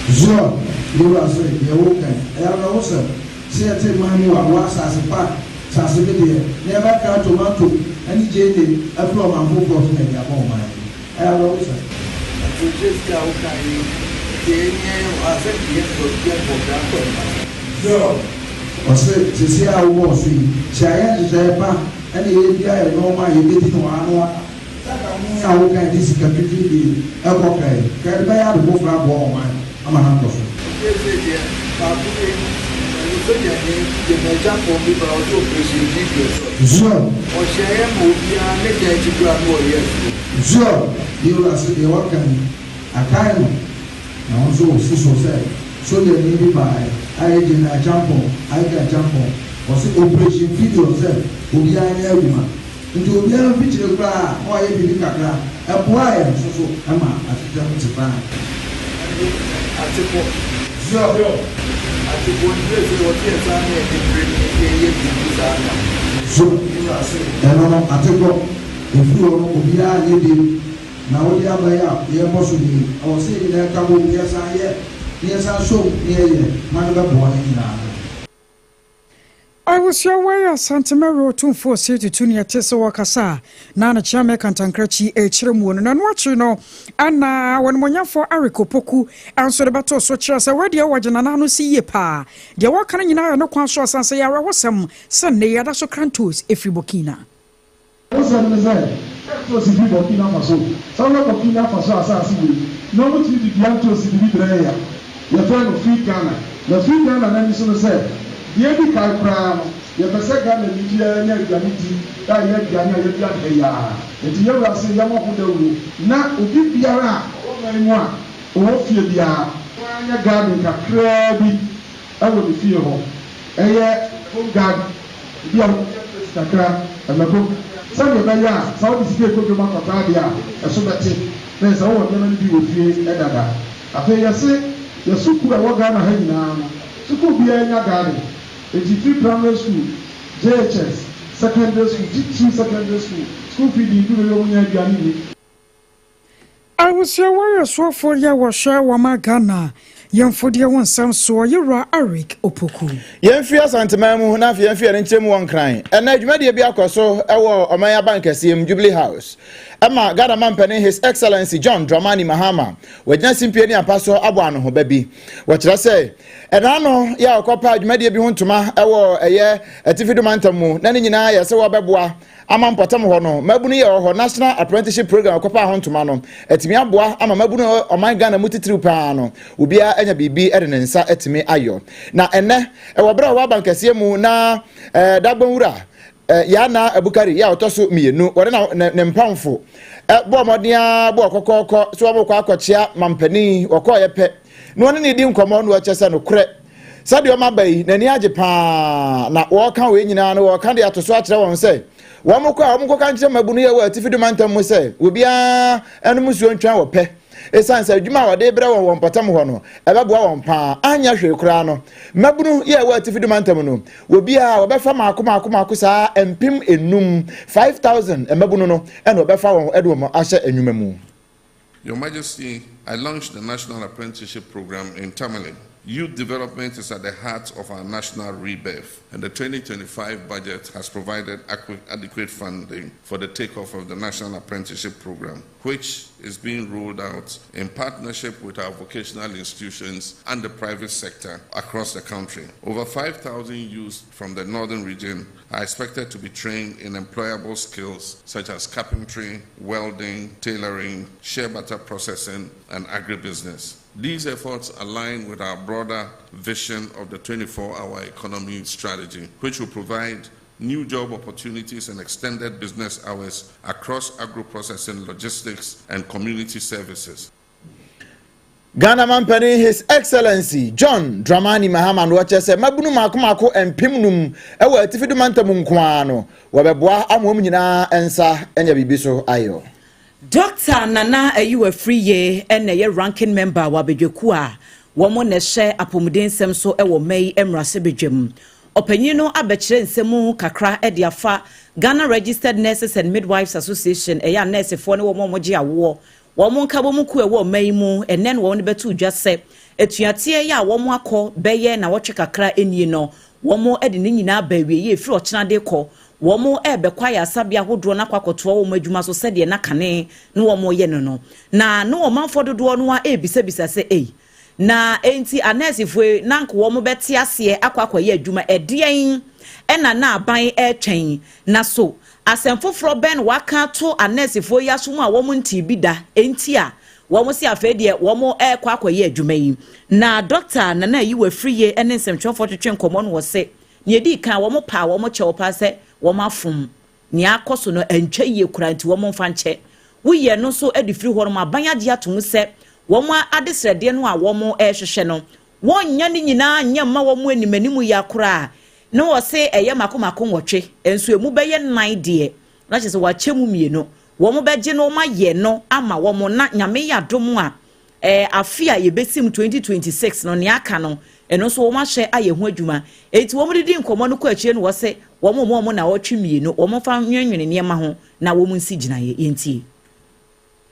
Zoar, Yehowa se, Deɛ woreka yi, ɛyɛ awerɛhosɛm, sɛ yɛte man mu a wɔ asase pa, asase bedeɛ, na yɛbɛkra tomato ne gyeene afiri ɔman foforɔ so na yɛde aba ɔman yi mu. Ɛyɛ awerɛhosɛm. Akyerɛkyerɛ a wokae yi deɛ ɛnyɛ hɔ a sɛ deɛ yɛbɔ bra kɔ mma. Job, ɔse, Seesei a wobɔɔ so yi, sɛ yɛayɛ nhyehyɛeɛ pa na yɛredua yɛn nnoɔma a yɛbɛdi no ano a, sɛ anka wo ho a woka de sika twitwiridie rekɔ kra yi, nka yɛde bɛyɛ ade foforɔ aboa ɔman ama no akɔ so. Seesei deɛ, baako bi, ɛno sogyani, General Acheampong bi baa ɔse operation feed yourself. Job. Ɔhyɛeɛ ma obiara ne dan akyi koraa na ɔyɛ afuo. Job, Yehowa se, Deɛ woaka yi, akae no. Na wo nso wosi so sɛ sogyani bi baeɛ a ɛyɛ General Acheampong, Ike Acheampong, ɔse operation feed yourself, obiara nyɛ adwuma. Nti obiara mfikyire koraa a na wayɛ biribi kakra, ɛboaa yɛn nso so ma asetena mu te faa. Ɛnde Atekɔ. Ziɔ. Atekɔ nti sɛ wɔte yɛ saa na yɛde bere ne yɛyɛ biribi saa ka. Zo. Ɛno no Atekɔ, ɛfiri hɔ no obiara nyɛ bio. Na wode aba yi a yɛrebɔ so yi, ɛwɔ sɛ yɛn nyinaa ka bom na yɛsan yɛ, na yɛsan sɔ mu na yɛyɛ ma no bɛboa yɛn nyinaa. Abusua wei Asante Mɛwerɛ Otumfoɔ Osei Tutu ne ɛte sɛ wɔkasa a na ne kyeame Kantankrakyi rekyerɛ muo no. Na ɛno akyiri no na Ɔnimonyamfoɔ Eric Opoku nso de bɛtoo so kyerɛ sɛ wei deɛ wɔgye Nana ano si yie paa. Deɛ wɔka no nyinaa yɛ no kwan so asan sɛ ɛyɛ awerɛhosɛm sɛ nnɛ yi ada so krantos ɛfiri Burkina. Awerɛhosɛm ne sɛ, na ntoosi fi Burkina Faso. Sɛ wohwɛ Burkina Faso asase wei, na wɔtumi de dua ntoosi de bi brɛ yɛn a, yɛfrɛ no Free Ghana. Na Free Ghana no ani so ne sɛ, deɛ edi kan koraa no, yɛpɛ sɛ Ghanani biara nya aduane di a ɛyɛ aduane a yɛadua no ha yi ara. Enti yɛn wura se yɛmmɔ ho dawuro na obi biara a ɔwɔ man mu a ɔwɔ fie biara, ɔnyɛ garden kakraa bi wɔ ne fie hɔ. Ɛyɛ home garden, ebi a wodua tomato kakra, mako kakra, sɛnea ɛbɛyɛ a sɛ wode sika rekɔ dwam akɔtɔ ade a, ɛso bɛte, na ɛsɛ sɛ wowɔ nneɛma no bi wɔ fie dada. Afei yɛse yɛ sukuu a ɛwɔ Ghana ha nyinaa no, sukuu biara nya garden. Enti firi primary school, JHS, secondary school, titiriw secondary school, school feeding du baabi a wɔnnya aduane nni. Abusua warɛsoɔfoɔ yi a wɔhwɛ wɔma Ghana yɛn mfodeɛ ho nsɛm soɔ, Yewura Eric Opoku. Yɛmfiri Asanteman mu na afei yɛmfi yɛn nkyɛn mu wɔ Nkran. Ɛnnɛ dwumadie bi akɔ so wɔ ɔman abankɛseɛ mu, Jubilee House. ma Ghana mampanin His Excellency John Dramani Mahama wagyina simpie ne ampa so abɔ anohoba bi. Wɔkyerɛ sɛ ɛna ano yɛ a ɔkɔpa dwumadie bi ho ntoma wɔ ɛyɛ Atifi do mantam mu na ne nyinaa yɛ sɛ wɔbɛboa ama mpɔtam hɔ no mmabunu yɛ wɔ hɔ National Apprenticeship Program ɔkɔpa ho ntoma no atumi aboa ama mmabunu ɔman Ghana mu titiriw paa no obiara anya biribi de ne nsa atumi ayɔ. Na ɛnɛ ɛwɔ berɛ a wɔwɔ abankɛseɛ mu na eh, Dagbonwura eh, Yana Abukari yɛ a ɔtɔ so mmienu wɔde na ne, ne mpamfo eh, bɔɔ mmɔden ara bɔɔ kɔkɔɔkɔ so wɔn kɔ akɔkyea mampanin wɔkɔɔyɛ pɛ na wɔne ne di nkɔmmɔ na wɔkyɛ sɛ nokorɛ sɛdeɛ ɔma ba yi n'ani agye paa na wɔreka wei nyinaa no wɔreka de ato so akyerɛ wɔn sɛ wɔn kɔ a wɔn kɔka nkyerɛ mmabunu yɛ wɔ atifi do mantam mu sɛ obiara ɛnom nsuo ntwɛn wɔ pɛ Esiane sɛ adwuma a wɔde rebrɛ wɔn wɔ mpɔtam hɔ no, ɛbɛboa wɔn paa. Anyɛ hwee koraa no, mmabunu yi a ɛwɔ Atifi Du Mantam no, obiara wɔbɛfa mmaako mmaako mmaako saa 5000, 5,000 mmabunu no na wɔbɛfa wɔn de wɔn ahyɛ nnwuma mu. Your Majesty, I launched the National Apprenticeship Program in Tamale. Youth development is at the heart of our national rebirth, and the 2025 budget has provided adequate funding for the takeoff of the National Apprenticeship Program, which is being rolled out in partnership with our vocational institutions and the private sector across the country. Over 5,000 youths from the northern region are expected to be trained in employable skills such as carpentry, welding, tailoring, shea butter processing, and agribusiness. These efforts align with our broader vision of the 24-hour economy strategy, which will provide new job opportunities and extended business hours across agro-processing, logistics, and community services. Ghana mampanin His Excellency John Dramani Mahama no ɔkyerɛ sɛ mmabunu mako mako 5000 wɔ Atifi Do mantam nko ara no wɔbɛboa ama wɔn nyinaa nsa anya biribi so ayɔ. Dɔkta Nana Ayew Afriyie na ɛyɛ Ranking Member wɔ abadwakuo a wɔn na ɛhyɛ apɔmuden nsɛm so wɔ mma yi mmarahyɛbadwam. Ɔpanyin no abɛkyerɛ nsɛm mu kakra de afa Ghana Registered Nurses and Midwives Association, ɛyɛ anɛɛsefoɔ ne wɔn a wɔgye awoɔ, wɔn nkabom kuo a ɛwɔ ɔman yi mu ɛnnɛ na wɔn bɛto dwa sɛ atuateɛ yi a wɔn akɔ bɛyɛ nnawɔtwe kakra nie no, wɔn de ne nyinaa aba awieeɛ ɛfiri ɔkyena de rekɔ Wɔrebɛkɔ ayaresabea ahodoɔ no akɔ akɔtoa wɔn adwuma so sɛdeɛ na kane na wɔyɛ no no. Na na ɔmanfoɔ dodoɔ no ara rebisabisa sɛ, Ei, na enti anɛɛsefoɔ yi, na anka wɔbɛte aseɛ akɔ akɔyɛ adwuma? Ɛdeɛn na na aban retwɛn? Na so asɛm foforɔ bɛn na wɔaka ato anɛɛsefoɔ yi aso mu a wɔntee bi da enti a wɔse afei deɛ wɔrekɔ akɔyɛ adwuma yi? Na Dɔkta Nana Ayiwa Afriyie ne nsɛmtwerɛfoɔ twetwe nkɔmmɔ no ɔse, Nea edi kan, wɔpaa wɔn kyɛw paa sɛ wɔafom. Nea akɔ so no antwa yiye koraa nti wɔmfa nkyɛ. Woyi ɛno nso de firi hɔ nom, aban agye atom sɛ wɔn adesrɛdeɛ no a wɔrehwehwɛ no, wɔnnya ne nyinaa nyɛ mma wɔn anim anim yi ara koraa. Na wɔse ɛyɛ mako mako nwɔtwe, nso emu bɛyɛ nnan deɛ, na kyerɛ sɛ wɔakyɛ mu mmienu. Wɔbɛgye no wɔayɛ no ama wɔn na Nyame yɛ adom a, Ɛɛ afe a yɛbɛsi mu 2026 no, nea aka no, ɛno nso wɔahyɛ ayɛ ho adwuma. Enti wɔdidi nkɔmmɔ no kɔ akyire no wɔse wɔn mma wɔn nnawɔtwe mmienu, wɔmfa nnwennwene nneɛma ho na wɔn nsi gyinaeɛ. Yɛntie.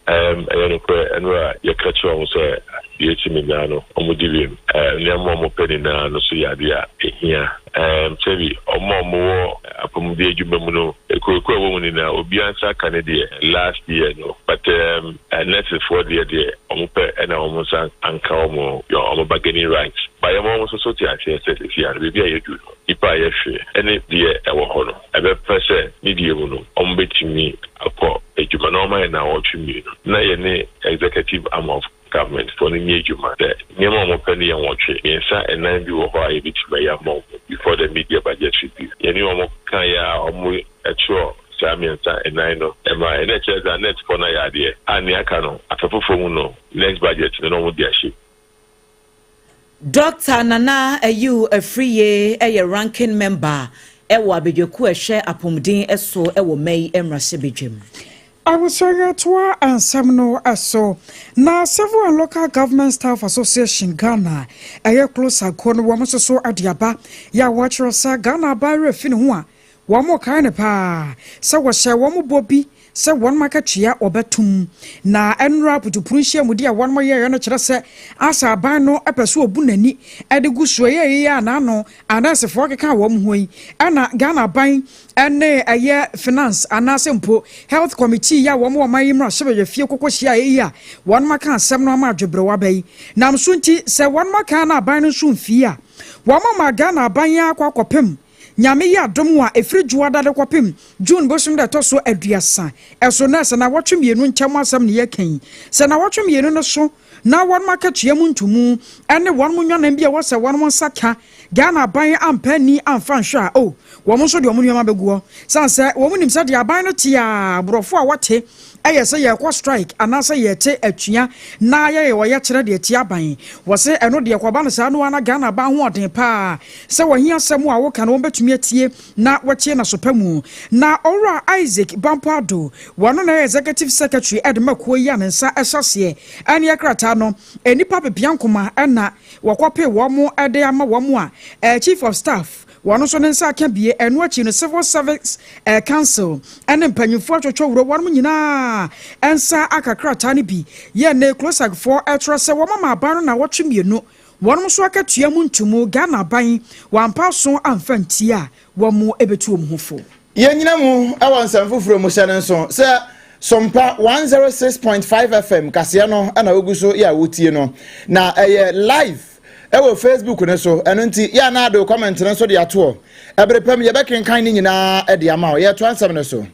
Ɛɛm, ɛyɛ nokorɛ, ɛnora yɛka kyerɛɛ wɔn sɛ deɛ akyi nyinaa no wɔdi bem. Ɛɛm, nneɛma a wɔpɛ nyinaa no nso yɛ adeɛ a ɛhia. Ɛɛm, sɛbi wɔn a wɔwɔ apɔmuden adwuma mu no, ekuokuo a ɛwɔ mu nyinaa, obiara nsa aka ne deɛ last year no, but ɛɛm, nurses foɔ deɛ deɛ wɔn pɛ na wɔn nsa anka wɔn wɔn bargaining rights. But yɛma wɔn nso so te aseɛ sɛ seesei ara no baabi a yɛaduru no, nnipa a yɛhwɛ ne deɛ ɛwɔ hɔ no, ɛbɛpɛ sɛ ne deɛ mu no wɔbɛtumi akɔ adwuma na wɔayɛ nnawɔtwe mmienu na yɛne executive arm of government foɔ no nyɛ adwuma sɛ nneɛma a wɔpɛ no yɛ nwɔtwe, mmiɛnsa, nnan bi wɔ hɔ a yɛbɛtumi ayɛ ama wɔn before the mid-year budget review. Yɛne wɔn kaeɛ a wɔtwerɛ saa mmiɛnsa, nnan no maa yɛn na ɛkyerɛ sɛ NET foɔ no ayɛ adeɛ a nea aka no afe foforɔ mu no next budget no na wɔde ahyɛ mu. Dɔkta Nana Ayew Afriyie yɛ Ranking Member wɔ abadwakuo a ɛhwɛ apɔmuden so wɔ May mmarahyɛbadwam. Abusua toa nsɛm no so. Na Civil and Local Government Staff Association Ghana, ɛyɛ CLOSAG kuo no, wɔn nso so de aba yɛ a wɔakyerɛ sɛ Ghana aban werɛ fi ne ho a. Wɔkae no paa sɛ wɔhyɛɛ wɔn bɔ bi sɛ wɔn akatua wɔbɛtom. Na ɛnora putupuru nhyiamudi a wɔn yɛeɛ no kyerɛ sɛ asa aban no pɛ sɛ ɔbu n'ani de gu so. Ɛyɛ yei a n'ano anɛɛsefoɔ keka wɔn ho yi ɛna Ghana aban ne ɛyɛ finance anaasɛ mpo health committee yi a wɔn wɔ ɔman yi mmarahyɛbadwafie kɔkɔ hyia yi a wɔn aka asɛm no ama adweberewa aba yi nam so nti sɛ wɔn aka na aban no nso mfii a wɔn ama Ghana aban yi akɔ akɔpem Nyame yɛ adom a ɛfiri Dwoada de kɔpem June bosom da ɛtɔ so 30 ɛso na sɛ nawɔtwe mmienu nkyɛm asɛm ne yɛka yi sɛ nawɔtwe mmienu no so na wɔn akatua mu ntomu ne wɔn nnwanam bi a ɛwɔ sɛ wɔn nsa ka Ghana aban ampa ani amfa nhwɛ a oh wɔn nso de wɔn nneɛma bɛgu hɔ sane sɛ wɔn nim sɛ deɛ aban no te a borɔfo a wɔte ɛyɛ sɛ yɛrekɔ strike anaasɛ yɛrete atua na yɛyɛ ɔyɛkyerɛ deɛ ɛtia aban. Wɔse ɛno deɛ kɔba no saa no ara na Ghana aban ho ɔden paa sɛ wɔhe asɛm a woka no wɔbɛtumi atie na wɔatie no aso pa mu. Na Owura Isaac Bampo Addo, wɔno na ɛyɛ Executive Secretary de ma kuo yi a ne nsa hyɛ aseɛ ɛneɛ krataa no nnipa pepeankoma na wɔkɔpee wɔn de ama wɔn a Chief of Staff Wɔn nso ne nsa aka bie. Ɛno akyi no, Civil Service Council ne mpanyinfoɔ atwotwowuro wɔnom nyinaa nsa aka krataa no bi. Yɛ nnɛ CLOSAG foɔ ɛtwerɛ sɛ wɔn ama aban no naawɔtwe mmienu. Wɔnom nso akatua mu ntomu Ghana aban wɔampa aso amfa ntia a wɔn bɛtu wɔn ho fo. Yɛnnyina mu wɔ nsɛm foforɔ mu hyɛ no nso sɛ Sompa 106.5 FM kaseɛ no na wogu so yɛ a wotie no na ɛyɛ live ɛwɔ Facebook no so ɛno nti yɛ a na ade comment no nso de atoɔ ɛbere pam yɛbɛkenkan ne nyinaa de ama wo. Yɛtoa nsɛm no so.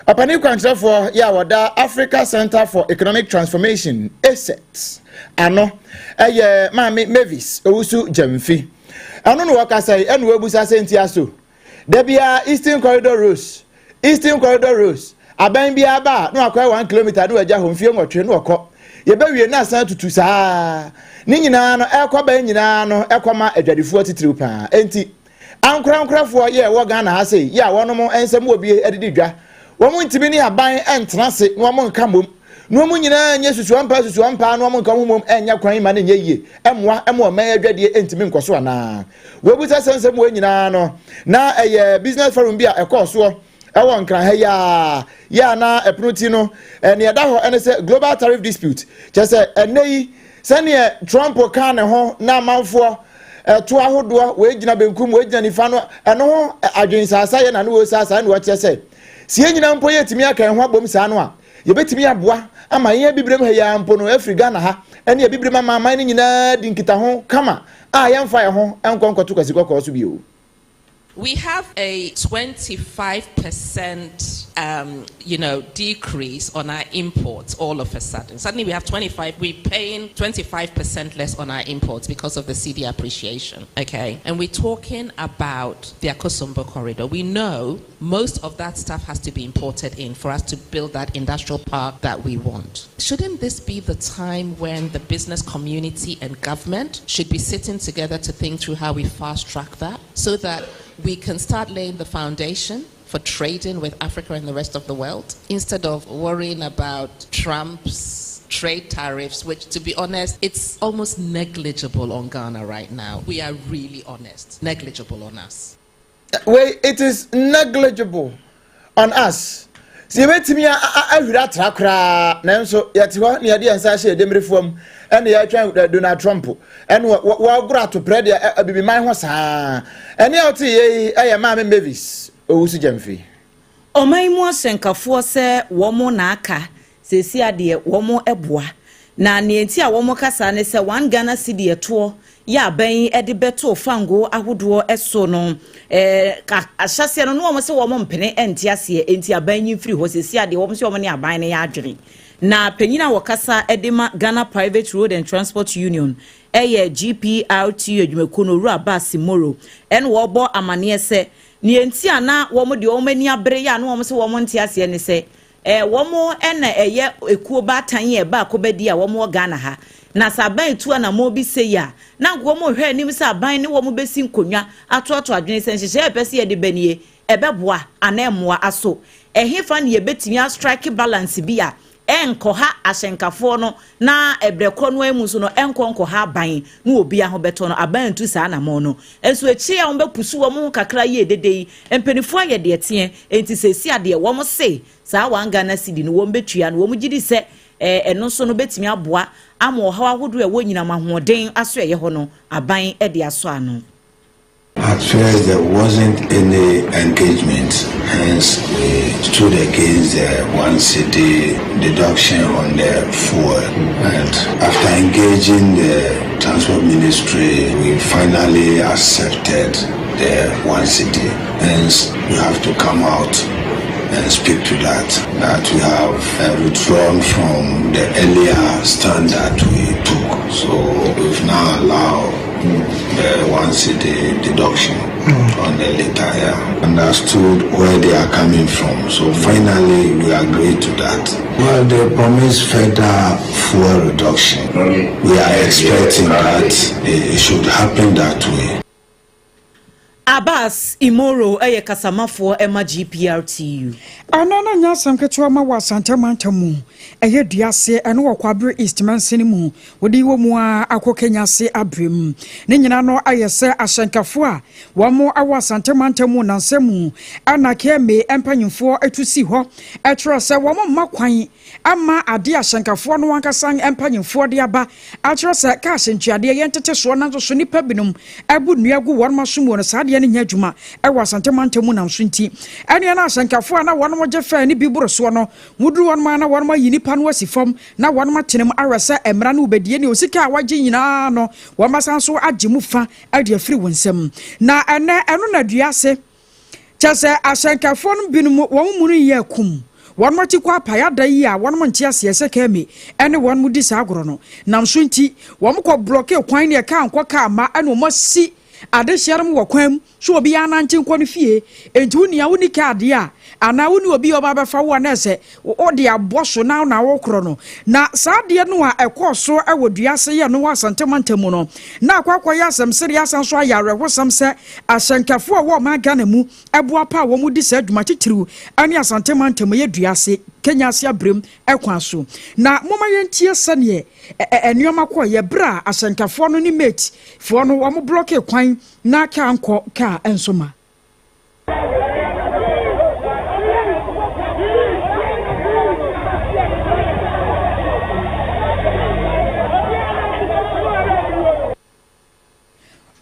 Ɔpanin kwankyerɛfoɔ yɛ a wɔda Africa Center for Economic Transformation ACET ano ɛyɛ Maame Mavis Owusu Gyamfi. Ɛno na wɔkasa yi ɛna wɔabusa sɛ nti aso Da biara Eastern Corridor Roads, Eastern Corridor Roads, abɛn biara ba a na wakɔyɛ 1 kilometre na wagya hɔ mfie 8 na ɔkɔ. Yɛbɛwie na asan atutu saa. Ne nyinaa no ɛrekɔ bɛn nyinaa no ɛkɔma adwadifoɔ titiriw paa. Enti ankorankorafoɔ yɛ ɛwɔ Ghana ha sei yɛ a wɔnom nsɛm wɔ bie adidi dwa. Wɔn ntumi ne aban ntena ase na wɔn nka mmom na wɔn nyinaa nyɛ susuampa susuampa na wɔn nka wɔn mmom nyɛ kwan ma no nyɛ yie mmoa ma ɔman adwadie ntumi nkɔ so anaa. Wɔabisa sɛ nsɛm wei nyinaa no, na ɛyɛ business forum bi a ɛkɔɔ soɔ ɛwɔ Nkran ha yi a yɛ a na ɛpono ti no, nea ɛda hɔ ɛne sɛ global tariff dispute, kyerɛ sɛ ɛnnɛ yi sɛdeɛ Trump ka ne ho na amanfoɔ ɛto ahodoɔ, wei gyina benkum, wei gyina nifa no, ɛno ho adwensaasa yɛ na ne wei saasa na wɔkyerɛ sɛ sɛ yɛn nyinaa mpo yɛtumi aka yɛn ho abom saa no a, yɛbɛtumi aboa ama yɛn abibirem ha yi ara mpo no afiri Ghana ha ɛne abibirem amanaman no nyinaa di nkitaho kama a yɛmfa yɛn ho nkɔ nkɔto kwasi kɔkɔɔ so bio. We have a 25% decrease on our imports all of a sudden. Suddenly we have 25, we're paying 25% less on our imports because of the cedi appreciation, okay? And we're talking about the Akosombo corridor. We know most of that stuff has to be imported in for us to build that industrial park that we want. Shouldn't this be the time when the business community and government should be sitting together to think through how we fast track that so that we can start laying the foundation for trading with Africa and the rest of the world instead of worrying about Trump's trade tariffs, which, to be honest, it's almost negligible on Ghana right now. We are really honest, negligible on us. Wei, it is negligible on us. Sɛ yɛbɛtumi ahwiri atra koraa, nanso yɛte hɔ na yɛde yɛn nsa ahyɛ yɛdemmirifoɔ mu ɛna yɛtwɛn Donald Trump ɛna wɔagoro atoprɛ deɛ abibiman ho saa. Ɛne a wote yɛ yi ɛyɛ Maame Mavis Owusu Gyamfi. Ɔman mu ahyɛnkafoɔ sɛ wɔn na aka seesi adeɛ wɔn boa na nea nti a wɔn kasa ne sɛ 1 Ghana cedi ɛtoɔ yɛ aban yi de bɛto fango ahodoɔ so no, ahyɛseɛ no na wɔn sɛ wɔn mpene nte aseɛ, nti aban yi mfiri hɔ. Seesi adeɛ wɔn sɛ wɔn ne aban no yɛ adwene. Na panyin a wɔkasa de ma Ghana Private Road and Transport Union, ɛyɛ GPRTU adwumakuo no, Owura Baasi Moro, ɛna wɔrebɔ amaneɛ sɛ nea nti a na wɔn deɛ wɔn ani abere yɛ a na wɔn sɛ wɔn nte aseɛ ne sɛ wɔn ɛna ɛyɛ ekuo baatan yɛ baako bɛdi a wɔn wɔ Ghana ha, na sɛ aban etu anamɔ bi se yi a, na nka wɔn hwɛ anim sɛ aban ne wɔn bɛsi nkonnwa atoato adwene sɛ nhyehyɛ ɛpɛ sɛ yɛde bɛ nie, ɛbɛboa anaa ɛmmoa aso ɛhefa ne yɛbɛtumi astrike balance bi a. ɛnkɔha ahyɛnkafoɔ no na ɛbrɛ korɔ no ara mu nso no ɛnkɔ nkɔha aban na obiara ho bɛtɔ no. Aban antu saa anamɔn no. Nso akyire a wɔbɛpusu wɔn ho kakra yie dede yi, mpanimfoɔ ayɛ deɛ ɛteɛ, enti seesei a deɛ wɔn se saa one Ghana cedi no wɔn bɛtua no, wɔn gye di sɛ ɛno nso no bɛtumi aboa ama ɔhaw ahodoɔ a ɛwɔ nyinam ahoɔden asoɛeɛ hɔ no aban de asɔ ano. At first there wasn't any engagement, hence we stood against the one cedi deduction on the fuel. And after engaging the transport ministry, we finally accepted the one cedi. Hence we have to come out and speak to that, that we have uh, withdrawn from the earlier stand that we took. So we've now allowed the one cedi deduction mm. on the liter. Yeah. Understood where they are coming from. So finally we agreed to that. Well, they promised further fuel reduction. We are expecting that it should happen that way. Abbas Imoro yɛ kasamafoɔ ma GPRTU. Ɛno no nyɛ asɛm ketewa ma wɔ Asante mantam mu. Ɛyɛ dua ase ɛno wɔ Kwabre East mansini mu. Wɔde wɔ mu ara akɔ Kenya ase abrem. Ne nyinaa no ayɛ sɛ ahyɛnkafoɔ a wɔn wɔ Asante mantam mu nnansa mu na KMA mpanyinfoɔ tu sii hɔ kyerɛ sɛ wɔn mma kwan mma adeɛ a ahyɛnkafoɔ no ankasa mpanyinfoɔ de aba akyerɛ sɛ kaa ahyɛntuadeɛ yɛ ntetesoɔ nanso so nnipa binom abu nnua gu wɔn aso mu no saa adeɛ no nyɛ adwuma wɔ Asante mantam mu nam so nti ɛneɛ na ahyɛnkafoɔ a na wɔn gye fɛɛ ne bi boro soɔ no woduru wɔn a na wɔn ayi nnipa no asi fam na wɔn atena mu awɛ sɛ mmara no wobɛdie ne osika a wagye nyinaa no wɔn asan so agye mu fa de afiri wɔn nsam na ɛnɛ ɛno na dua ase Kyerɛ sɛ, ahyɛnkafoɔ no binom wɔn mu no yɛ kum wɔn akyi kɔ apae ada yi a wɔn nte aseɛ sɛ Kemi ne wɔn di saa agorɔ no. Nam so nti, wɔn kɔ blɔke kwan ne kaa nkɔ kaa mma ɛna wɔn asi adehyeɛ nom wɔ kwan mu sɛ obiara nante nkɔ ne fie. Enti wo nua wonni kaa deɛ a, anaa wonni obi a ɔba abɛfa wo a na ɛsɛ wode abɔ so na na wokorɔ no. Na saa adeɛ no a ɛkɔɔ so wɔ dua ase yɛ no wɔ Asante mantam mu no, na akɔ akɔyɛ asɛm sereɛ asan nso ayɛ awerɛhosɛm sɛ ahyɛnkafoɔ a ɛwɔ ɔman Ghana mu boapa a wɔn di saa adwuma titiriw ne Asante mantam yɛ dua ase Kenya ase abrem kwan so. Na momma yɛntie sɛdeɛ nneɛma kɔeɛ berɛ a ahyɛnkafoɔ no ne mate foɔ no wɔn blɔkee kwan na kaa nkɔ kaa nso ma.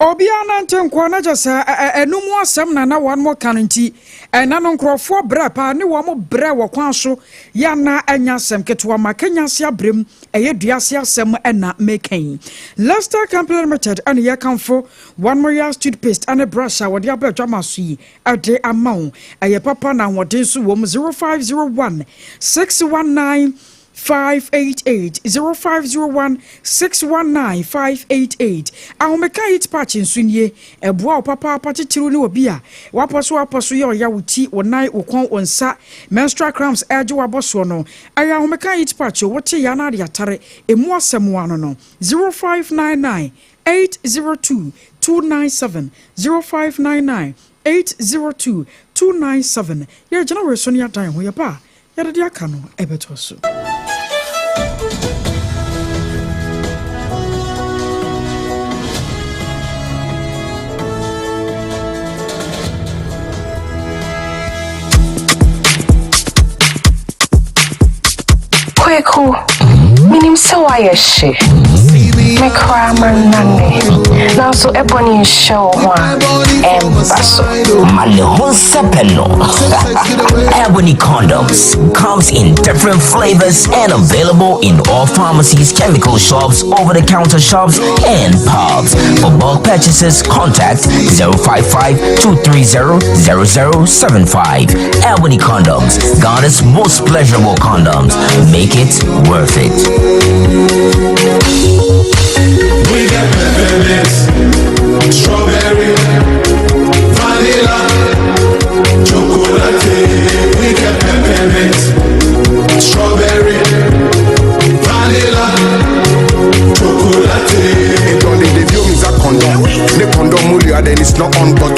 Obiara nante nkɔ na kyɛ sɛ ɛno mu asɛm na na wɔn ka no nti ɛna no nkurɔfoɔ brɛ paa ne wɔn brɛ wɔ kwan so yɛ na ɛnya asɛm ketewa ma Kenya ase abrɛm ɛyɛ dua ase asɛm ɛna meka yi. Lester Company Limited ɛne yɛkamfo One Royals toothpaste ne brush a wɔde aba adwama so yi de ama wo. Ɛyɛ papa na ahoɔden nso wom. 0501 619 588 0501 619 588. Ahomeka heat patch nso nie. Ɛboa wo papaapa titiriw ne obi a wapɔ so apɔ so yɛ ɔya wo ti, wo nan, wo kɔn, wo nsa, menstrual cramps ɛregye w'abɔsoɔ no. Ɛyɛ ahomeka heat patch o, wote yɛ a na ade atare. Emu asɛm ano no. 0599 802 297 0599 802 297 Yɛregyina wei so na yɛadan ho, yɛba a, yɛde deɛ aka no bɛtoa so. Kweku, menim sɛ woayɛ hye. Me koraa mannane. Nanso ɛbɔne nhyɛ wo ho a, ɛmba so. Ma ne ho nsɛpɛ no. Ebony condoms comes in different flavors and available in all pharmacies, chemical shops, over-the-counter shops, and pubs. For bulk purchases, contact 055 230 0075. Ebony condoms, Ghana's most pleasurable condoms. Make it worth it. We got peppermint, strawberry, vanilla, chocolate. We got peppermint, strawberry, vanilla, chocolate. Condom. Ne condom then it's not on, but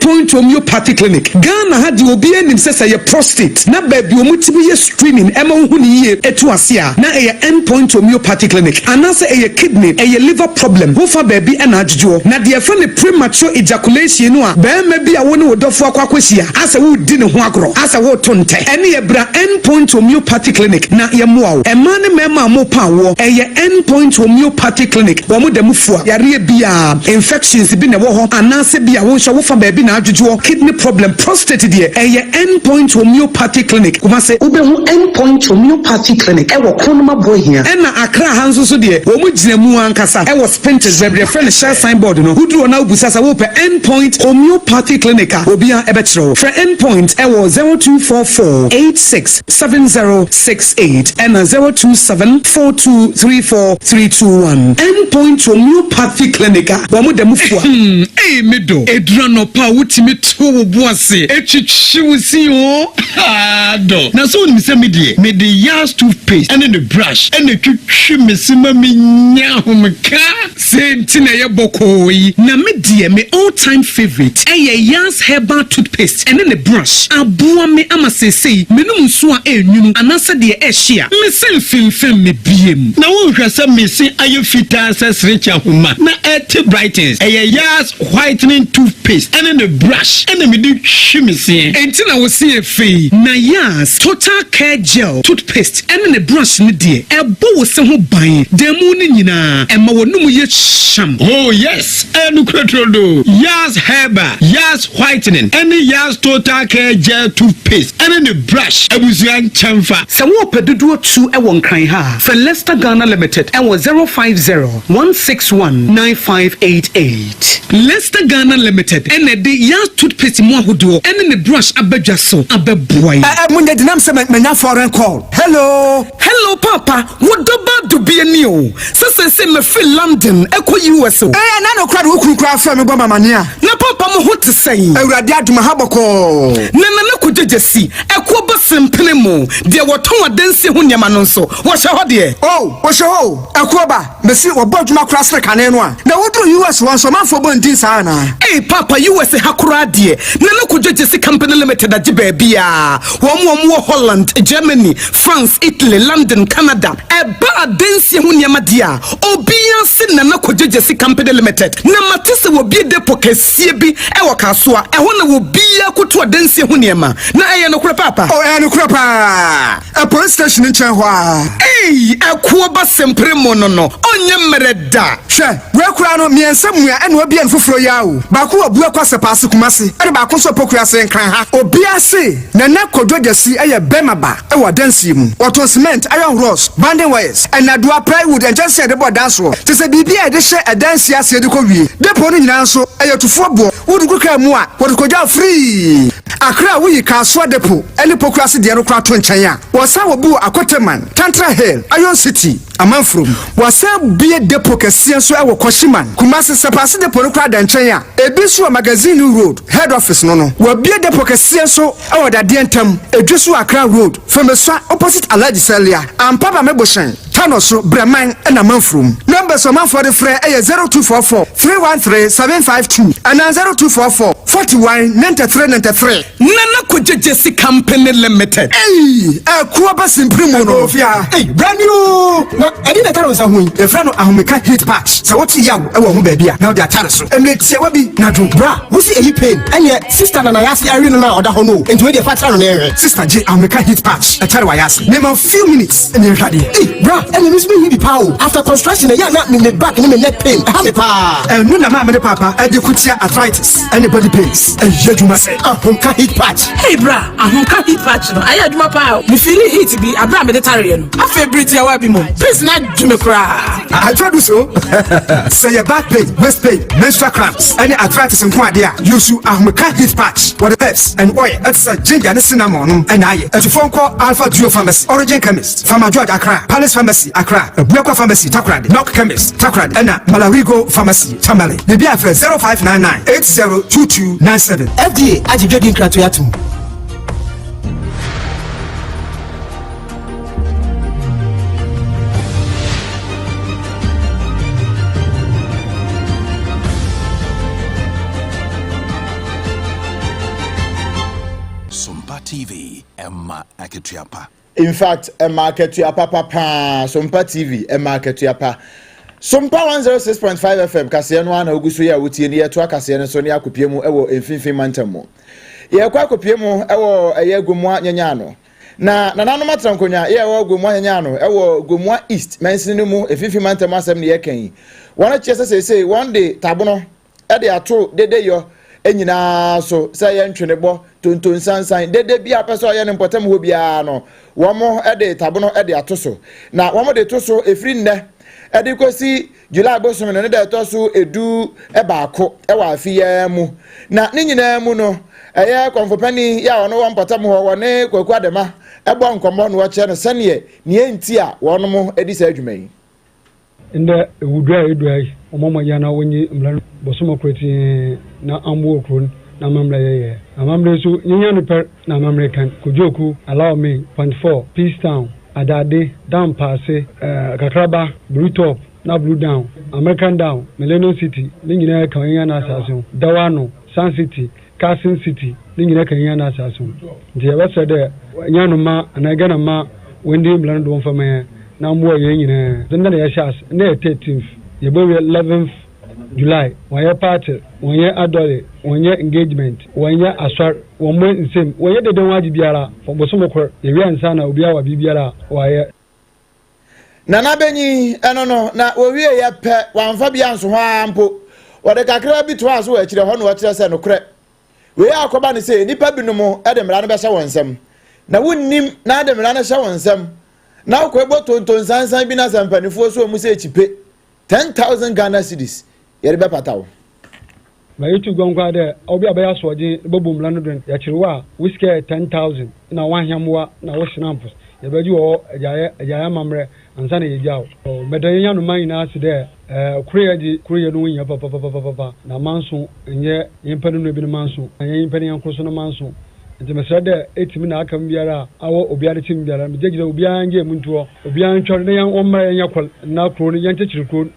Point Homeopathy Clinic, Ghana ha deɛ obiara nim sɛ sɛ ɛyɛ prostate na baabi wɔn tumi yɛ screening ɛma wohu no yie ɛtu ase a na ɛyɛ End Point Homeopathy Clinic anaasɛ ɛyɛ kidney, ɛyɛ liver problem wofa baabi ɛna adwodwoɔ. Na deɛ yɛfrɛ no premature ejaculation no a barima bi a wo ne wo dɔfoɔ akɔ akɔhyia asɛ woredi ne ho agorɔ asɛ woreto ntɛ ɛne yɛ bra End Point Homeopathy Clinic na yɛmmoa wo. Mmaa ne mmarima a mopa awoɔ ɛyɛ End Point Homeopathy Clinic wɔn da mu fua yareɛ biara, infections bi na ɛwɔ hɔ anaasɛ bi a wo nso wofa baabi na adwodwoɔ, kidney problem, prostate deɛ ɛyɛ End Point Homeopathy Clinic, Kumase. Wobɛhu End Point Homeopathy Clinic ɛwɔ Kronum Aboahia. Ɛna Accra ha nso so deɛ wɔn gyina mu ankasa ɛwɔ Spintex baabi yɛfrɛ no Shell sign board no, woduru hɔ na wobisa sɛ wopɛ End Point Homeopathy Clinic a obiara ɛbɛkyerɛ wo. Frɛ End Point ɛwɔ 0244 86 70 68 ɛna 027 42 34 321. End Point Homeopathy Clinic a wɔn da mu fua. Hmm, ei me dɔ, ɛduru anɔpa a wotumi to wo bo ase twitwi wo se oo, haa dɔ. Na sɛ wonim sɛ me deɛ, mede Yas toothpaste ne ne brush na ɛtwitwi me se ma menya ahomeka. Sei nti na ɛyɛ bɔkɔɔ yi. Na me deɛ me all time favourite ɛyɛ Yas herbal toothpaste ɛne ne brush. Aboa me ama seesei menom nsuo a ɛnwunu anaasɛ deɛ ɛhye a, me se mfemfem me biem. Na wonhwɛ sɛ me se ayɛ fitaa sɛ serekye ahoma na ɛte brightens. Ɛyɛ Yas whitening toothpaste ɛne ne brush ɛna mede twi me seɛ. Enti na wo se yɛ fɛ yi. Na Yas total care gel toothpaste ɛne ne brush no deɛ, ɛbɔ wo se ho ban da mu no nyinaa, ɛma w'anomu yɛ hyam. Oh yes, ɛyɛ nokorɛ turodoo. Yas Herbal, Yas Whitening ɛne Yas Total Care Gel Toothpaste ɛne ne brush abusua nkyɛnfa. Sɛ worepɛ dodoɔ tu wɔ Nkran ha a, frɛ Lester Ghana Limited wɔ 050 161 9588. Lester Ghana Limited na ɛde Yas Toothpaste mu ahodoɔ ne ne brush aba dwa so abɛboa yɛn. Ɛ ɛ monyɛ denam sɛ manya foreign call. Hello. Hello paapa, wo dɔ ba dubia ni o, sɛ seesei mafiri London ɛkɔ US o. Ee ɛna no koraa de wo kunu koraa frɛ me bɔ me amaneɛ a. Na paapa mo ho te sɛn? Awurade adom aha bɔkɔɔ. Na Nana Kwadwo Gyasi, ɛkoɔ ba sempene mo, deɛ wɔtɔn adansie ho nneɛma no nso, wɔhyɛ hɔ deɛ? Oh, wɔhyɛ hɔ o, ɛkoɔ ba. Mese wɔbɔ adwuma koraa sene kane no a. Na woduru US hɔ nso ɔmanfoɔ bɔ ndin saa anaa? Ei paapa US ha koraa deɛ Nana Kojo Gyesi Company Limited agye baabiaa, wɔn a wɔn wɔ Holland, Germany, France, Italy, London, Canada, ɛba adansie ho nneɛma deɛ a obiaa se Nana Kojo Gyesi Company Limited, na mate sɛ wɔbie depot kɛseɛ bi wɔ Kasoa, ɛhɔ na obiaa kɔtu adansie ho nneɛma, na ɛyɛ nokorɛ paapa? Oh ɛyɛ nokorɛ paa. Police station nkyɛn hɔ ara. Ei ɛkoɔ ba sempere mo no no ɔnyɛ mmerɛ da. Hwɛ, wei koraa no, mmiɛnsa mua ɛna wabue no foforɔ yi ara o. Baako wɔ Buakwa Sɛpaase Kumasi ɛna baako nso wɔ Pokuase Nkran ha. Obiara se Nana Kwadwo Gyasi yɛ bɛrima ba wɔ adansie mu. Ɔtɔn cement, iron rods, binding wires, nnadewa, plywood, nkyɛnsee a yɛde bɔ dan soɔ, kyerɛ sɛ biribiara a yɛde hyɛ adansie aseɛ de kɔ wie. Depot no nyinaa nso, ɛyɛ tufoɔ boɔ. Wode gu kaa mu a, wɔde kɔgya wo free. Accra a woyi Kasoa Depot ne Pokuase deɛ no koraa to nkyɛn a, wɔsan wɔ bi wɔ Akoteman, Tantra Hill, Iron City, Amanfurom. Wɔasan abue depot kɛseɛ nso wɔ Kwashiman, Kumasi. Sɛpaase depot no koraa da nkyɛn a, ebi nso wɔ Magazine Road, Head Office no no. Wɔabue depot kɛseɛ nso wɔ Dadeɛ Ntam, Edweso Accra Road, Femesua opposite Alhaji Salia, Ampaba Mebohyɛn. Tano so, Brɛman na Manfurom. Numbers a ɔmanfoɔ de frɛ yɛ 0244 313 752 anaa 0244 41 93 93. Nana Kwadwo Gyasi Company Limited. Ei! Ɛkoɔ ba simpiri mu no. Ɛkɔɔfia. Ei! Brand new! Na ɛdeɛn na ɛtare wo nsa ho yi? Yɛfrɛ no Ahomeka Heat Patch. Sɛ wote yaw wɔ ho baabi a, na wode atare so. Mmerɛ tiawa bi na dwo. Bra, wo se eyi pain? Ɛneɛ sister na nayase awe no no a ɔda hɔ no o. Enti wei deɛ fa kyerɛ no na yɛnhwɛ. Sister gye Ahomeka Heat Patch ɛtare w'ayase. Mema wo few minutes na yɛnhwɛ adeɛ. Ei bra, ɛneɛ me nso menhi bi paa o. After construction ɛyɛ a na me me back ne me neck pain ɛha me paa. Ɛno na maame ne paapa ɛde ko tia arthritis ɛne body pains. Ɛyɛ adwuma sɛ Ahomka Heat Patch. Ei bra, Ahomka Heat Patch no ayɛ adwuma paa o. Me feeli heat bi aberɛ a mede tareɛ no. Afei bere tiawa bi mu, pains no adwo me koraa. Adwo adu so. Sɛ yɛ back pain, waist pain, menstrual cramps, ɛne arthritis nko adeɛ a, use Ahomeka Heat Patch. Wɔde herbs and oil ɛte sɛ ginger ne cinnamon nom ɛna ayɛ. Atufoɔ nkɔ Alpha Duo Pharmacy, Origin Chemist, Farmer George Accra, Palace Pharmacy Accra, Abuakwa Pharmacy Takoradi, Knock Chemist Takoradi, ɛna Malarigo Pharmacy Tamale. Biribi a frɛ 0599 802297. FDA agye dwadi nkratoe atom. TV, ɛma akatua pa. In fact, ɛma akatua papa paa. Sompa TV ɛma akatua pa. Sompa 106.5 FM kaseɛ no ara na ogu so yɛ a wotie ne yɛto akaseɛ no so ne akopie mu ɛwɔ mfimfini mantam mu. Yɛkɔ akopie mu ɛwɔ ɛyɛ Gomoa Nyanyaano. Na nananom atena nkonnwa yɛ ɛwɔ Gomoa Nyanyaano ɛwɔ Gomoa East mansini no mu mfimfini mantam asɛm ne yɛka yi. Wɔn akyerɛ sɛ seesei wɔn de tabono de ato dedeyɔ nyinaa so sɛ ɛyɛ ntwenebɔ, tontonsansan, dede bi a pɛ sɛ ɔyɛ no mpɔtam hɔ biara no, wɔn de tabono de ato so. Na wɔn de to so ɛfiri nnɛ de kɔsi July bosome no ne da ɛtɔ so 11 wɔ afe yi mu. Na ne nyinaa mu no, ɛyɛ kɔmfopani yɛ a ɔno wɔ mpɔtam hɔ, wɔne Kwaku Adema ɛbɔ nkɔmmɔ na wɔkyerɛ no sɛneɛ nea nti a wɔnom di saa adwuma yi. Ndɛ ewudu a edua yi, wɔmmɔ mbɔdzen na wonnyi mbra no bosoom kortsee na amboa kurow no na amambra yɛyɛ. Amambra yi so, nyenya no pɛr na amambra kan. Kodjoku, Allow Me, Point Four, Peace Town, Adade, Dampaase, Kakraba, Blue Top na Blue Down, American Down, Millennium City, ne nyina ka onyenya n'asaase ho. Dawano, Sun City, Carson City, ne nyina ka nyenya n'asaase ho. Ntsi yɛbɛserɛ dɛ Nyanoma mma anaa Ghana mma wondzi mbra no do wɔmfa mma hɛn na mboa hɛn nyina. Ndɛ na yɛhyɛ ase, ndɛ yɛ thirteenth, yebowie eleventh July. Wɔnnyɛ party, wɔnnyɛ adɔre, wɔnnyɛ engagement, wɔnnyɛ asɔr, wɔmmbɔ nsamu, wɔnnyɛ dede ho adze biara for bosoom kor. Yewie ansaana obiara wɔ biribiara a ɔayɛ. Nana Benyin, ɛno no, na wɔwieeɛ pɛ, wɔamfa bi anso hɔ ara mpo. Wɔde kakra bi toaa so wɔ akyire hɔ na wɔkyerɛ sɛ nokorɛ. Wei akɔba no sɛ nnipa binom de mmara no bɛhyɛ wɔn nsam. Na wonnim na ade mmara no hyɛ wɔn nsam. Na wokɔbɔ tonto nsansan bi na sɛ mpanimfoɔ so wɔn sɛ ekyipe 10,000 Ghana cedis yɛde bɛpata wo. Ma yetu gua nkoraa dɛ obi a ɔbɛyɛ asoɔdzen na obobu mbra no do no, yɛkyer wo a, wo sika yɛ 10,000 na w'ahɛmbowa na wo snamps yɛbɛgye wɔ hɔ dze ayɛ dze ayɛ amambrɛ ansaana yegyaa wo. Meda hɛn nyanoma nyina ase dɛ koryɛ dze koryɛ no ho hia papapapapapa na manso nnyɛ nyimpa no nua bi no manso, na nnyɛ nyimpa ne nyɛnko so no manso. Ntsi meserɛ dɛ etsim na aka mu biara a awɔ obiara ne tsim biara no, megyegye dɛ obiara ngyaa mu nto hɔ, obiara ntwɛr na hɛn wɔmbra yɛnyɛ kor na kurow no yɛnkyekyer kurow no.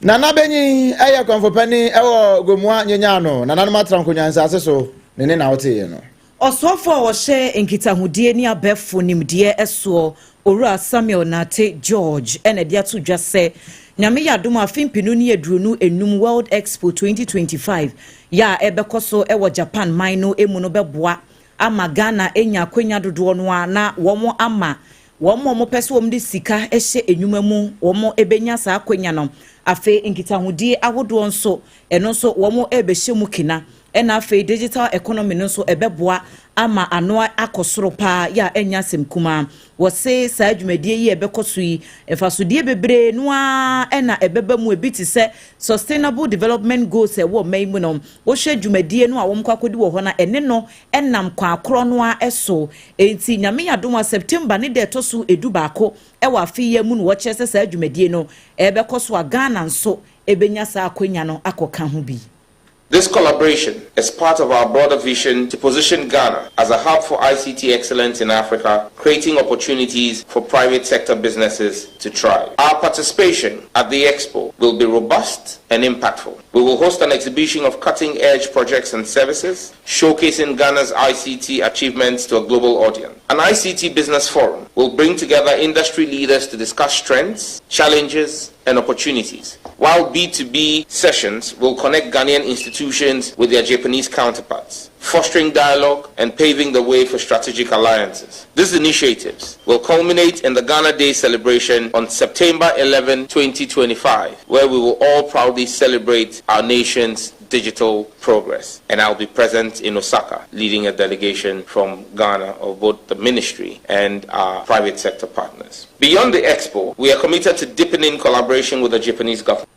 Nana Benyin yɛ kɔmfopanin wɔ Gomoa Nyenyaano, Nananom Atra Nkonwa nsase so, ne ne na woteeɛ no. Ɔsoafoɔ a ɔhyɛ nkitahodie ne abɛɛfo nimdeɛ soɔ, Owura Samuel Nartey George na ɛde ato dwa sɛ, Nyame yɛ adom a afe 2025 World Expo 2025 yɛ a ɛrebɛkɔ so wɔ Japan man no mu no bɛboa ama Ghana anya akwanya dodoɔ no ara na wɔn ama Wɔn a wɔpɛ sɛ wɔde sika hyɛ nnwuma mu, wɔbɛnya saa akwanya no. Afei nkitahodie ahodoɔ nso, ɛno nso wɔrebɛhyɛ mu kena. Ɛna afei digital economy no nso ɛbɛboa ama ano akɔ soro paa yɛ a ɛnyɛ asɛm kumaa. Wɔse saa dwumadie yi a ɛbɛkɔ so yi, mfasodeɛ bebree no ara na ɛbɛba mu, ebi te sɛ Sustainable Development Goals a ɛwɔ ɔman yi mu no, wohwɛ dwumadie no a wɔkɔ akɔdi wɔ hɔ no a, ɛne no nam kwan korɔ no ara so. Enti Nyame yɛ adom a September ne da ɛtɔ so 11 wɔ afe yi ara mu na wɔkyerɛ sɛ saa dwumadie no ɛrebɛkɔ so a Ghana nso bɛnya saa akwanya no akɔka ho bi. This collaboration is part of our broader vision to position Ghana as a hub for ICT excellence in Africa, creating opportunities for private sector businesses to thrive. Our participation at the Expo will be robust and impactful. We will host an exhibition of cutting-edge projects and services, showcasing Ghana's ICT achievements to a global audience. An ICT business forum will bring together industry leaders to discuss trends, challenges, and opportunities, while B2B sessions will connect Ghanaian institutions with their Japanese counterparts, fostering dialogue and paving the way for strategic alliances. These initiatives will culminate in the Ghana Day celebration on September 11, 2025, where we will all proudly celebrate our nation's digital progress. And I'll be present in Osaka, leading a delegation from Ghana of both the ministry and our private sector partners. Beyond the expo, we are committed to deepening collaboration with the Japanese government.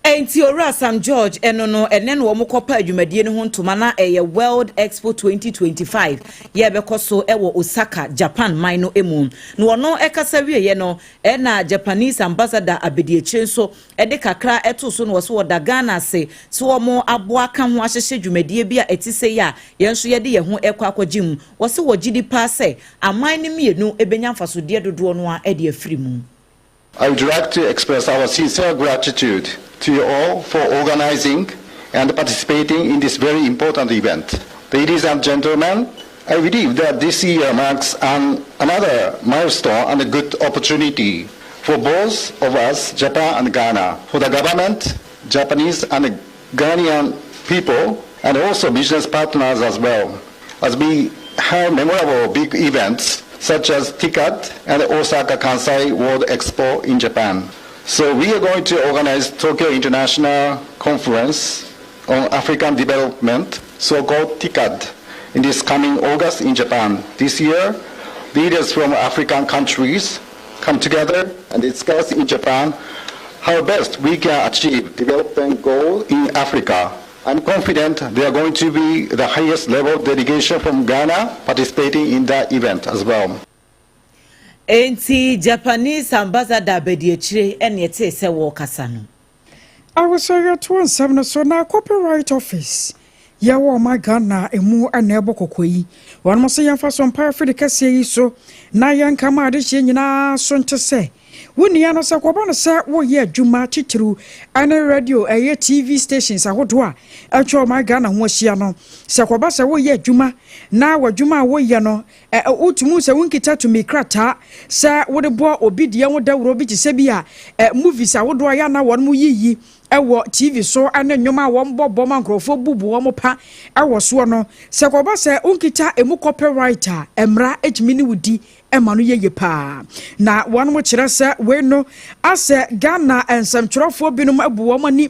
Enti Owura Sam George ɛno no ɛnɛ na wɔn kɔpa adwumadie no ho ntoma na ɛyɛ World Expo 2025 yɛ ɛbɛkɔ so ɛwɔ Osaka, Japan man no mu. Na wɔn ɛkasa wieɛ no ɛna Japanese Ambassador abediakyire nso ɛde kakra ɛto so na wɔso wɔda Ghana ase sɛ wɔn aboa ka ho ahyehyɛ dwumadie bi a ɛte sɛ yi a yɛn nso yɛde yɛn ho ɛkɔ akɔgye mu. Wɔse wɔgye di paa sɛ aman no mmienu ɛbɛnya mfasodeɛ dodoɔ no ara ɛde afiri mu. I would like to express our sincere gratitude to you all for organizing and participating in this very important event. Ladies and gentlemen, I believe that this year marks an, another milestone and a good opportunity for both of us, Japan and Ghana, for the government, Japanese and Ghanaian people, and also business partners as well, as we have memorable big events such as TICAD and Osaka Kansai World Expo in Japan. So we are going to organize Tokyo International Conference on African Development, so-called TICAD, in this coming August in Japan. This year, leaders from African countries come together and discuss in Japan how best we can achieve development goal in Africa. I'm confident they are going to be the highest level delegation from Ghana participating in that event as well. Enti Japanese ambassador abadiakyire na ɛtee sɛ wɔrekasa no. Awosɛ yɛtoa nsɛm no so na Copyright Office yɛwɔ ɔman Ghana emu na ɛbɔ kɔkɔ yi. Wɔnom sɛ yɛmfa so mpae afiri kɛseɛ yi so na yɛnka ma adehyeɛ nyinaa so nte sɛ wo nua no sɛ kɔba no sɛ woyɛ adwuma titiriw ne radio ɛyɛ TV stations ahodoɔ a atwa ɔman Ghana ho ahyia no sɛ kɔba sɛ woyɛ adwuma na w'adwuma a woyɛ no wotumi sɛ wonkita tumi krataa sɛ wode bɔ obi deɛ ho dawuro bi te sɛ bi a movies ahodoɔ a yɛ ana wɔn mu yiyi wɔ TV so ne nnwom a wɔbɔ bɔ ma nkurɔfoɔ bubu wɔn pa wɔ soɔ no, sɛ kɔba sɛ wonkita emu copyright a, mmara tumi ne wo di ma no yɛ yie paa. Na wɔn kyerɛ sɛ wei no asɛ Ghana nsɛmtwerɛfoɔ binom abu wɔn ani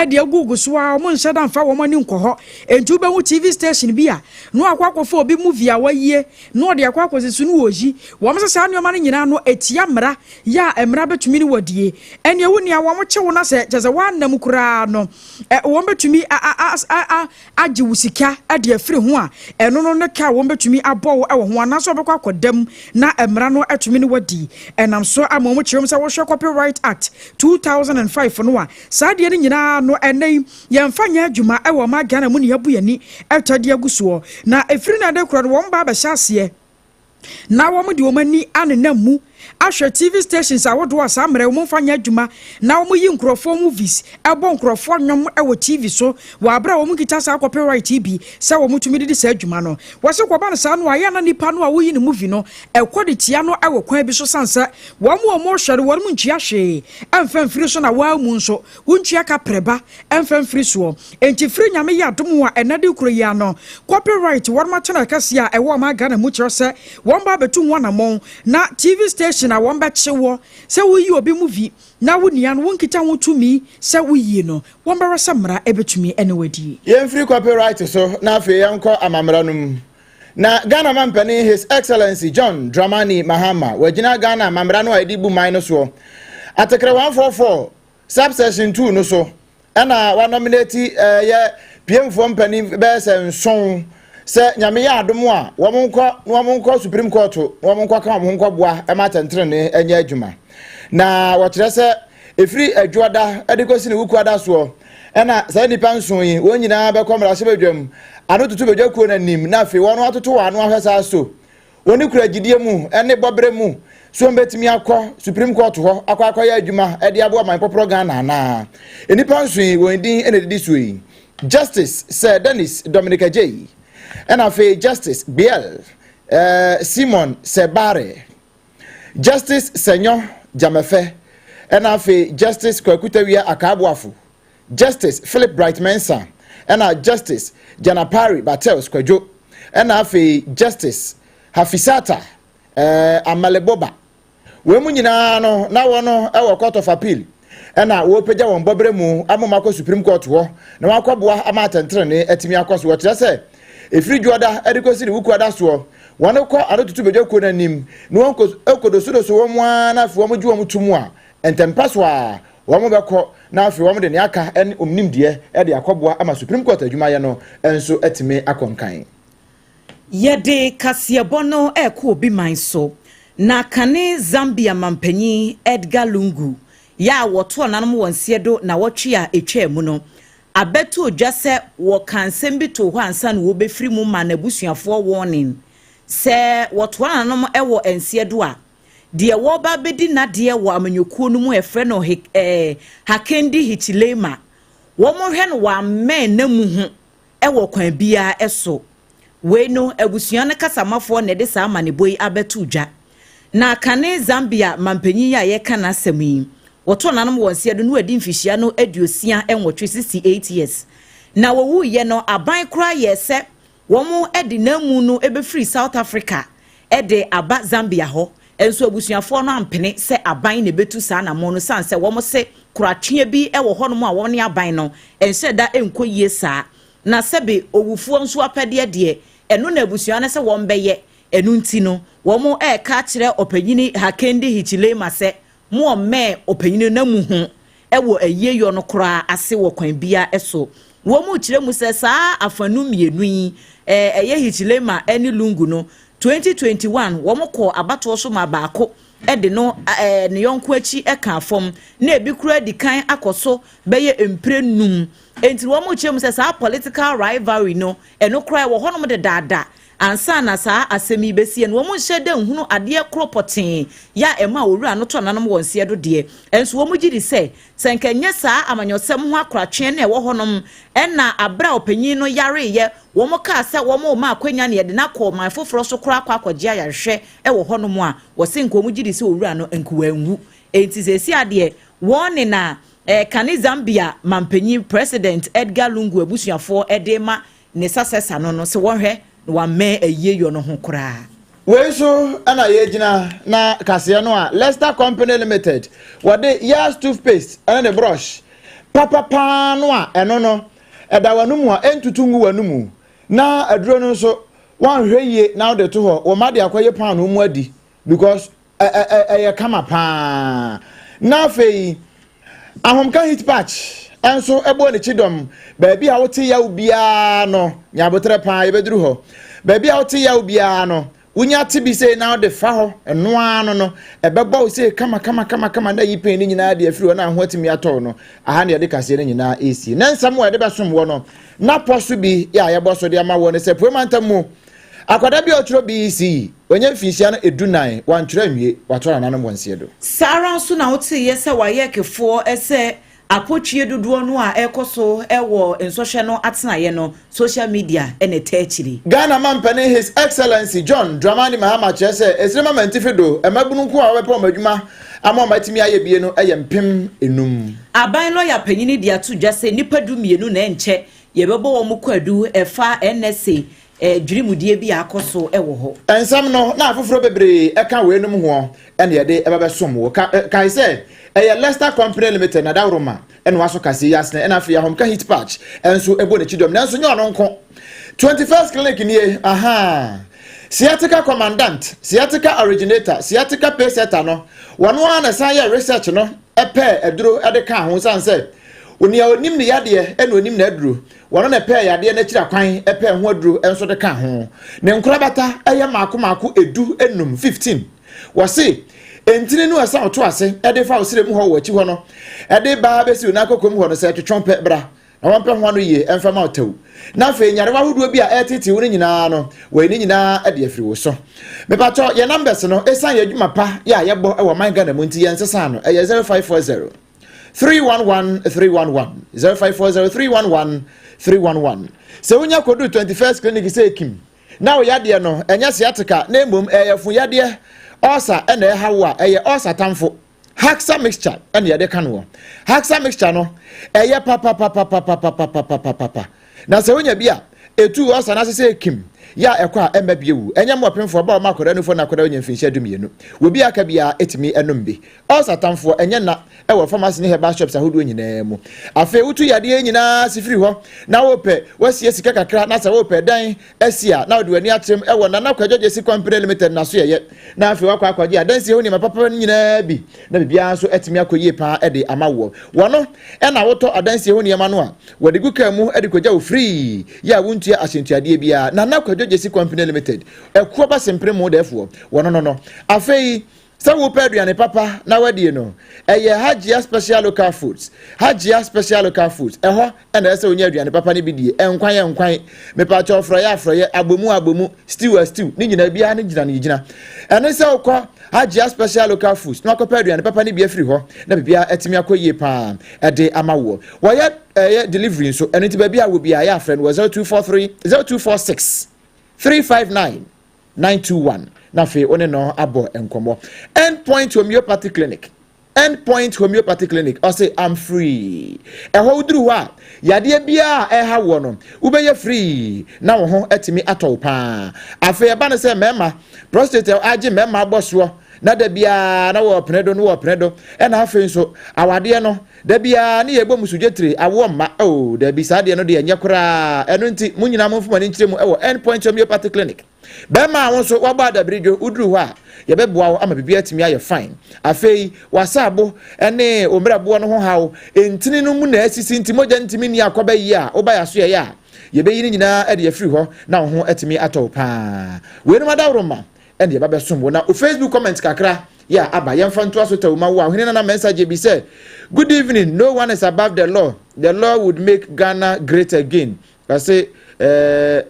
de agugu so a wɔn nhyɛ da mfa wɔn ani nkɔ hɔ. Enti wobɛhu TV station bi a na wakɔ akɔfa obi movie a wayie na ɔde akɔ akɔsi so no wɔyi. Wɔn sɛ saa nneɛma no nyinaa no ɛtia mmara yɛ a mmara bɛtumi ne wadie. Ɛnneɛ wo nua wɔn kye wo na sɛ kyɛ sɛ woanna mu koraa no wɔn bɛtumi agye wo sika de afiri ho a ɛno no ne ka a wɔn bɛtumi abɔ wo wɔ ho anaasɛ wɔbɛkɔ akɔda mu na mmara no atumi ne wadi. Ɛnam so ama wɔn kyerɛ mu sɛ wɔhwɛ Copyright Act 2005 no a saa adeɛ no nyinaa no ɛnɛ yi yɛmfa nyɛ adwuma wɔ ɔman Ghana mu ne yɛabu yɛn ani atwa de agu soɔ na ɛfiri no ade korɔ no wɔn ba abɛhyɛ aseɛ na wɔn de wɔn ani anenam mu ahwɛ TV stations ahodoɔ a saa mmerɛ wɔn mfa nyɛ adwuma na wɔn yi nkurɔfoɔ movies ɛbɔ nkurɔfoɔ nnwom wɔ TV so wɔ abere a wɔn kita saa copyright yi bi sɛ wɔn tumi de di saa adwuma no. Wɔsi kɔba no saa no a yɛ na nipa no a woyi ne movie no ɛkɔ de tia no wɔ kwan bi so san sɛ wɔn a wɔn hwɛ no wɔn mu ntua hwee ɛmfa mfiri so na wɔn mu nso wontua kaprɛba ɛmfa mfiri soɔ. Enti firi Nyame yɛ adom a ɛnɛ de kuro yi ano copyright wɔn atena kɛseɛ a ɛwɔ ɔman Ghana mu kyerɛ sɛ wɔn ba abɛtu ho anamɔn na TV station a wɔn bɛkye wɔ sɛ woyi obi movie na wo nua no wonkita ho tumi sɛ woyie no wɔn bɛhwɛ sɛ mmara ɛbɛtumi ɛne wadie. Yɛmfiri copyright so na afei yɛnkɔ amammerɛ no mu. Na Ghana mampanin His Excellency John Dramani Mahama wagyina Ghana amammerɛ no a yɛde bu man no soɔ Atekere 144 Subsection 2 no so ɛna wanominate ɛyɛ PMfoɔ mpanin bɛyɛ sɛ nson sɛ Nyame yɛ adom a wɔn nkɔ na wɔn nkɔ Supreme Court na wɔn nkɔ ka wɔn ho nkɔboa ɛma atɛntenenee ɛnyɛ adwuma. Na wɔkyerɛ sɛ ɛfiri Adwoada de kɔsi ne Wukuada soɔ ɛna saa nnipa nson yi wɔn nyinaa bɛkɔ mmarahyɛbadwam ano toto badwakuo no anim na afei wɔn atoto wɔn ano ahwɛ saa so wɔn kura gyidie mu ne bɔberɛ mu so wɔn bɛtumi akɔ Supreme Court hɔ akɔ akɔyɛ adwuma de aboa man pɔporɔ Ghana anaa. Nnipa nson yi wɔn din na ɛdidi soɔ yi, Justice Sir Dennis Dominic Adjei, ɛna afei Justice Biel eh, Simon Sebare, Justice Senyo Dzamefe, ɛna afei Justice Kwaku Tawia Akaaboafo, Justice Philip Bright Mensah, ɛna Justice Janapari Bartels Kwadwo, ɛna afei Justice Hafisata eh, Amaleboba. Wɔn mu nyinaa no, na wɔn wɔ Court of Appeal, ɛna wɔrepagya wɔn bɔberɛ mu ama wɔn akɔ Supreme Court hɔ na wɔakɔboa ama atɛntenenee atumi akɔ so. Wɔkyerɛ sɛ ɛfiri Dwoɔda de kɔsi ne Wukuada soɔ, wɔn kɔ anotutu badwakuo no anim na wɔn kɔdosodoso wɔn ara na afei wɔn gye wɔn to mu a, ntɛmpa so ara wɔn bɛkɔ na afei wɔn de nea aka ne wɔn nimdeɛ de akɔboa ama Supreme Court adwumayɛ no nso atumi akɔ nkan. Yɛde kaseɛbɔ no rekɔ obi man so. Na kane Zambia mampanyin Edgar Lungu yɛ a wɔtoo nanom wɔ nseɛ do nawɔtwe a etwaa mu no, abɛtoo dwa sɛ wɔkaa nsɛm bi too hɔ ansa na wɔrebɛfiri mu maa n'abusuafoɔ warning sɛ wɔtoa nananom wɔ nseɛ do a, deɛ wɔreba abɛdi n'adeɛ wɔ amanyɔkuo no mu a yɛfrɛ no Hakainde Hichilema, wɔhwɛ no wɔammɛn n'amu ho wɔ kwan biara so. Wei no, abusua no kasamafoɔ na ɛde saa amanebɔ yi abɛto dwa. Na kane Zambia mampanyin yi a yɛreka n'asɛm yi, wɔtoo nanom wɔ nseɛ do na wadi mfihyia no 68, 68 years. Na wɔwuiɛ no, aban koraa yɛɛ sɛ wɔn de n'amu no bɛfiri South Africa de aba Zambia hɔ. Nso abusuafoɔ no ampene sɛ aban na ɛbɛtu saa anamɔn no sane sɛ wɔn se koratweɛ bi wɔ hɔnom a wɔne aban no nhyɛ da nkɔ yie saa. Na sɛbe owufoɔ nso apɛdeɛ deɛ, ɛno na abusua no sɛ wɔbɛyɛ, ɛno nti no, wɔreka akyerɛ Ɔpanyini Hakainde Hichilema sɛ moɔmmɛn ɔpanyini no amu ho wɔ ayieyɔ no koraa ase wɔ kwan biara so. Wɔrekyerɛ mu sɛ saa afanu mmienu yi, ɛyɛ Hichilema ne Lungu no, 2021 wɔkɔɔ abatoɔ so maa baako de no ne yɔnko akyi kaa fam, na ebi koraa adi kan akɔ so bɛyɛ mpire num. Enti wɔkyerɛ mu sɛ saa political rivalry no, ɛno koraa ɛwɔ hɔnom dedaada ansa na saa asɛm yi bɛsi. Ɛno wɔnhyɛ da nhunu adeɛ koro pɔtee yɛ a ɛma owura no tɔ nanom wɔ nseɛ do deɛ. Ɛnso wɔn gye di sɛ, sɛ nka ɛnyɛ saa amanyɔsɛm ho akoratweɛ no a ɛwɔ hɔnom ɛna aberɛ a ɔpanyin no yareeɛ wɔn kaa sɛ wɔn rema akwanya no yɛde no akɔ ɔman foforɔ so koraa akɔ akɔgye ayarehwɛ wɔ hɔnom a, wɔse nka wɔn gye di sɛ owura no nka wanwu. Enti seesei adeɛ wɔn ne na Kane Zambia mampanyin President Edgar Lungu abusuafoɔ de rema ne sasɛsa no no sɛ wɔnhwɛ na wammɛn ayieyɔ no ho koraa. Wei so na yɛgyina na kaseɛ no a Lester Company Limited wɔde Yas toothpaste ne ne brush papa paa no a ɛno no ɛda w'anomu a ɛntutu ngu w'anomu na aduro no nso woanhwɛ yie na wode to hɔ wɔma de akɔyɛ paanoo mu adi because ɛyɛ kama paa. Na afei ahomka heat patch nso ɛbɔ ne kyidɔm. Baabi a wote yaw biara no, nya aboterɛ paa, yɛbɛduru hɔ. Baabi a wote yaw biara no, wonya te bi sei na wode fa hɔ, ɛno ara no no, ɛbɛbɔ wo sei kama kama kama kama na yi pain no nyinaa de afiri hɔ na ho atumi atɔ no. Aha na yɛde kaseɛ no nyinaa ɛresie. Na nsɛm a yɛde bɛsom wɔ no, na pɔ so bi yɛ a yɛbɔ so de ama wɔ no sɛ Puema ntam mu Akwadaa bi a ɔtwerɛ BEC yi, wanya mfinhyia no edunan, wantwerɛ anwie, wato nananom wɔ nseɛ do. Saa ara nso na woteeɛ sɛ wɔayɛ kefoɔ sɛ apotwie dodoɔ no a ɛrekɔ so wɔ nsɔhwɛ no atenaeɛ no, social media na ɛtaa akyire. Ghana Mampanin His Excellency John Dramani Mahama kyerɛ sɛ esire ma mantifi do mmabunu nko a wɔbɛpɛ wɔn adwuma ama wɔn atumi ayɛ bie no yɛ 5000. Aban lɔya panyini de ato dwa sɛ nnipa 12 na ɛnkyɛ yɛbɛbɔ wɔn kwaadu ɛfa NSA Dwirimudie bi a akɔ so wɔ hɔ. Nsɛm no na afoforɔ bebree ka weinom hoɔ na yɛde ba bɛsom wo. Ka, kae sɛ, ɛyɛ Lester Company Limited na dawuroma na wasɔ kaseɛ yi asene, ɛna afei Ahomka Heat Patch nso bɔ n'akyi dɔm. Nanso nyɛ ɔno nko. 21st Clinic nie, ahaa. Sciatica Commandant, Sciatica Originator, Sciatica Paysetter no, wɔn ara na ɛsan yɛɛ research no pɛɛ aduro de kaa ho, sane sɛ onea onim ne yadeɛ na onim n'aduro. Wɔno na ɛpɛɛ yadeɛ no akyiri akwan pɛɛ ho aduro nso de kaa ho. Ne nkorabata yɛ mmaako mmaako edu enum, 15. Wɔse ntini no a ɛsan wo to ase de fa wo srɛ mu hɔ wɔ akyi hɔ no de ba bɛsi wo nan kokom hɔ no, sɛ ɛtwetwe pɛ bra na wɔmpɛ ho ano yie mfa ma wo tɛw. Na afei nyarewa ahodoɔ bi a ɛreteetee wo no nyinaa no, wɔayi ne nyinaa de afiri wo so. Mepatɔ yɛn numbers no, ɛsiane yɛn adwuma pa yɛ a yɛbɔ wɔ ɔman Ghana mu nti yɛnsesaa no, ɛyɛ 0540. 311 311 0540 311 311. Sɛ wonya kɔduru 21st Clinic sɛ ekim na wo yadeɛ no ɛnyɛ sciatica na mmom ɛyɛ fo yadeɛ ulcer ɛna ɛha wo a, ɛyɛ ulcer tamfo Haxa mixture ɛna yɛde ka noɔ. Haxa mixture no ɛyɛ papapapapapapapapapa na sɛ wonya bi a ɛtu ulcer no ase sɛ ekim yɛ a ɛkɔ a ɛmma bio wu. Ɛnyɛ mmoa pemfoɔ ba ɔma akwadaa nufoɔ na akwadaa onya mfinhyia 12 wɔ bi aka biara ɛtumi ɛnom bi. Ulcer tamfoɔ ɛnyɛ nna wɔ pharmacy ne herbal shops ahodoɔ nyinaa mu. Afei wotu yadeɛ yi nyinaa ase firi hɔ na wopɛ wasie sika kakra na sɛ wopɛ dan asi a na wode w'ani akyerem wɔ Nana Kwadwo Gyesi Company Limited n'asoɛeɛ na afei wakɔ akɔgye adansie ho nneɛma papa no nyinaa bi na biribiara nso atumi akɔ yie paa de ama woɔ. Wɔno na wotɔ adansie ho nneɛma no a wɔde gu kaa mu de kɔgya wo firii yɛ a wontua ahyɛntuadeɛ biara. Nana Kwadwo Gyesi Company Limited, Akuo Abasempere mu dɛɛfoɔ, wɔno no no. Afei Sɛ wopɛ aduane papa na wadie no, ɛyɛ Hajia Special Local Foods. Hajia Special Local Foods, ɛhɔ na ɛsɛ sɛ wonya aduane papa no bi die. Nkwan yɛ nkwan, mepaakyɛw frɔyɛ afrɔyɛ, abomu abomu, stew a stew, ne nyinaa biara no gyina no gyina. Ɛne sɛ wokɔ Hajia Special Local Foods na wakɔpɛ aduane papa no bi afiri hɔ na biribiara atumi akɔ yie paa ɛde ama woɔ. Wɔyɛ ɛyɛ delivery nso, ɛno nti baabi a wɔ biara yɛ afrɛ no wɔ 0243 0246. 359 921 na afei wo ne no abɔ nkɔmmɔ. End Point Homeopathy Clinic, End Point Homeopathy Clinic, ɔse I'm free. Ɛhɔ woduru hɔ a, yadeɛ biara a ɛha woɔ no, wobɛyɛ free na wo ho atumi atɔ wo paa. Afei ɛba no sɛ mmarima, prostate agye mmarima abɔ soɔ na da biara na wɔpene do na wɔpene do, ɛna afei nso awadeɛ no da biara ne yɛbɔ musudwetire awoɔ mma. Oh, dabi, saa deɛ no deɛ ɛnyɛ koraa. Ɛno nti mo nyinaa momfa mo ani nkyerɛ mu ɛwɔ End Point Homeopathy Clinic. Bɛrima a wo nso wabɔ adabiridwo, woduru hɔ a yɛbɛboa wo ama biribi atumi ayɛ fine. Afei w'asaabo ne wo mmerɛboɔ no ho haw, ntini no mu na asisi nti mogya ntumi nni akɔba yie a, woba yɛn asoɛeɛ a, yɛbɛyi ne nyinaa de afiri hɔ na wo ho atumi atɔ wo paa. Weinom adaworoma ɛne yɛba bɛsom wo. Na wo Facebook comment kakra yɛ a aba, yɛmfa ntoa so tawuma wo a Ɔhene Nana Mensah Gyebi sɛ, Good evening, no one is above the law, the law would make Ghana great again. Ɔse eh,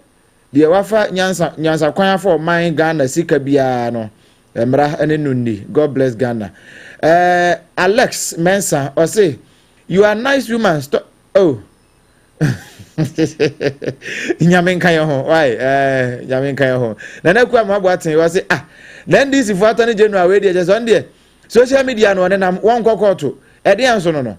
deɛ wafa nyansa nyansa kwan afa ɔman Ghana sika biara no, mmara ne no nni. God bless Ghana. Eh, Alex Mensah ɔse, you are nice woman, stop. Oh, Nyame nka yɛn ho why eh, Nyame nka yɛn ho. Nana Akua mo aboa ten wɔ se, ah, na NDC fo attorney general wei deɛ kyɛ sɛ ɔno deɛ social media no ɔnenam wɔnkɔ kɔɔto ɛdeɛn nso no no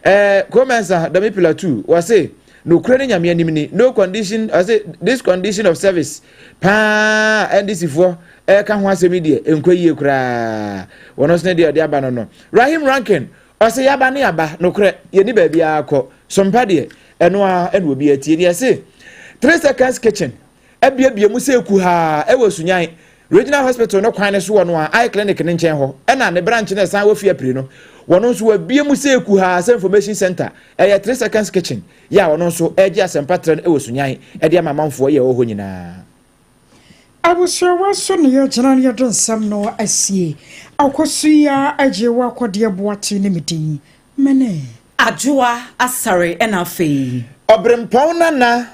eh, Komensa Dami Pillar 2 wɔ se nokorɛ ne Nyame anim ni, no condition. Ɔse this condition of service paa NDC foɔ ɛka ho asɛm yi deɛ ɛnkɔ yie koraa. Wɔn nso ne deɛ ɔde aba no no Rahim Rankin ɔse yaba ne yaba nokorɛ yɛni baabiara kɔ sompa deɛ ɛno ara ɛna obi atie deɛ ɛse 3 Seconds Kitchen abiebie mu sɛ kuhaa ɛwɔ Sunyan Regional Hospital no kwan no so wɔ no a eye clinic no nkyɛn hɔ, ɛna ne branch no ɛsan wɔ Fiapre no wɔn nso wɔabie mu sɛ kuhaa sɛ information center. Ɛyɛ 3 Seconds Kitchen yɛ a wɔn nso ɛregye asɛmpa trɛ no ɛwɔ Sunyan ɛde ama amanfoɔ yɛ ɛwɔ hɔ nyinaa. Abusuawa so na yɛgyina na yɛde nsɛm no asie. Akɔso yi ara agye wo akɔdeɛ Boakye ne me din. Mene. Adwoa Asare ɛna afei. Ɔbrempɔn Nana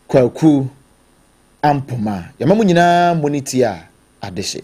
Kwaku Ampoma. Yɛma mo nyinaa mmɔ ne ti a adehye.